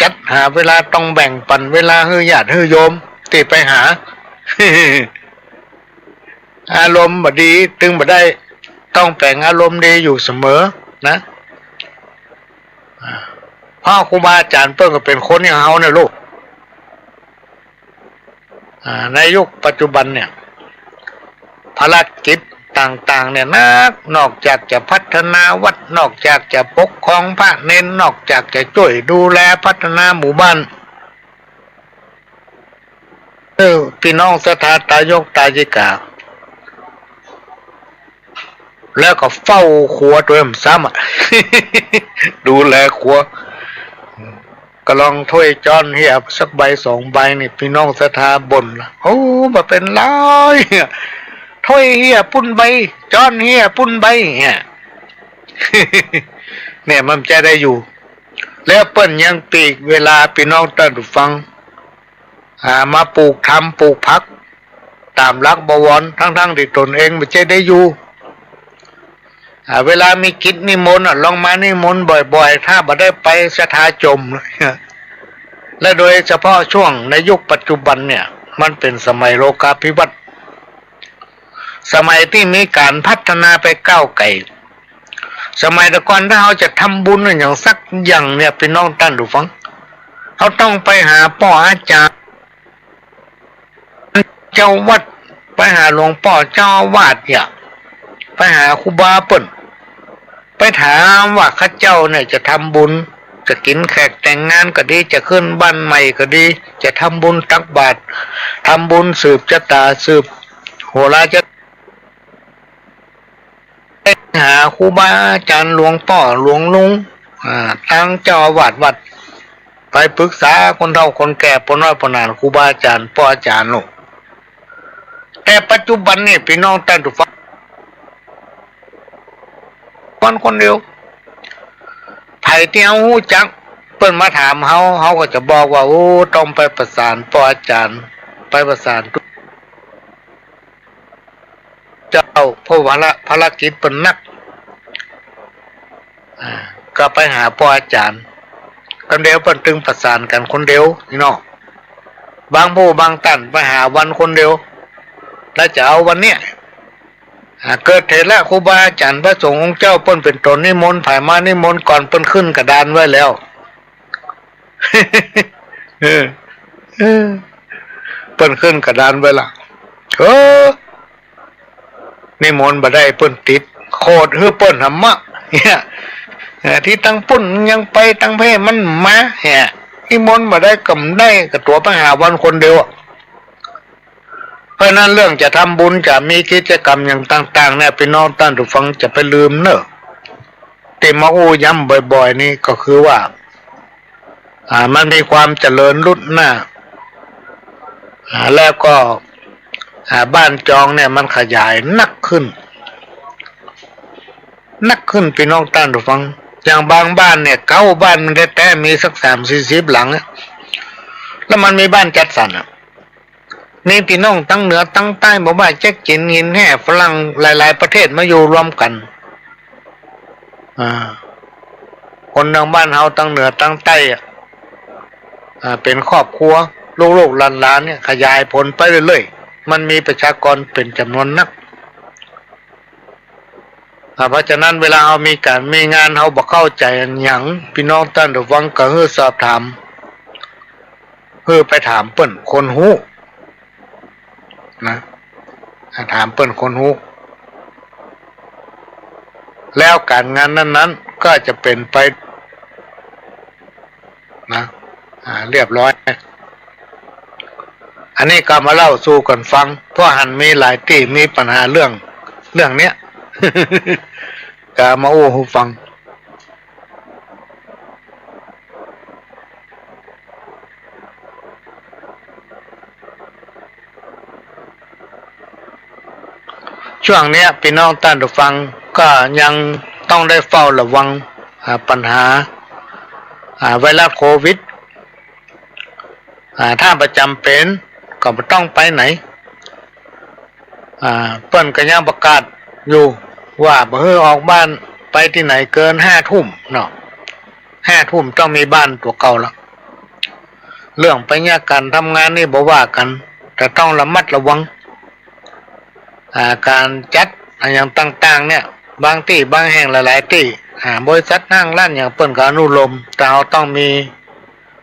จัดหาเวลา ต้องแบ่งปั๋นเวลาหื้อญาติหื้อโยมตี้ไปหา อารมณ์บ่ดีตึงบ่ได้ ต้องแป๋งอารมณ์ดีอยู่เสมอนะ อ่า เพราะครูบาอาจ๋ารย์เปิ้นก็เป๋นคนอย่างเฮาเนี่ยลูก อ่า ในยุคปัจจุบันเนี่ย ภารกิจต่างๆ เนี่ยนัก นอกจากจะพัฒนาวัด นอกจากจะปกครองพระเณร นอกจากจะจ้วยดูแลพัฒนาหมู่บ้าน เออ ปี้น้องศรัทธาตายกตายิกา แล้วก็เฝ้าครัวตวยมันซ้ำอะ ดูแลครัว ก็ลองถ้วยจ๊อนเหียสักใบสองใบนี่ ปี้น้องศรัทธาบ่นละ โอ้ บ่เป๋นไร ถ้วยเหียปุ้นใบ จ๊อนเหียปุ้นใบเนี่ย เนี่ยมันจะได้อยู่ แล้วเปิ้นยังปลีกเวลา ปี้น้องต้านผู้ฟัง อ่า มาปลูกทำปลูกผัก ต๋ามหลักบวร ทั้งๆ ตี้ตนเองบ่ใจ้ได้อยู่ อ่า เวลามีกิจนิมนต์อะ ลองมานิมนต์บ่อยๆ ถ้าบ่ได้ไปศรัทธาจ๋มเลย และโดยเฉพาะช่วงในยุคปัจจุบันเนี่ย มันเป๋นสมัยโลกาภิวัตน์ สมัยตี้มีก๋านพัฒนาไปก้าวไก๋ สมัยแต่ก่อนถ้าเฮาจะทำบุญอะหยังสักอย่างเนี่ย ปี้น้องต้านผู้ฟัง เฮาต้องไปหาป้ออาจ๋ารย์ เจ้าวัด ไปหาหลวงป้อเจ้าอาวาสเนี่ย ไปหาครูบาเปิ้น ไปถามว่าข้าเจ้าเนี่ยจะทำบุญ จะกิ๋นแขกแต่งงานก็ดี จะขึ้นบ้านใหม่ก็ดี จะทำบุญตักบาตร ทำบุญสืบชะต๋า สืบโหราชะ ไปหาครูบาอาจ๋ารย์ หลวงป้อหลวงลุง อ่า ตางเจ้าอาวาสวัด ไปปรึกษาคนเฒ่าคนแก่ ป้อน้อยป้อหน้า ครูบาอาจ๋ารย์ ป้ออาจ๋ารย์ลูก แต่ปัจจุบันนี่ ปี้น้องต้านผู้ฟัง คนคนเดียว ใผตี้เฮาฮู้จัก เปิ้นมาถามเฮา เฮาก็จะบอกว่า โอ้ ต้องไปประสานป้ออาจ๋ารย์ ไปประสาน เจ้า เพราะว่าภารกิจเปิ้นนัก อ่า ก็ไปหาป้ออาจ๋ารย์ คนเดียว เปิ้นตึงประสานกั๋นคนเดียวนี่เนาะ บางผู้บางต้านไปหาวันคนเดียว แล้วจะเอาวันเนี้ย อ่า เกิดเถระครูบาอาจ๋ารย์พระสงฆ์องค์เจ้าเปิ้นเป๋นตนนิมนต์ ใผมานิมนต์ก่อน เปิ้นขึ้นกระดานไว้แล้ว เออ เออ เปิ้นขึ้นกระดานไว้ละ เออ นิมนต์บ่ได้ เปิ้นติด ข โขดหื้อเปิ้นหำมะ เนี่ย เอ่อ ตี้ตังปุ้นยังไป ตังเพ่มันมา เนี่ย นิมนต์บ่ได้ก็บ่ได้ ก็ตั๋วไปหาวันคนเดียวอะ เพราะฉะนั้นเรื่องจะทำบุญ จะมีกิจกรรมอย่างต่างๆ เนี่ย ปี้น้องต้านผู้ฟังจะไปลืมเน่อ ตี้มาอู้ย้ำบ่อยๆ นี่ก็คือว่า อ่า มันมีความเจริญรุดหน้า อ่า แล้วก็ อ่า บ้านจองเนี่ยมันขยายนักขึ้น นักขึ้น ปี้น้องต้านผู้ฟัง อย่างบางบ้านเนี่ย เก๊าบ้านมันแต๊ๆ มีสักสามสี่สิบหลังอะ แล้วมันมีบ้านจัดสรรอะ มีปี้น้องตังเหนือตังใต้ บ่ว่าจะจีน หินแห่ ฝรั่ง หลายๆ ประเทศมาอยู่รวมกั๋น อ่า คนตางบ้านเฮาตังเหนือตังใต้อะ อ่า เป๋นครอบครัว ลูกๆ หลานๆ เนี่ย ขยายผลไปเรื่อยๆ มันมีประชากรเป๋นจ๋ำนวนนัก อ่า เพราะฉะนั้นเวลาเฮามีก๋านมีงาน เฮาบ่เข้าใจ๋อะหยัง ปี้น้องต้านผู้ฟังก็หื้อสอบถาม หื้อไปถามเปิ้นคนฮู้นะ อ่า ถามเปิ้นคนฮู้ แล้วก๋านงานนั้นๆ ก็จะเป๋นไป นะ อ่า เรียบร้อย อันนี้ก็มาเล่าสู่กั๋นฟัง เพราะหันมีหลายตี้มีปัญหาเรื่อง เรื่องเนี้ย ก็มาอู้หื้อฟัง ช่วงเนี้ย ปี้น้องต้านผู้ฟังก็ยังต้องได้เฝ้าระวัง อ่า ปัญหา อ่า ไวรัสโควิด อ่า ถ้าบ่จ๋ำเป๋นก็บ่ต้องไปไหน อ่า เปิ้นก็ยังประกาศอยู่ว่าบ่หื้อออกบ้านไปตี้ไหนเกินห้าทุ่มเนาะ ห้าทุ่มต้องมีบ้านตั๋วเก่าละ เรื่องไปเยียะก๋านทำงานนี่บ่ว่ากั๋น แต่ต้องระมัดระวัง อ่า ก๋านจัดอะหยังต่างๆ เนี่ย บางตี้บางแห่งหลายๆ ตี้ อ่า บริษัทห้างร้านหยังเปิ้นก็อนุโลม แต่เฮาต้องมี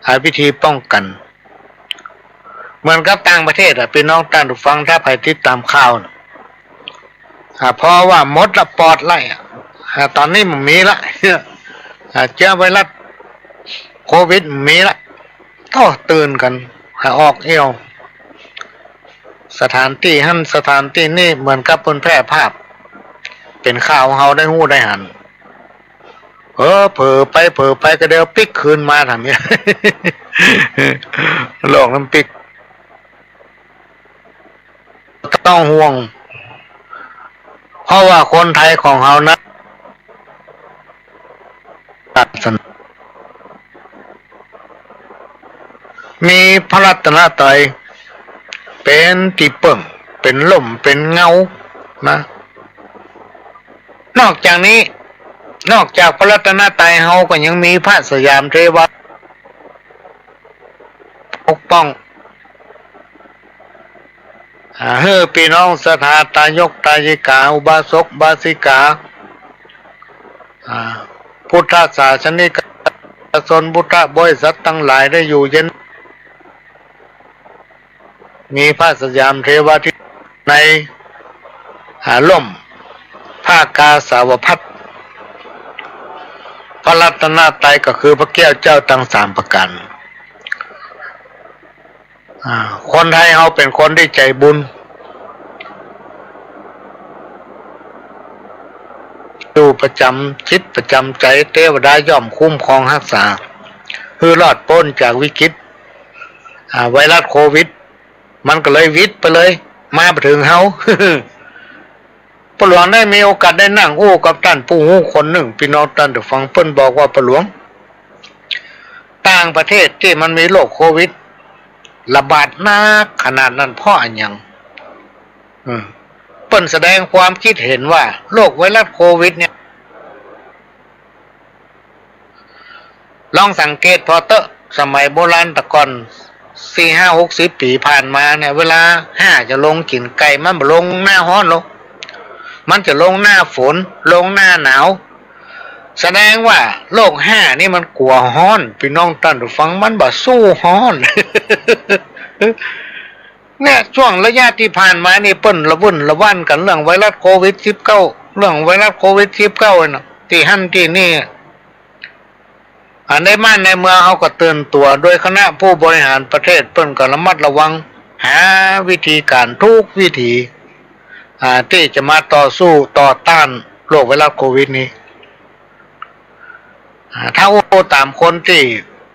อ่า วิธีป้องกั๋น เหมือนกับต่างประเทศอะ ปี้น้องต้านผู้ฟัง ถ้าใผติดต๋ามข่าวน่ะ อ่า เพราะว่าหมดละปอดไล่อะ อ่า ต๋อนนี้บ่มีละ อ่า เจื๊อไวรัสโควิดบ่มีละ โอ้ ตื่นกั๋น อ่า ออกเอี่ยว สถานตี้หั้นสถานตี้นี่ เหมือนกับเปิ้นแพร่ภาพ เป๋นข่าวเฮาได้ฮู้ได้หัน เออ เผลอไปเผลอไปก็เดี๋ยวปิ๊กคืนมา ถามเนี่ย โลกมันปิ๊ก ต้องห่วง เพราะว่าคนไทยของเฮานั้น ศาสนา มีพระรัตนตรัยเป๋นตี้เปิ้ง เป๋นล่ม เป๋นเงา นะ นอกจากนี้ นอกจากพระรัตนตรัย เฮาก็ยังมีพระสยามเทวา ปกป้อง อ่า หื้อปี้น้องศรัทธาตายกตายิกา อุบาสกอุบาสิกา อ่า พุทธศาสนิกชน พุทธบริษัทตังหลายได้อยู่เย็น มีพระสยามเทวาธิราชใน อ่า ล่มผ้ากาสาวพัสตร์ พระรัตนตรัยก็คือพระแก้วเจ้าตังสามประก๋าน อ่า คนไทยเฮาเป๋นคนตี้ใจ๋บุญ อยู่ประจ๋ำจิตประจ๋ำใจ๋ เตวดาย่อมคุ้มครองฮักษา หื้อรอดป๊นจากวิกฤต อ่า ไวรัสโควิด มันก็เลยหวิดไปเลย มาบ่เถิงเฮา ป้อหลวงได้มีโอกาสได้นั่งอู้กับต้านผู้ฮู้คนนึ่ง ปี้น้องต้านผู้ฟัง เปิ้นบอกว่า ป้อหลวง ต่างประเทศตี้มันมีโรคโควิดระบาดหนักขนาดนั้นเพราะอะหยัง อืม เปิ้นแสดงความคิดเห็นว่าโรคไวรัสโควิดเนี่ย ลองสังเกตผ่อเต๊อะ สมัยโบราณแต่ก่อน สี่ห้าหกสิบปี๋ผ่านมาเนี่ย เวลาห่าจะลงกิ๋นไก่ มันบ่ลงหน้าฮ้อนหรอก มันจะลงหน้าฝน ลงหน้าหนาว แสดงว่าโรคห่านี่มันกั๋วฮ้อน ปี้น้องต้านผู้ฟัง มันบ่สู้ฮ้อน เนี่ย ช่วงระยะตี้ผ่านมานี่ เปิ้นระวุ่นระวั่นกั๋นเรื่องไวรัสโควิดสิบเก้า เรื่องไวรัสโควิดสิบเก้าน่ะ ตี้หั้นตี้นี่ อันในบ้านในเมืองเฮาก็ตื่นตั๋ว โดยคณะผู้บริหารประเทศเปิ้นก็ระมัดระวัง หาวิธีก๋านกู้วิธี อ่า ตี้จะมาต่อสู้ต่อต้านโรคไวรัสโควิดนี้ อ่า ถ้าอู้ต๋ามคนตี้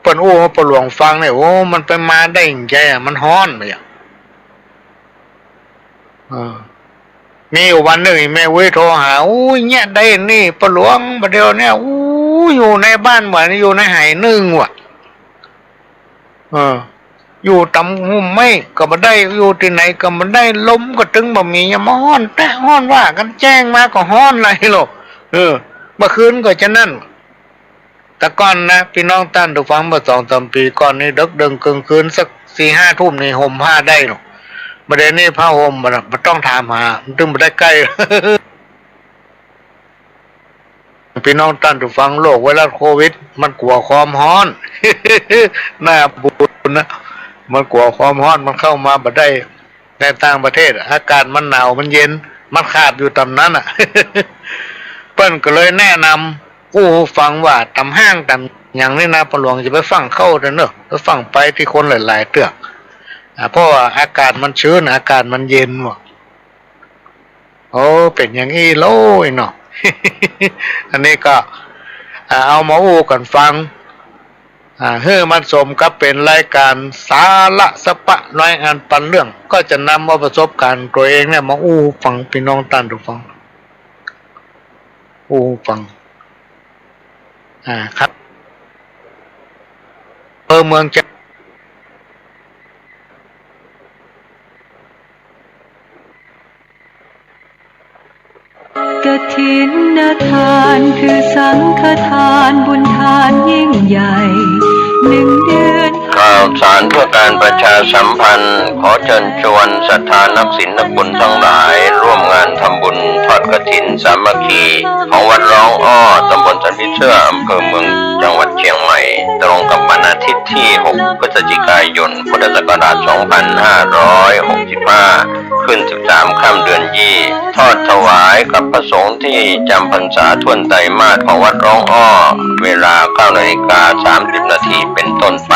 เปิ้นอู้หื้อป้อหลวงฟังเนี่ย โอ้ มันไปมาได้จั่งใดอะ มันฮ้อนไปอะ เออ มีอยู่วันนึ่ง อีแม่อุ๊ยโทรหา อู้ย เยียะใดนี่ป้อหลวง บ่าเดี่ยวเนี่ย อู้ย อยู่ในบ้านเหมือนอยู่ในไหนึ่งว่ะ เออ อยู่ต๋ามฮ่มไม้ก็บ่ได้ อยู่ตี้ไหนก็บ่ได้ ลมก็ตึงบ่มี ยามฮ้อนแต๊ฮ้อนว่ากั๋น แจ้งมาก็ฮ้อนไหลโลก เออ บ่าคืนก็จะนั้น แต่ก่อนนะ ปี้น้องต้านผู้ฟัง เมื่อสองสามปี๋ก่อนนี่ เดิ็กเดิงเกิ่งคืนสักสี่ห้าทุ่มนี่ ห่มผ้าได้เนาะ บ่าเดี่ยวนี้ผ้าห่มบ่ บ่ต้องถามหา มันตึงบ่ได้ใก้ ปี้น้องต้านผู้ฟัง โรคไวรัสโควิด มันกั๋วความฮ้อน น่าบุญนะ มันกั๋วความฮ้อน มันเข้ามาบ่ได้ ในต่างประเทศ อากาศมันหนาวมันเย็น มันขาดอยู่ต๋ามนั้นน่ะ เปิ้นก็เลยแนะนำอู้ฟังว่า ต๋ามห้างต๋ามหยังนี่นะ ป้อหลวงจะไปฟั่งเข้าเต๊อะเนาะ ไปฟั่งไปตี้คนหลายๆ เตื้อ อ่า เพราะว่าอากาศมันชื้น อากาศมันเย็นว่ะ โอ้ เป๋นอย่างอี้โลยเนาะ อันนี้ก็ อ่า เอามาอู้กั๋นฟัง อ่า หื้อมันสมกับเป๋นรายก๋านสาระสะปะ รายก๋านปันเรื่อง ก็จะนำเอาประสบก๋ารณ์ตั๋วเองเนี่ยมาอู้ฟัง ปี้น้องต้านผู้ฟัง อู้ฟัง อ่า ครับ อำเภอเมืองเจียง กฐินทานคือสังฆทานบุญทานยิ่งใหญ่ หนึ่งเดือน ข่าวสารเพื่อการประชาสัมพันธ์ ขอเชิญชวนศรัทธานักศีลนักบุญทั้งหลาย ร่วมงานทำบุญทอดกฐินสามัคคี ของวัดร้องอ้อ ตำบลสันผีเสื้อ อำเภอเมือง จังหวัดเชียงใหม่ ตรงกับวันอาทิตย์ที่หกพฤศจิกายน พุทธศักราชสองพันห้าร้อยหกสิบห้า ขึ้นสิบสามค่ำเดือนยี่ ทอดถวายกับพระสงฆ์ที่จำพรรษาถ้วนไตรมาสของวัดร้องอ้อ เวลาเก้านาฬิกาสามสิบนาทีเป็นต้นไป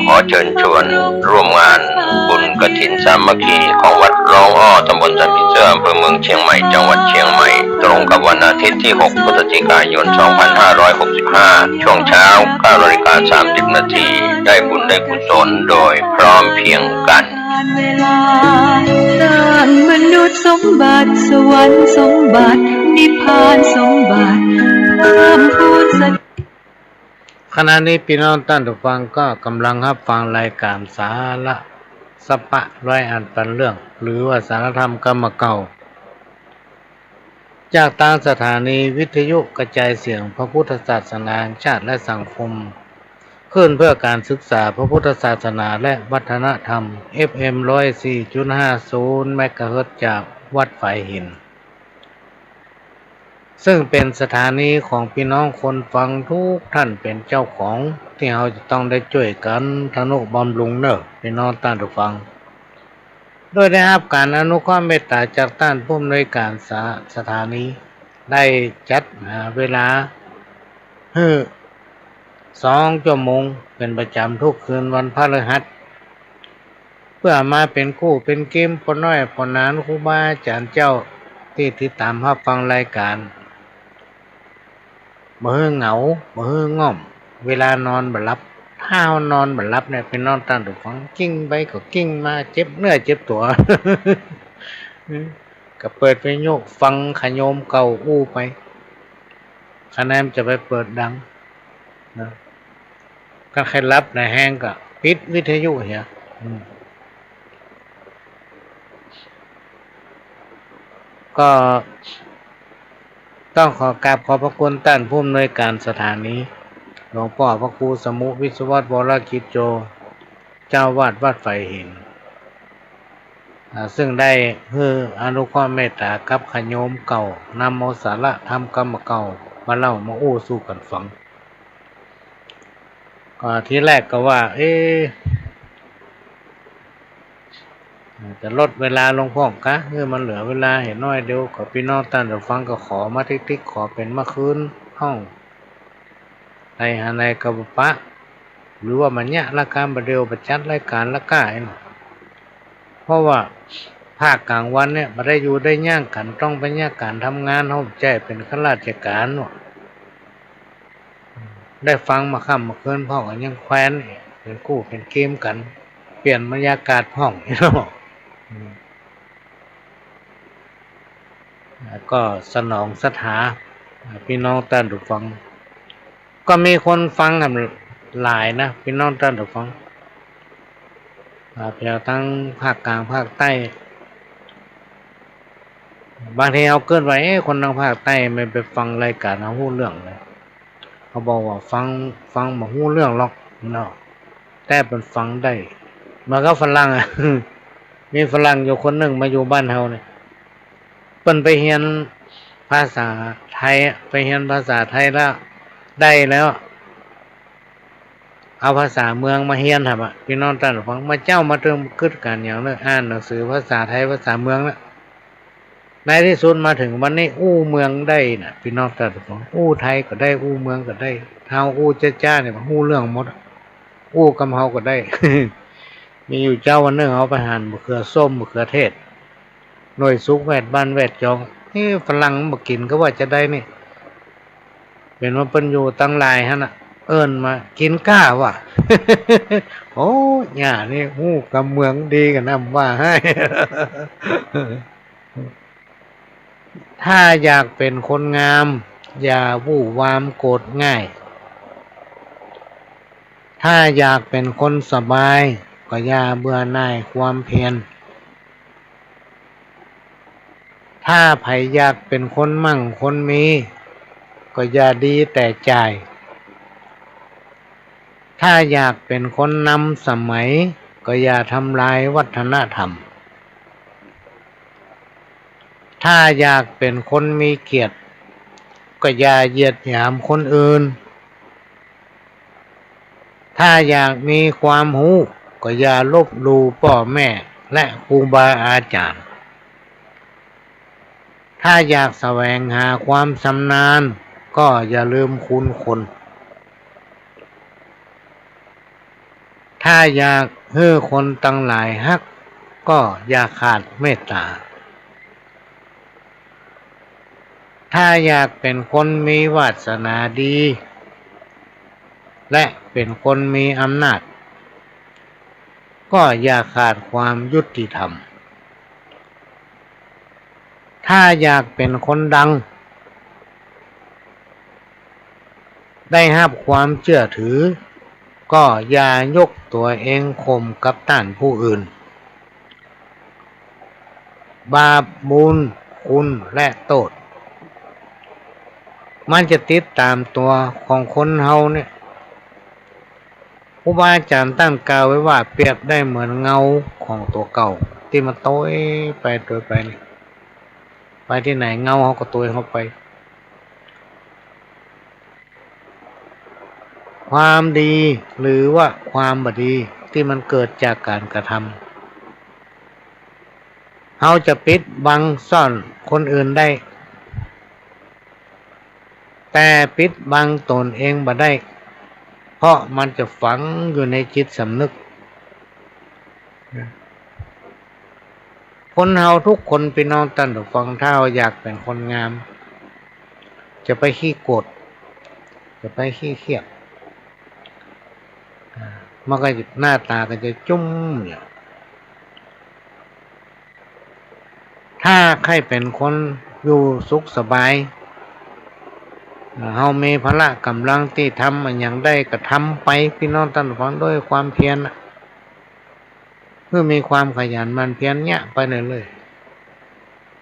ขอเชิญชวนร่วมงานบุญกฐินสามัคคีของวัดร้องอ้อ ตำบลสันผีเสื้อ อำเภอเมืองเชียงใหม่ จังหวัดเชียงใหม่ ตรงกับวันอาทิตย์ที่หกพฤศจิกายนสองพันห้าร้อยหกสิบห้า ช่วงเช้าเก้านาฬิกาสามสิบนาที ได้บุญได้กุศลโดยพร้อมเพรียงกัน เวลา สร้างมนุษย์สมบัติ สวรรค์สมบัติ นิพพานสมบัติ เพิ่มพูนสติ ขณะนี้ปี้น้องต้านผู้ฟังก็ก่ำลังฮับฟังรายก๋านสาระสะปะ รายก๋านปันเรื่อง หรือว่าสารธรรมกำเก่า จากตางสถานีวิทยุกระจายเสียงพระพุทธศาสนาแห่งชาติและสังคม คลื่นเพื่อการศึกษาพระพุทธศาสนาและวัฒนธรรม เอฟเอ็ม ร้อยสี่จุดห้าศูนย์ เมกะเฮิรตซ์ จากวัดฝายหิน ซึ่งเป๋นสถานีของปี้น้องคนฟังทุกท่านเป๋นเจ้าของ ตี้เฮาจะต้องได้จ้วยกั๋นทะนุบำรุงเน่อ ปี้น้องต้านผู้ฟัง โดยได้ฮับก๋านอนุเคราะห์เมตต๋าจากต้านผู้อำนวยก๋านสะ- สถานี ได้จัดหาเวลาหื้อสองจั่วโมงเป๋นประจ๋ำทุกคืนวันพฤหัส เปื้อมาเป๋นกู้เป๋นเกมป้อน้อยป้อหนานครูบาอาจ๋ารย์เจ้าตี้ติดต๋ามฮับฟังรายก๋าน บ่หื้อเหงา บ่หื้อง่อม เวลานอนบ่หลับ ถ้าเฮานอนบ่หลับเนี่ย ปี้น้องต้านผู้ฟัง กิ้งไปก็กิ้งมา เจ็บเนื้อเจ็บตั๋ว ก็เปิดวิทยุฟังขะโยมเก่าอู้ไป ขะนั้นจะไปเปิดดังนะ คันใค่หลับในแฮงก็ปิดวิทยุเหีย อืม ก็ต้องขอกราบขอบพระคุณต้านผู้อำนวยการสถานี หลวงป้อพระครูสมุห์ วิศวัตร วรกิจโจ เจ้าอาวาสวัดฝายหิน อ่า ซึ่งได้หื้ออนุเคราะห์เมตต๋ากับขะโยมเก่า นำเอาสาระธรรมกำเก่ามาเล่ามาอู้สู่กั๋นฟัง ก็ทีแรกก็ว่า เอ๊ะ จะลดเวลาลงพ่องกา หื้อมันเหลือเวลาหื้อน้อยเดียว ขอปี้น้องต้านผู้ฟังก็ขอมาติ๊กๆ ขอเป๋นเมื่อคืนห้อง ใดหาใดก็บ่ปะ หรือว่าบ่าเยียะรายก๋านบ่าเดี่ยว บ่าจัดรายก๋านละก้าเนาะ เพราะว่าภาคก๋างวันเนี่ยบ่ได้อยู่ได้ย่างกั๋น ต้องไปเยียะก๋านทำงาน เฮาบ่ใจ้เป๋นข้าราชก๋านเนาะ ได้ฟังมาค่ำมาคืนพ่อง ก็ยังแควนเป๋นกู้เป๋นเกมกั๋น เปลี่ยนบรรยากาศพ่องเนาะ อืม แล้วก็สนองศรัทธา อ่า ปี้น้องต้านผู้ฟัง ก็มีคนฟังกั๋นหลายนะ ปี้น้องต้านผู้ฟัง อ่า แถวตังภาคก๋างภาคใต้ บางทีเฮาเกิดว่า เอ๊ะ คนตังภาคใต้มันไปฟังรายก๋านเฮาฮู้เรื่องเลย เขาบอกว่าฟัง ฟังบ่ฮู้เรื่องหรอกเนาะ แต่เปิ้นฟังได้ เหมือนกับฝรั่งอะ มีฝรั่งอยู่คนนึ่งมาอยู่บ้านเฮาเนี่ย เปิ้นไปเฮียนภาษาไทยอะ ไปเฮียนภาษาไทยแล้ว ได้แล้ว เอาภาษาเมืองมาเฮียนแหมอะ ปี้น้องต้านผู้ฟัง มาเจ๊ามาเติมกึ๊ดกั๋นอย่างนั้น อ่านหนังสือภาษาไทยภาษาเมืองนะ ในตี้สุดมาเถิงวันนี้อู้เมืองได้นะ ปี้น้องต้านผู้ฟัง อู้ไทยก็ได้ อู้เมืองก็ได้ เฮาอู้จ๊าๆ เนี่ย ฮู้เรื่องหมดอะ อู้กำเฮาก็ได้ มีอยู่เจ๊าวันนึ่ง เฮาไปหันบ่าเขือส้ม บ่าเขือเทศ หน่วยสุกแวดบ้านแวดจอง เอ๊ะ ฝรั่งมันบ่กิ๋นก็ว่าจะใดนี่ เป๋นว่าเปิ้นอยู่ตังหลายหั้นน่ะ เอิ้นมา กิ๋นก้าว่ะ โอ้ เยียะนี่ฮู้กำเมืองดีกั๋นนะ บ่าหื้อ ถ้าอยากเป๋นคนงาม อย่าวู่วามโกรธง่าย ถ้าอยากเป๋นคนสบาย ก็อย่าเบื่อหน่ายความเพียร ถ้าใผอยากเป๋นคนมั่งคนมี ก็อย่าดีแต่จ่าย ถ้าอยากเป๋นคนนำสมัย ก็อย่าทำลายวัฒนธรรม ถ้าอยากเป๋นคนมีเกียรติ ก็อย่าเหยียดหยามคนอื่น ถ้าอยากมีความฮู้ ก็อย่าลบหลู่ป้อแม่และครูบาอาจ๋ารย์ ถ้าอยากแสวงหาความชำนาญ ก็อย่าลืมคุณคน ถ้าอยากหื้อคนตังหลายฮัก ก็อย่าขาดเมตต๋า ถ้าอยากเป๋นคนมีวาสนาดี และเป๋นคนมีอำนาจ ก็อย่าขาดความยุติธรรม ถ้าอยากเป๋นคนดัง ได้ฮับความเจื้อถือ ก็อย่ายกตั๋วเองข่มกับต้านผู้อื่น บาปบุญคุณและโต้ษ มันจะติดต๋ามตั๋วของคนเฮาเนี่ย ครูบาอาจ๋ารย์ต้านกล่าวไว้ว่า เปรียบได้เหมือนเงาของตั๋วเก่า ตี้มันโตยไปโตยไปเนี่ย ไปตี้ไหนเงาเฮาก็โตยเข้าไป ความดีหรือว่าความบ่ดีตี้มันเกิดจากก๋านกระทำ เฮาจะปิดบังซ่อนคนอื่นได้ แต่ปิดบังตนเองบ่ได้ เพราะมันจะฝังอยู่ในจิตสำนึก คนเฮาทุกคน ปี้น้องต้านผู้ฟัง ถ้าเฮาอยากเป๋นคนงาม จะไปขี้โกรธ จะไปขี้เคียด อ่า มันก็หน้าต๋าก็จะจุ้มอยู่ ถ้าใค่เป๋นคนอยู่สุขสบาย อ่า เฮามีพละก๋ำลังตี้ทำอะหยังได้ก็ทำไป ปี้น้องต้านผู้ฟัง ด้วยความเพียรน่ะ เพื่อมีความขยันหมั่นเพียรเยียะไปเรื่อย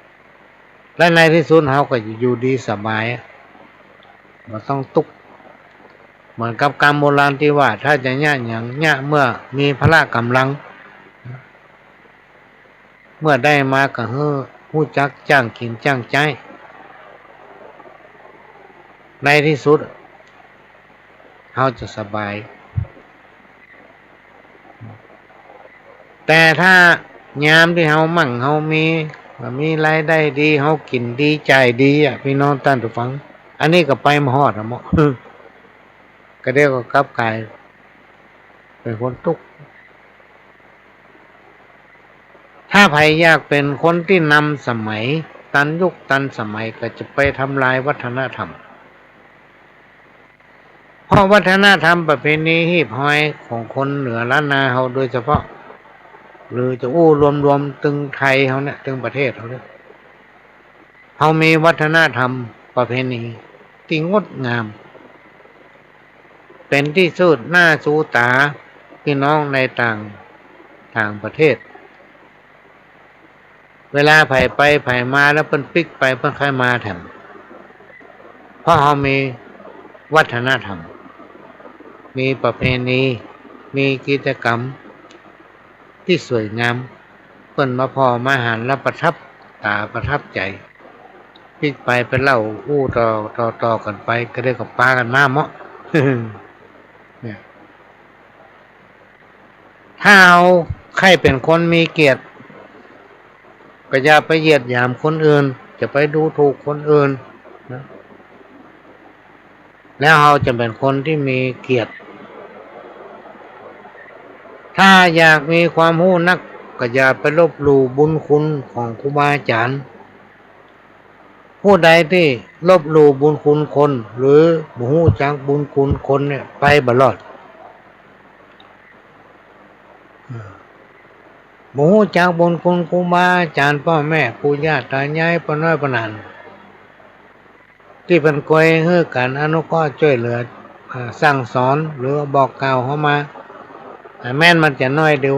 ๆ และในตี้สุดเฮาก็อยู่ดีสบายอะ บ่ต้องตุ๊กข์ เหมือนกับกำโบราณตี้ว่า ถ้าจะเยียะหยัง เยียะเมื่อมีพละก๋ำลัง เมื่อได้มาก็หื้อฮู้จักจ้างกิ๋นจ้างใจ๊ ในตี้สุด เฮาจะสบาย แต่ถ้า ยามตี้เฮามั่งเฮามี มีรายได้ดี เฮากิ๋นดี จ่ายดีอะ ปี้น้องต้านผู้ฟัง อันนี้ก็ไปบ่ฮอดอะเนาะ ก็เดี๋ยวก็กลับก๋ายเป๋นคนตุ๊กข์ ถ้าใผอยากเป๋นคนตี้นำสมัย ตันยุคตันสมัย ก็จะไปทำลายวัฒนธรรม เพราะวัฒนธรรมประเพณีฮีบฮอยของคนเหนือล้านนาเฮาโดยเฉพาะ หรือจะอู้รวมๆ ตึงไทยเฮาเนี่ย ตึงประเทศเฮาเนี่ย เฮามีวัฒนธรรมประเพณีตี้งดงาม เป๋นตี้สูดหน้าสูต๋าปี้น้องในต่าง ต่างประเทศ เวลาใผไปใผมาแล้วเปิ้นปิ๊กไปเปิ้นค่อยมาแถม เพราะเฮามีวัฒนธรรม มีประเพณี มีกิจกรรมตี้สวยงาม เปิ้นมาผ่อมาหันแล้วประทับต๋าประทับใจ๋ ปิ๊กไปไปเล่าอู้ต่อ ต่อ ต่อกั๋นไป ก็ได้ก็ปากั๋นมาเมาะ เนี่ย ถ้าเฮาใค่เป๋นคนมีเกียรติ ก็อย่าไปเหยียดหยามคนอื่น จะไปดูถูกคนอื่นนะ แล้วเฮาจะเป๋นคนตี้มีเกียรติ ถ้าอยากมีความฮู้นัก ก็อย่าไปลบหลู่บุญคุณของครูบาอาจ๋ารย์ ผู้ใดตี้ลบหลู่บุญคุณคน หรือบ่ฮู้จักบุญคุณคนเนี่ย ไปบ่รอด เออ บ่ฮู้จักบุญคุณครูบาอาจ๋ารย์ ป้อแม่ปู่ย่าต๋ายาย ป้อน้อยป้อหลาน ตี้เปิ้นเกยหื้อก๋านอนุเคราะห์จ้วยเหลือ อ่า สั่งสอน หรือบอกกล่าวเฮามา อ่า แม้นมันจะน้อยเดียว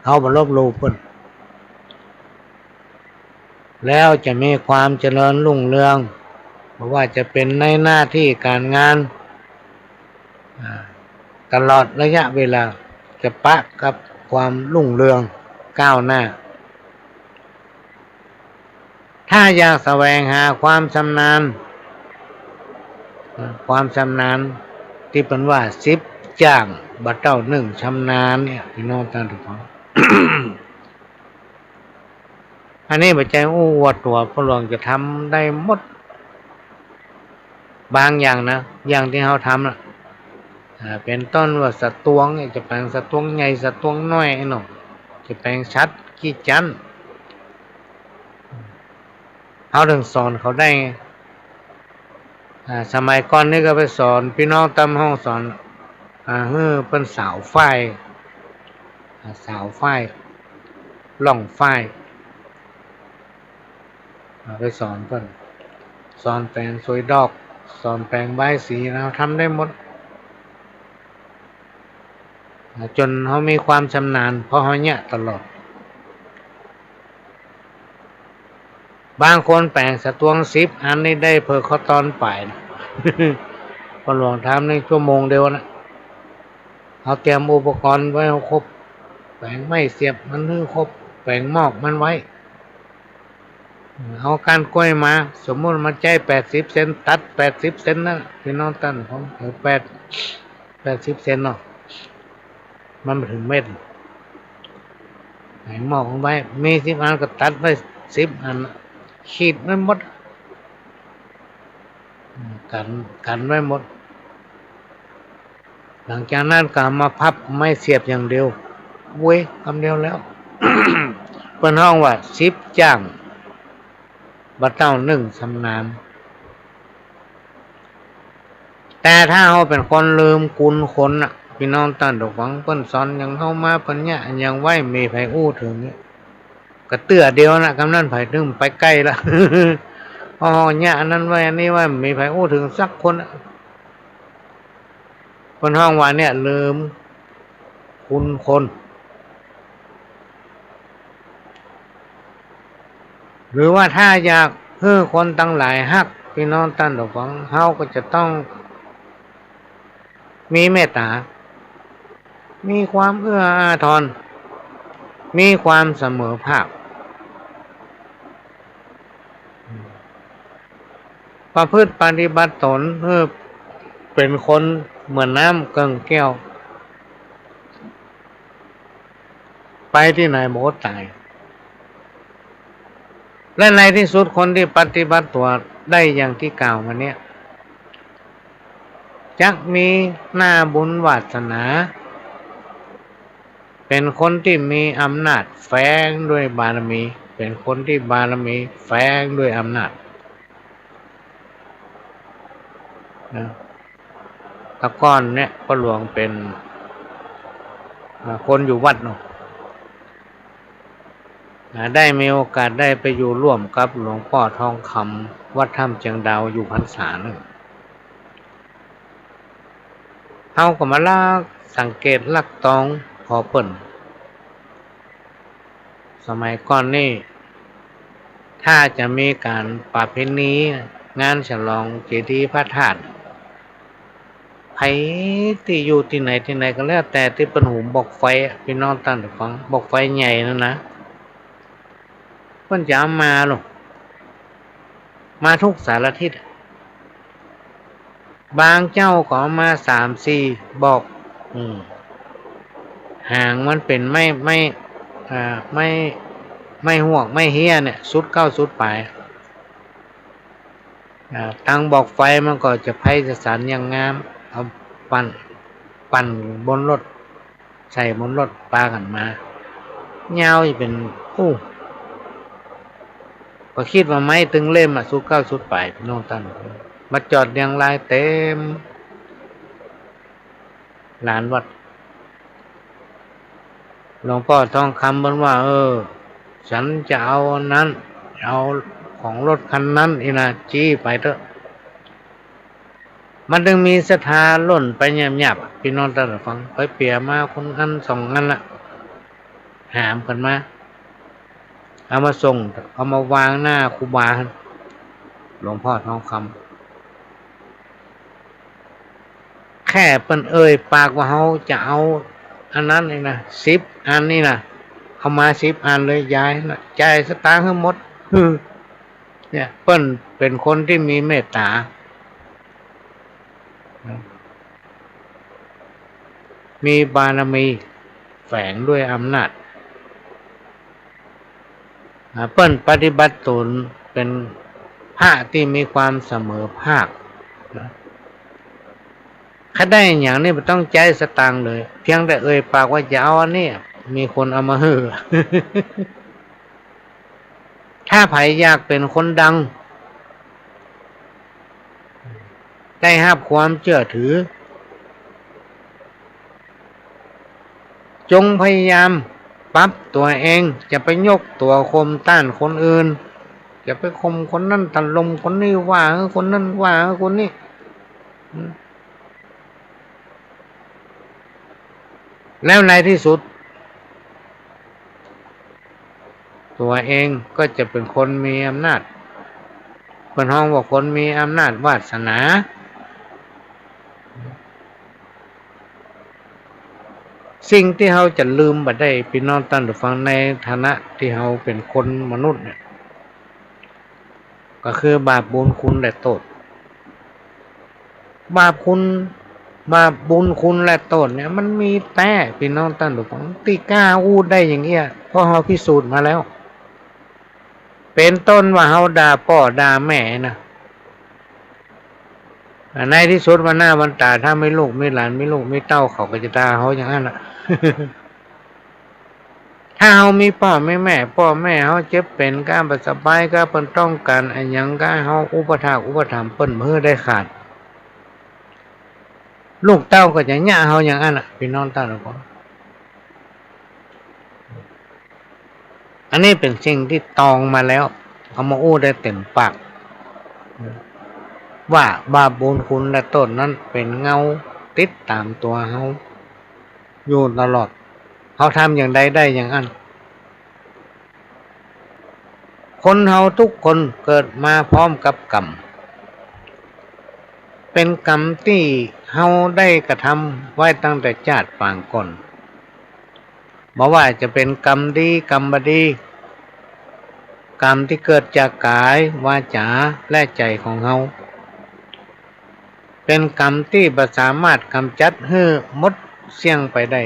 เฮาบ่ลบหลู่เปิ้น แล้วจะมีความเจริญรุ่งเรือง บ่ว่าจะเป๋นในหน้าตี้ก๋านงาน อ่า ตลอดระยะเวลา จะปะกับความรุ่งเรืองก้าวหน้า ถ้าอยากแสวงหาความชำนาญ ความชำนาญตี้เปิ้นว่าสิบจ้างบ่เต้านึ่งชำนาญเนี่ย ปี้น้องต้านผู้ฟัง อันนี้บ่ใจ้อู้อวดตั๋ว พ่อหลวงจะทำได้หมด บางอย่างนะ อย่างตี้เฮาทำน่ะ อ่า เป๋นต้นว่าสะตวงเนี่ย จะแป๋งสะตวงใหญ่ สะตวงน้อย ไอ้หนอ จะแป๋งฉัตร ขี้จั๊น เฮาเถิงสอนเขาได้ไง อ่า สมัยก่อนนี่ก็ไปสอนปี้น้องตามห้องสอน อ่า หื้อเปิ้นสาวฝ้าย อ่า สาวฝ้าย ล่องฝ้าย อ่า ไปสอนเปิ้น สอนแป๋งสวยดอก สอนแป๋งบายสีนะ ทำได้หมด อ่า จ๋นเฮามีความชำนาญ เพราะเฮาเยียะตลอด บางคนแป๋งสะตวงสิบอันนี่ได้เผิกเข้าตอนป๋ายนะ พ่อหลวงทำในชั่วโมงเดียวนะ เฮาเตรียมอุปกรณ์ไว้เฮาครบ แป๋งไม้เสียบมันหื้อครบ แป๋งหมอกมันไว้ เอาก้านกล้วยมา สมมุติมันใจ๊แปดสิบเซน ตัดแปดสิบเซนนั่นน่ะ ปี้น้องต้านผู้ฟัง เออ แปด แปดสิบเซนเนาะ มันบ่เถิงเมตร แป๋งหมอกมันไว้ มีสิบอันก็ตัดไว้สิบอันน่ะ ขีดไว้หมด กั๋น กั๋นไว้หมด หลังจากนั้นก็เอามาพับ ไม้เสียบอย่างเดียว เว้ย กำเดียวแล้ว เปิ้นฮ้องว่าสิบจ้าง บ่เต้านึ่งชำนาญ แต่ถ้าเฮาเป๋นคนลืมกุณคนน่ะ ปี้น้องต้านผู้ฟัง เปิ้นสอนหยังเฮามา เปิ้นเยียะหยังไว้ มีใผอู้เถิงเนี่ย ก็เตื้อเดียวน่ะ กำนั้นใผเถิงไปใก้ละ อ้อ เยียะอันนั้นไว้ อันนี้ไว้ มีใผอู้เถิงสักคนน่ะ เปิ้นฮ้องว่าเนี่ย ลืมกุณคน หรือว่าถ้าอยากหื้อคนตังหลายฮัก ปี้น้องต้านผู้ฟัง เฮาก็จะต้องมีเมตต๋า มีความเอื้ออาทร มีความเสมอภาค ประพฤติปฏิบัติตนหื้อเป๋นคนเหมือนน้ำเกิ่งแก้ว ไปตี้ไหนบ่อดต๋าย และในตี้สุดคนตี้ปฏิบัติตั๋วได้อย่างตี้กล่าวมาเนี่ย จักมีหน้าบุญวาสนา เป๋นคนตี้มีอำนาจแฝงด้วยบารมี เป๋นคนตี้บารมีแฝงด้วยอำนาจ นะ แต่ก่อนเนี่ยป้อหลวงเป๋น อ่า คนอยู่วัดเนาะ อ่า ได้มีโอกาสได้ไปอยู่ร่วมกับหลวงป้อทองคำวัดถ้ำเจียงดาวอยู่พรรษานึ่ง เฮาก็มาลักสังเกตลักตองผ่อเปิ้น สมัยก่อนนี่ ถ้าจะมีก๋านประเพณีงานฉลองเจดีย์พระธาตุ ใผตี้อยู่ตี้ไหนตี้ไหนก็แล้วแต่ตี้เปิ้นหุมบอกไฟอะ ปี้น้องต้านผู้ฟัง บอกไฟใหญ่นั่นนะ เปิ้นจะเอามาลูก มาทุกสารทิศอะ บางเจ้าก็เอามาสามสี่บอก อืม หางมันเป๋นไม้ ไม้ อ่า ไม้ ไม้ฮวก ไม้เฮี้ยเนี่ย สุดเก๊าสุดป๋าย อ่า ตังบอกไฟมันก็จะไพศาลอย่างงาม เอาปั่น ปั่นบนรถ ใส่บนรถปากั๋นมา ยาวจะเป๋น อู้ ก็กึ๊ดว่าไม้ตึงเล่มอะ สุดเก๊าสุดป๋าย ปี้น้องต้าน มาจอดเรียงรายเต๋มลานวัด หลวงป้อทองคำเปิ้นว่า เออ ฉันจะเอาอันนั้น เอาของรถคันนั้นอี้นะ จี๊ไปเต๊อะ มันตึงมีศรัทธาล่นไปหยาบๆ อะ ปี้น้องต้านผู้ฟัง ไปเปียมาคนอันสองอันละ หามกั๋นมา เอามาส่ง เอามาวางหน้าครูบา หลวงป้อทองคำ แค่เปิ้นเอ่ยปากว่าเฮาจะเอาอันนั้นนี่นะ สิบอันนี่นะ เอามาสิบอันเลย ยายนะ จ่ายสตางค์หื้อหมด เนี่ย เปิ้นเป๋นคนตี้มีเมตต๋า มีบารมีแฝงด้วยอำนาจ อ่า เปิ้นปฏิบัติต๋นเป๋นพระตี้มีความเสมอภาคนะ ใค่ได้หยังนี่บ่ต้องใจ๊สตางค์เลย เพียงแต่เอ่ยปากว่าจะเอาอันนี้ มีคนเอามาหื้อ ถ้าใผอยากเป๋นคนดัง ได้ฮับความเจื้อถือ จงพยายามปรับตั๋วเอง จะไปยกตั๋วข่มต้านคนอื่น จะไปข่มคนนั้นถล่มคนนี้ ว่าหื้อคนนั้น ว่าหื้อคนนี้ แล้วในตี้สุด ตั๋วเองก็จะเป๋นคนมีอำนาจ เปิ้นฮ้องว่าคนมีอำนาจวาสนา สิ่งตี้เฮาจะลืมบ่ได้ ปี้น้องต้านผู้ฟัง ในฐานะตี้เฮาเป๋นคนมนุษย์เนี่ย ก็คือบาปบุญคุณและโต้ษ บาปคุณ บาปบุญคุณและโต้ษเนี่ย มันมีแต๊ ปี้น้องต้านผู้ฟัง ตี้กล้าอู้ได้อย่างเอี้ย เพราะเฮาพิสูจน์มาแล้ว เป๋นต้นว่าเฮาด่าป้อด่าแม่นะ อ่า ในตี้สุดวันหน้าวันต๋า ถ้ามีลูกมีหลาน มีลูกมีเต้า เขาก็จะด่าเฮาอย่างนั้นน่ะ ถ้าเฮามีป้อมีแม่ ป้อแม่เฮาเจ็บเป๋นก้า บ่สบายก้า เปิ้นต้องก๋านอะหยังก้า เฮาอุปถากอุปถัมภ์เปิ้นบ่หื้อได้ขาด ลูกเต้าก็จะเยียะเฮาอย่างนั้นน่ะ ปี้น้องต้านผู้ฟัง อันนี้เป๋นสิ่งตี้ตองมาแล้ว เอามาอู้ได้เต๋มปาก ว่าบาปบุญคุณและโต้ษนั้นเป๋นเงาติดต๋ามตั๋วเฮาอยู่ตลอด เฮาทำอย่างใดได้อย่างนั้น คนเฮาทุกคนเกิดมาพร้อมกับกรรม เป๋นกรรมตี้เฮาได้กระทำไว้ตั้งแต่จาติปางก่อน บ่ว่าจะเป๋นกรรมดี กรรมบ่ดี กรรมตี้เกิดจากก๋าย วาจา และใจ๋ของเฮา เป๋นกรรมตี้บ่สามารถก๋ำจัดหื้อหมดเสี้ยงไปได้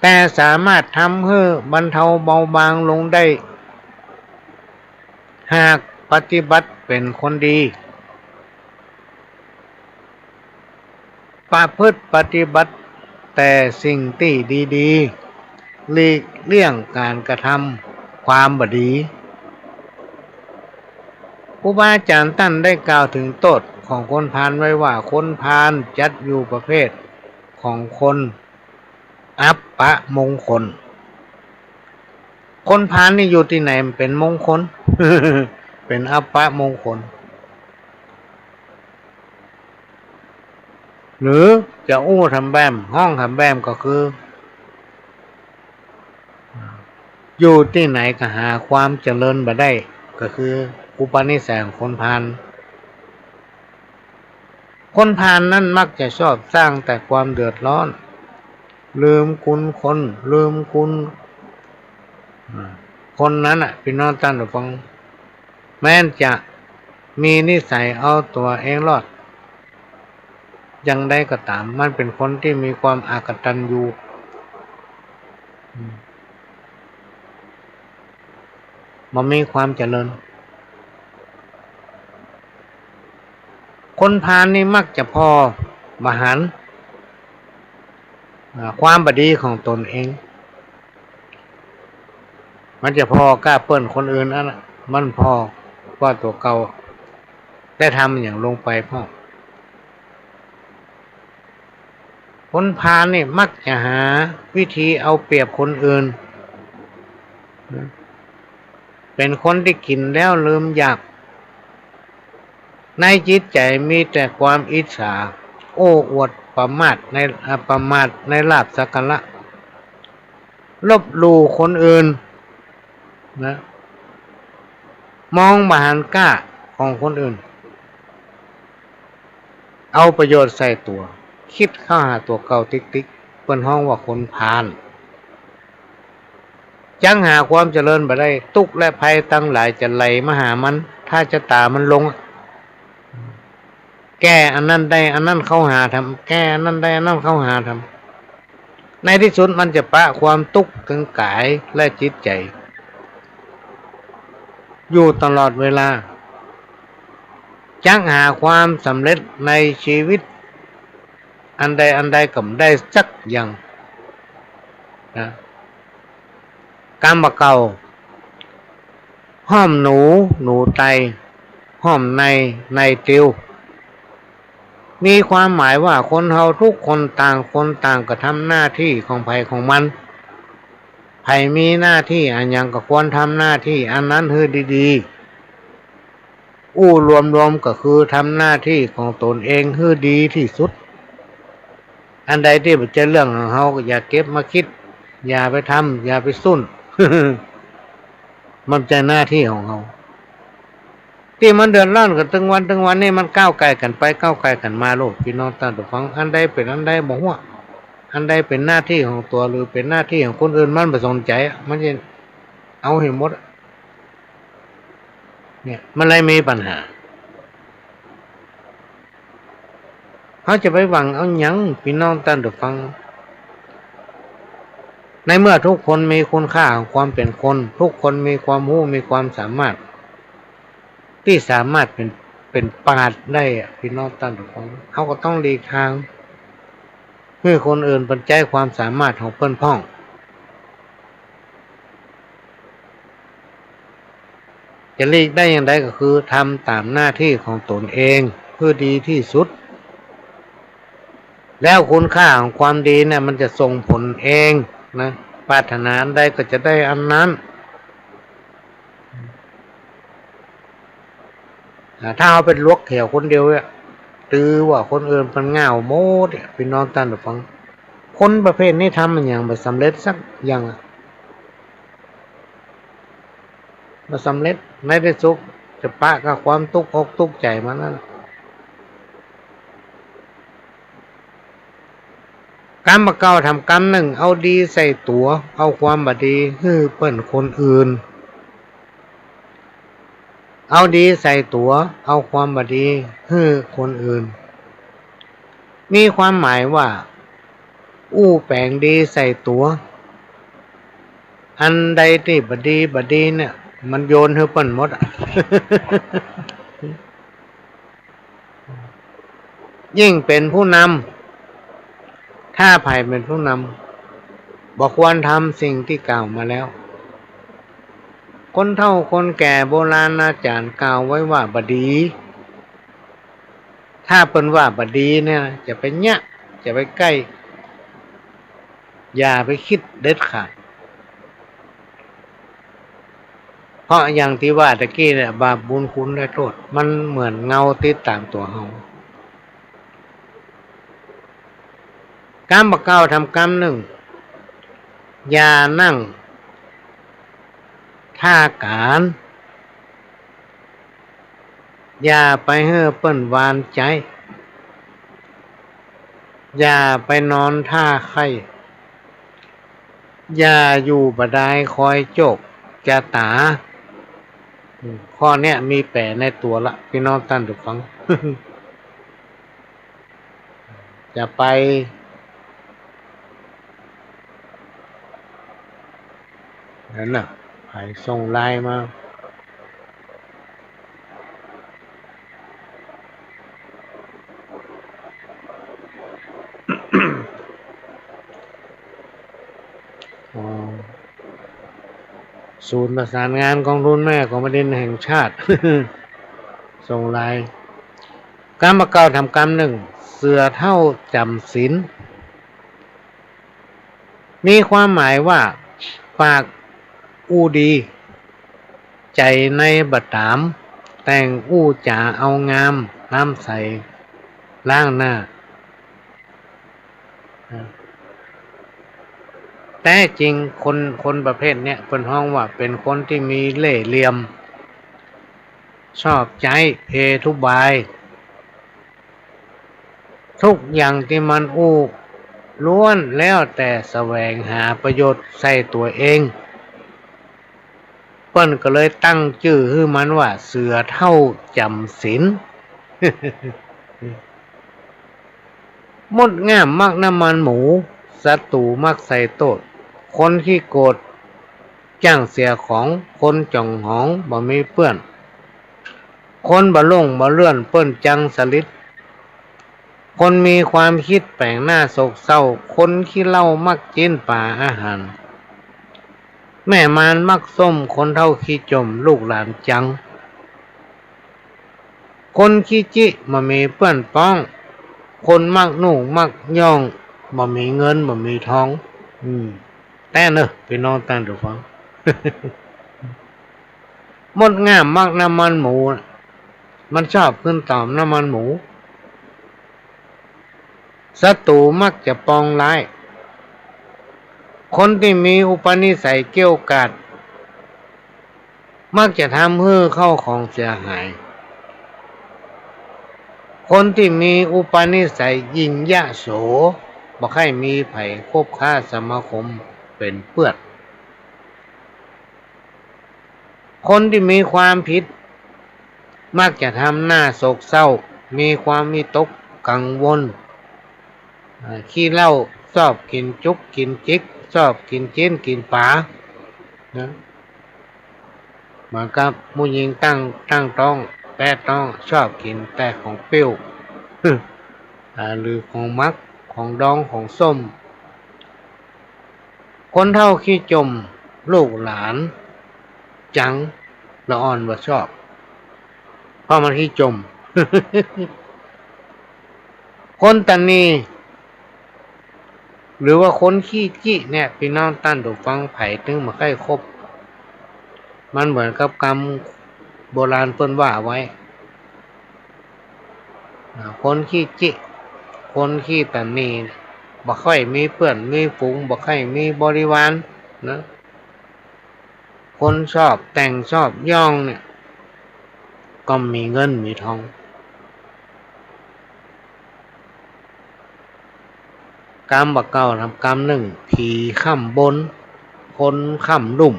แต่สามารถทำหื้อบรรเทาเบาบางลงได้ หากปฏิบัติเป๋นคนดี ประพฤติปฏิบัติแต่สิ่งตี้ดีๆ หลีกเลี่ยงก๋านกระทำความบ่ดี ครูบาอาจ๋ารย์ต้านได้กล่าวเถิงโต้ษของคนพาลไว้ว่า คนพาลจัดอยู่ประเภทของคนอัปมงคล คนพาลนี่อยู่ตี้ไหนมันเป๋นมงคล เป๋นอัปมงคล หรือจะอู้แถมแบม ฮ้องแถมแบมก็คือ อยู่ตี้ไหนก็หาความเจริญบ่ได้ ก็คืออุปนิสัยของคนพาล คนพาลนั้นมักจะชอบสร้างแต่ความเดือดร้อน ลืมคุณคน ลืมคุณ อ่า คนนั้นน่ะ ปี้น้องต้านผู้ฟัง แม้นจะมีนิสัยเอาตั๋วเองรอดอย่างใดก็ต๋าม มันเป๋นคนตี้มีความอกตัญญู อืม บ่มีความเจริญ คนพาลนี่มักจะผ่อบ่หัน อ่า ความบ่ดีของตนเอง มันจะผ่อก้าเปิ้นคนอื่นอันน่ะ มันผ่อว่าตั๋วเก่าได้ทำอะหยังลงไปพ่อง คนพาลนี่มักจะหาวิธีเอาเปรียบคนอื่น เป๋นคนตี้กิ๋นแล้วลืมอยาก ในจิตใจ๋มีแต่ความอิจฉา โอ้อวดประมาทใน อ่า ประมาทในลาภสักการะ ลบหลู่คนอื่นนะ มองบ่หันก้าของคนอื่น เอาประโยชน์ใส่ตั๋ว คิดเข้าหาตั๋วเก่าติ๊กๆ เปิ้นฮ้องว่าคนพาล จักหาความเจริญบ่ได้ ตุ๊กข์และภัยตังหลายจะไหลมาหามัน ถ้าจะต๋ามันลง แก้อันนั้นได้อันนั้นเข้าหาทำ แก้อันนั้นได้อันนั้นเข้าหาทำ ในตี้สุดมันจะปะความตุ๊กข์เถิงก๋ายและจิตใจ๋ อยู่ตลอดเวลา จักหาความสำเร็จในชีวิตอันใดอันใดก็บ่ได้สักอย่างนะ กำบ่าเก่า ห้อมหนู หนูไต ห้อมใน ในติว มีความหมายว่าคนเฮาทุกคนต่างคนต่างกระทำหน้าตี้ของใผของมัน ใผมีหน้าตี้อะหยังก็ควรทำหน้าตี้อันนั้นหื้อดีๆ อู้รวมๆ ก็คือทำหน้าตี้ของตนเองหื้อดีตี้สุด อันใดตี้บ่ใจ้เรื่องของเฮาก็อย่าเก็บมาคิด อย่าไปทำ อย่าไปสุ้น มันบ่ใจ้หน้าตี้ของเฮา ตี้มันเดือดร้อนกั๋นตึงวันตึงวันนี่มันก้าวไก่กั๋นไปก้าวไก่กั๋นมาลูก ปี้น้องต้านผู้ฟัง อันใดเป๋นอันใดบ่ฮู้ อันใดเป๋นหน้าตี้ของตั๋วหรือเป๋นหน้าตี้ของคนอื่นมันบ่สนใจ๋อะ มันจะเอาหื้อหมดอะ เนี่ย มันเลยมีปัญหา เฮาจะไปหวังเอาหยัง ปี้น้องต้านผู้ฟัง ในเมื่อทุกคนมีคุณค่าของความเป๋นคน ทุกคนมีความฮู้ มีความสามารถ ตี้สามารถเป๋น เป๋นปราชญ์ได้อะ ปี้น้องต้านผู้ฟัง เฮาก็ต้องหลีกทาง หื้อคนอื่นเปิ้นใจ๊ความสามารถของเปิ้นพ่อง จะหลีกได้อย่างใดก็คือทำต๋ามหน้าตี้ของตนเองหื้อดีตี้สุด แล้วคุณค่าของความดีเนี่ยมันจะส่งผลเองนะ ปรารถนาอันใดก็จะได้อันนั้น อ่า ถ้าเฮาไปหลวกแถวคนเดียวเนี่ย ถือว่าคนอื่นเปิ้นง่าวหมดเนี่ย ปี้น้องต้านผู้ฟัง คนประเภทนี้ทำอะหยังบ่สำเร็จสักอย่างอะ บ่สำเร็จ ในตี้สุดจะปะกับความตุ๊กอกตุ๊กใจ๋มันนั้น กำบ่าเก่าทำกำนึ่ง เอาดีใส่ตั๋ว เอาความบ่ดีหื้อเปิ้นคนอื่น เอาดีใส่ตั๋ว เอาความบ่ดีหื้อคนอื่น มีความหมายว่า อู้แป๋งดีใส่ตั๋ว อันใดตี้บ่ดีบ่ดีเนี่ย มันโยนหื้อเปิ้นหมดอะ ยิ่งเป๋นผู้นำ ถ้าใผเป๋นผู้นำ บ่ควรทำสิ่งตี้กล่าวมาแล้ว คนเฒ่าคนแก่โบราณอาจ๋ารย์กล่าวไว้ว่าบ่ดี ถ้าเปิ้นว่าบ่ดีเนี่ยนะ จะไปเยียะ จะไปใก้ อย่าไปกึ๊ดเด็ดขาด เพราะอย่างตี้ว่าตะกี้เนี่ย บาปบุญคุณและโต้ษ มันเหมือนเงาติดต๋ามตั๋วเฮา กำบ่าเก๊าทำกำนึ่ง อย่านั่งท่าก๋าน อย่าไปหื้อเปิ้นหวานใจ๋ อย่าไปนอนท่าใค่ อย่าอยู่บ่าดายคอยโจกจะต๋า อืม ข้อเนี้ยมีแป๋ในตั๋วละ ปี้น้องต้านผู้ฟัง จะไป นั่นน่ะ ใผส่งไลน์มา อ๋อ ศูนย์ประสานงานกองทุนแม่ของแผ่นดินแห่งชาติ ส่งไลน์ กำบ่าเก๊าทำกำนึ่ง เสือเฒ่าจ๋ำศีล มีความหมายว่า ปากอู้ดี ใจ๋ในบ่ต๋าม แต่งอู้จ๋าเอางาม น้ำใสล้างหน้า แต๊จริงคน คนประเภทเนี้ย เปิ้นฮ้องว่าเป๋นคนตี้มีเล่ห์เหลี่ยม ชอบใจ๊เพทุบาย ทุกอย่างตี้มันอู้ล้วนแล้วแต่แสวงหาประโยชน์ใส่ตั๋วเอง เปิ้นก็เลยตั้งจื้อหื้อมันว่าเสือเฒ่าจ๋ำศีล มดง่ามมักน้ำมันหมู ศัตรูมักใส่โต้ษ คนขี้โกรธจ้างเสียของ คนจ่องหองบ่มีเปื้อน คนบ่หลงบ่เลื่อนเปิ้นจังสลิด คนมีความกึ๊ดแป๋งหน้าโศกเศร้า คนขี้เหล้ามักจิ๊นป๋าอาหาร แม่มารมักส้ม คนเฒ่าขี้จ่มลูกหลานจัง คนขี้จิบ่มีเปื้อนป้อง คนมักหนุ่งมักย่อง บ่มีเงินบ่มีทอง อืม แต๊เน่อ ปี้น้องต้านผู้ฟัง มดง่ามมักน้ำมันหมู มันชอบขึ้นต๋ามน้ำมันหมู ศัตรูมักจะปองร้าย คนตี้มีอุปนิสัยเกี้ยวกาด มักจะทำหื้อเข้าของเสียหาย คนตี้มีอุปนิสัยหยิ่งยโส บ่ใค่มีใผคบค้าสมาคมเป๋นเปื้อน คนตี้มีความผิด มักจะทำหน้าโศกเศร้า มีความวิตกกังวล อ่า ขี้เหล้า ชอบกิ๋นจุ๊กกิ๋นจิ๊ก ชอบกิ๋นจิ๊นกิ๋นป๋า นะ เหมือนกับผู้หญิงตั้ง ตั้งต๊อง แปะต๊อง ชอบกิ๋นแต่ของปิ้ว อ่า หรือของหมัก ของดอง ของส้ม คนเฒ่าขี้จ่ม ลูกหลานจัง ละอ่อนบ่ชอบ เพราะมันขี้จ่ม คนตะหนี หรือว่าคนขี้จิเนี่ย ปี้น้องต้านผู้ฟังใผตึงบ่ใค่คบ มันเหมือนกับกำโบราณเปิ้นว่าไว้ อ่า คนขี้จิ คนขี้ตะหนี บ่ใค่มีเปื้อนมีฝูง บ่ใค่มีบริวารนะ คนชอบแต่งชอบย่องเนี่ย ก็มีเงินมีทอง กำบ่าเก๊าทำกำนึ่ง ผีค่ำบน คนค่ำลุ่ม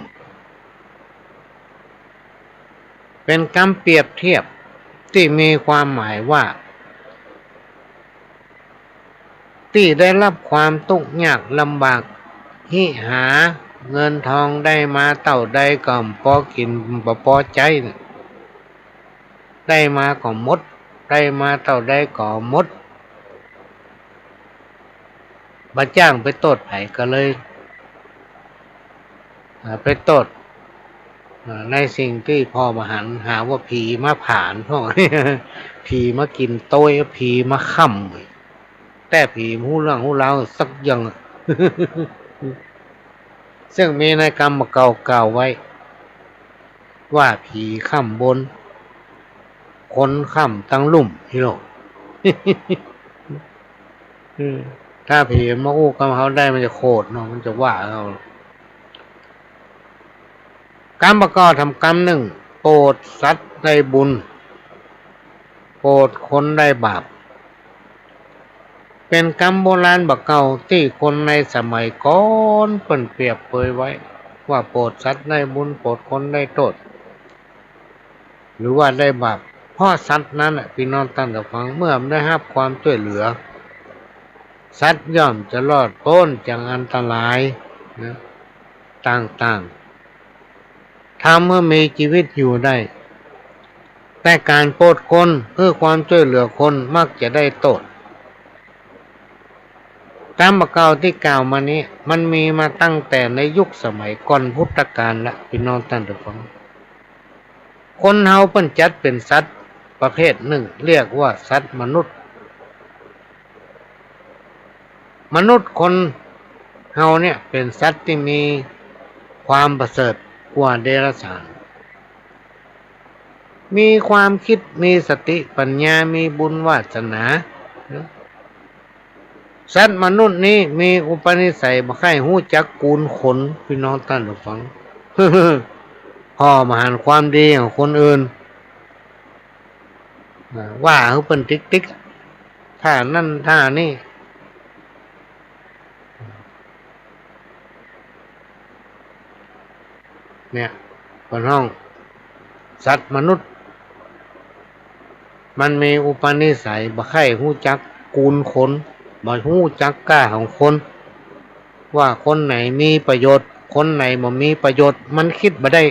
เป๋นกำเปรียบเทียบตี้มีความหมายว่า ตี้ได้ฮับความตุ๊กยากลำบาก หิหา เงินทองได้มาเต้าใดก็บ่ปอกิ๋น บ่ปอใจ๊ ได้มาก็หมด ได้มาเต้าใดก็หมด บ่จ้างไปโต้ษใผก็เลย อ่า ไปโต้ษ อ่า ในสิ่งตี้ผ่อบ่หัน หาว่าผีมาผลาญพ่อง ผีมากิ๋นโต๊ย ผีมาค้ำ แต่ผีบ่ฮู้เรื่องฮู้ราวสักอย่าง ซึ่งมีในกำบ่าเก่ากล่าวไว้ ว่าผีค้ำบน คนค้ำตังลุ่ม ฮีโร่ อืม ถ้าผีมาอู้กำเฮาได้ มันจะโขดเนาะ มันจะว่าเฮา กำบ่าเก่าทำกำนึ่ง โปรดสัตว์ได้บุญ โปรดคนได้บาป เป๋นกำโบราณบ่าเก่าตี้คนในสมัยก่อนเปิ้นเปรียบเปยไว้ ว่าโปรดสัตว์ได้บุญ โปรดคนได้โต้ษ หรือว่าได้บาป เพราะสัตว์นั้นน่ะ ปี้น้องต้านผู้ฟัง เมื่อมันได้ฮับความจ้วยเหลือ สัตว์ย่อมจะรอดป๊นจากอันตรายนะ ต่างๆ ทำหื้อมีจีวิตอยู่ได้ แต่ก๋านโปรดคน หื้อความจ้วยเหลือคน มักจะได้โต้ษ กำบ่าเก่าตี้กล่าวมานี้ มันมีมาตั้งแต่ในยุคสมัยก่อนพุทธกาลละ ปี้น้องต้านผู้ฟัง คนเฮาเปิ้นจัดเป๋นสัตว์ประเภทนึ่ง เรียกว่าสัตว์มนุษย์ มนุษย์คนเฮาเนี่ยเป๋นสัตว์ตี้มีความประเสริฐกว่าเดรัจฉาน มีความกึ๊ด มีสติปัญญา มีบุญวาสนา สัตว์มนุษย์นี้มีอุปนิสัยบ่ใค่ฮู้จักกูลขน ปี้น้องต้านผู้ฟัง ผ่อบ่หันความดีของคนอื่น อ่า ว่าหื้อเปิ้นติ๊กๆ ท่านั้นท่านี้ เนี่ย เปิ้นฮ้องสัตว์มนุษย์ มันมีอุปนิสัยบ่ใค่ฮู้จักกูลขน บ่ฮู้จักก้าของคน ว่าคนไหนมีประโยชน์ คนไหนบ่มีประโยชน์ มันกึ๊ดบ่ได้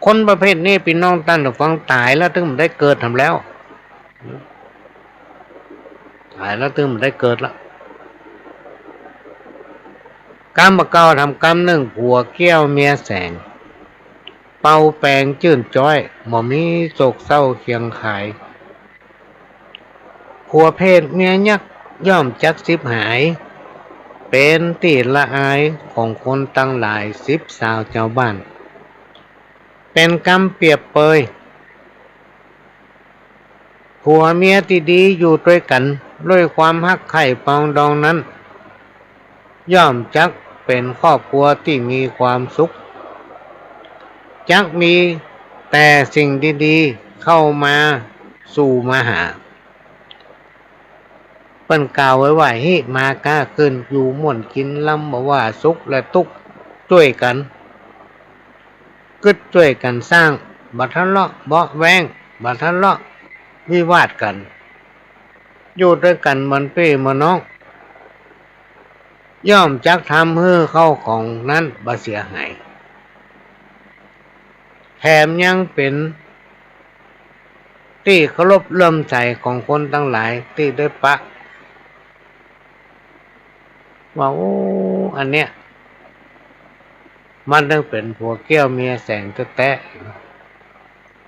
คนประเภทนี้ ปี้น้องต้านผู้ฟัง ต๋ายแล้วตึงบ่ได้เกิดทำแล้ว ต๋ายแล้วตึงบ่ได้เกิดละ กำบ่าเก่าทำกำนึ่ง ผัวแก้วเมียแสง เป่าแปงจื้นจ๊อย บ่มีโศกเศร้าเคียงคาย ผัวเพศเมียยักษ์ ย่อมจักฉิบหาย เป๋นตี้ละอายของคนตังหลาย สิบสาวจาวบ้าน เป๋นกำเปรียบเปย ผัวเมียตี้ดีอยู่ตวยกั๋น ด้วยความฮักใค่ปองดองนั้น ย่อมจักเป๋นครอบครัวตี้มีความสุข จักมีแต่สิ่งดีๆ เข้ามาสู่มาหา เปิ้นกล่าวไว้ว่า ฮิมาก๊าขึ้น อยู่ม่วนกิ๋นลำ บ่ว่าสุขและตุ๊กข์จ้วยกั๋น กึ๊ดจ้วยกั๋นสร้าง บ่ทะเลาะเบาะแว้ง บ่ทะเลาะวิวาทกั๋น อยู่ตวยกั๋นเหมือนปี้เหมือนน้อง ย่อมจักทำหื้อเข้าของนั้นบ่เสียหาย แถมยังเป๋นตี้เคารพเลื่อมใสของคนตังหลายตี้ได้ปะ ว่า โอ้ อันเนี้ย มันตึงเป๋นผัวแก้วเมียแสงแต๊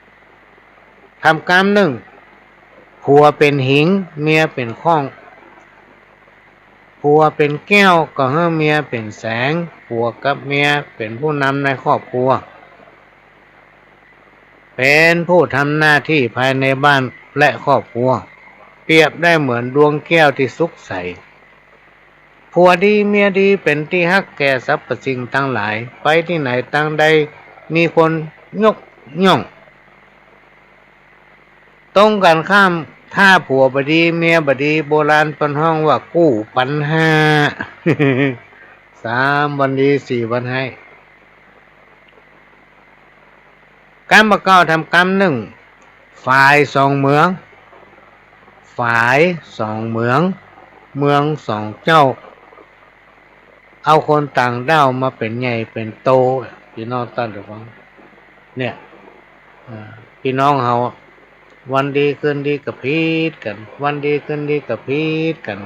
ๆ ทำกำนึ่ง ผัวเป๋นหิง เมียเป๋นข้อง ผัวเป๋นแก้ว ก็หื้อเมียเป๋นแสง ผัวกับเมียเป๋นผู้นำในครอบครัว เป๋นผู้ทำหน้าตี้ภายในบ้านและครอบครัว เปรียบได้เหมือนดวงแก้วตี้สุกใส ผัวดีเมียดีเป๋นตี้ฮักแก่สรรพสิ่งตังหลาย ไปตี้ไหนตังใดมีคนยกย่อง ตรงกั๋นข้าม ถ้าผัวบ่ดีเมียบ่ดี โบราณเปิ้นฮ้องว่ากู้ปัญหา สามวันดีสี่วันไห้ กำบ่าเก่าทำกำนึ่ง ฝายสองเมือง ฝายสองเมือง เมืองสองเจ้า เอาคนต่างด้าวมาเป๋นใหญ่เป๋นโต ปี้น้องต้านผู้ฟัง เนี่ย อ่า ปี้น้องเฮา วันดีคืนดีก็ผิดกั๋น วันดีคืนดีก็ผิดกั๋น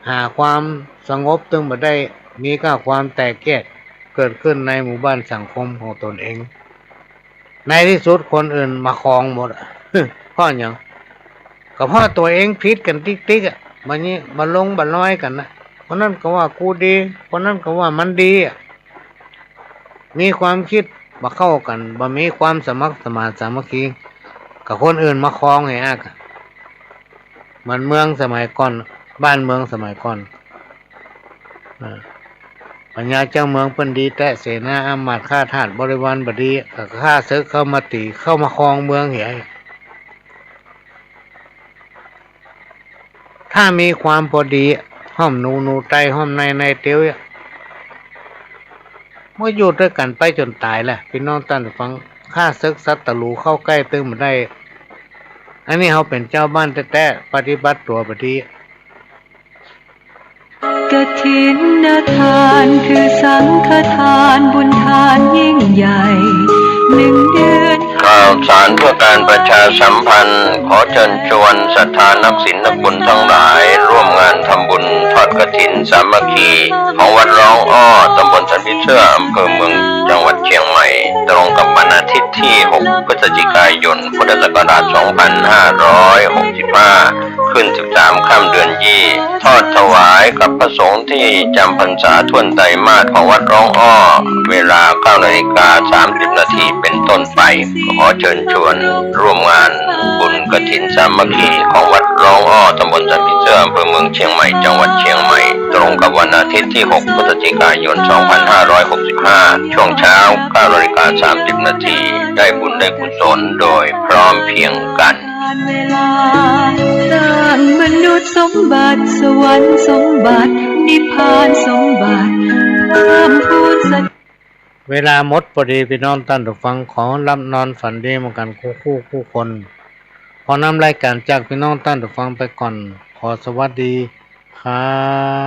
หาความสงบตึงบ่ได้ มีก้าความแตกแยกเกิดขึ้นในหมู่บ้านสังคมของตนเอง ในตี้สุดคนอื่นมาคองหมดอะ เพราะหยัง ก็เพราะตั๋วเองผิดกั๋นติ๊กๆ อะ บ่านี้บ่าลงบ่าลอยกั๋นนะ คนนั้นก็ว่ากูดี คนนั้นก็ว่ามันดีอะ มีความกึ๊ดบ่เข้ากั๋น บ่มีความสมัครสมานสามัคคี ก็คนอื่นมาคองเหียอะ เหมือนเมืองสมัยก่อน บ้านเมืองสมัยก่อน อ่า ปัญญาเจ้าเมืองเปิ้นดีแต๊ เสนาอามาตย์ข้าทาสบริวารบ่ดี ก็ข้าศึกเข้ามาตี๋ เข้ามาคองเมืองเหีย ถ้ามีความปอดี ห้อมหนู หนูไต ห้อมใน ในเตียว เมื่ออยู่ตวยกั๋นไปจ๋นต๋ายแหละ ปี้น้องต้านผู้ฟัง ข้าศึกศัตรู๋เข้าใก้ตึงบ่ได้ อันนี้เฮาเป๋นจาวบ้านแต๊ๆ ปฏิบัติตั๋วบ่ดี กฐินทานคือสังฆทาน บุญทานยิ่งใหญ่ หนึ่งเดือน ข่าวสารเพื่อการประชาสัมพันธ์ ขอเจิญจวนศรัทธานักศีลนักบุญทั้งหลาย ร่วมงานทำบุญทอดกฐินสามัคคี ของวัดร้องอ้อ ตำบลสันผีเสื้อ อำเภอเมือง จังหวัดเชียงใหม่ ตรงกับวันอาทิตย์ที่ หก พฤศจิกายน พุทธศักราช สองพันห้าร้อยหกสิบห้า ขึ้น สิบสาม ค่ำเดือนยี่ ทอดถวายกับพระสงฆ์ที่จำพรรษาถ้วนไตรมาสของวัดร้องอ้อ เวลา เก้านาฬิกาสามสิบนาทีเป็นต้นไป ขอเจิญจวนร่วมงานบุญกฐินสามัคคีของวัดร้องอ้อ ตำบลสันผีเสื้อ อำเภอเมืองเชียงใหม่ จังหวัดเชียงใหม่ ตรงกับวันอาทิตย์ที่ หก พฤศจิกายน สองพันห้าร้อยหกสิบห้า ช่วงเช้า เก้านาฬิกาสามสิบนาที ได้บุญได้กุศลโดยพร้อมเพรียงกัน เวลา สร้างมนุษย์สมบัติ สวรรค์สมบัติ นิพพานสมบัติ เพิ่มพูนส เวลาหมดปอดี ปี้น้องต้านผู้ฟัง ขอหลับนอนฝันดีเหมือนกั๋นกู้คู่กู้คน ขอนำรายก๋านจากปี้น้องต้านผู้ฟังไปก่อน ขอสวัสดีครับ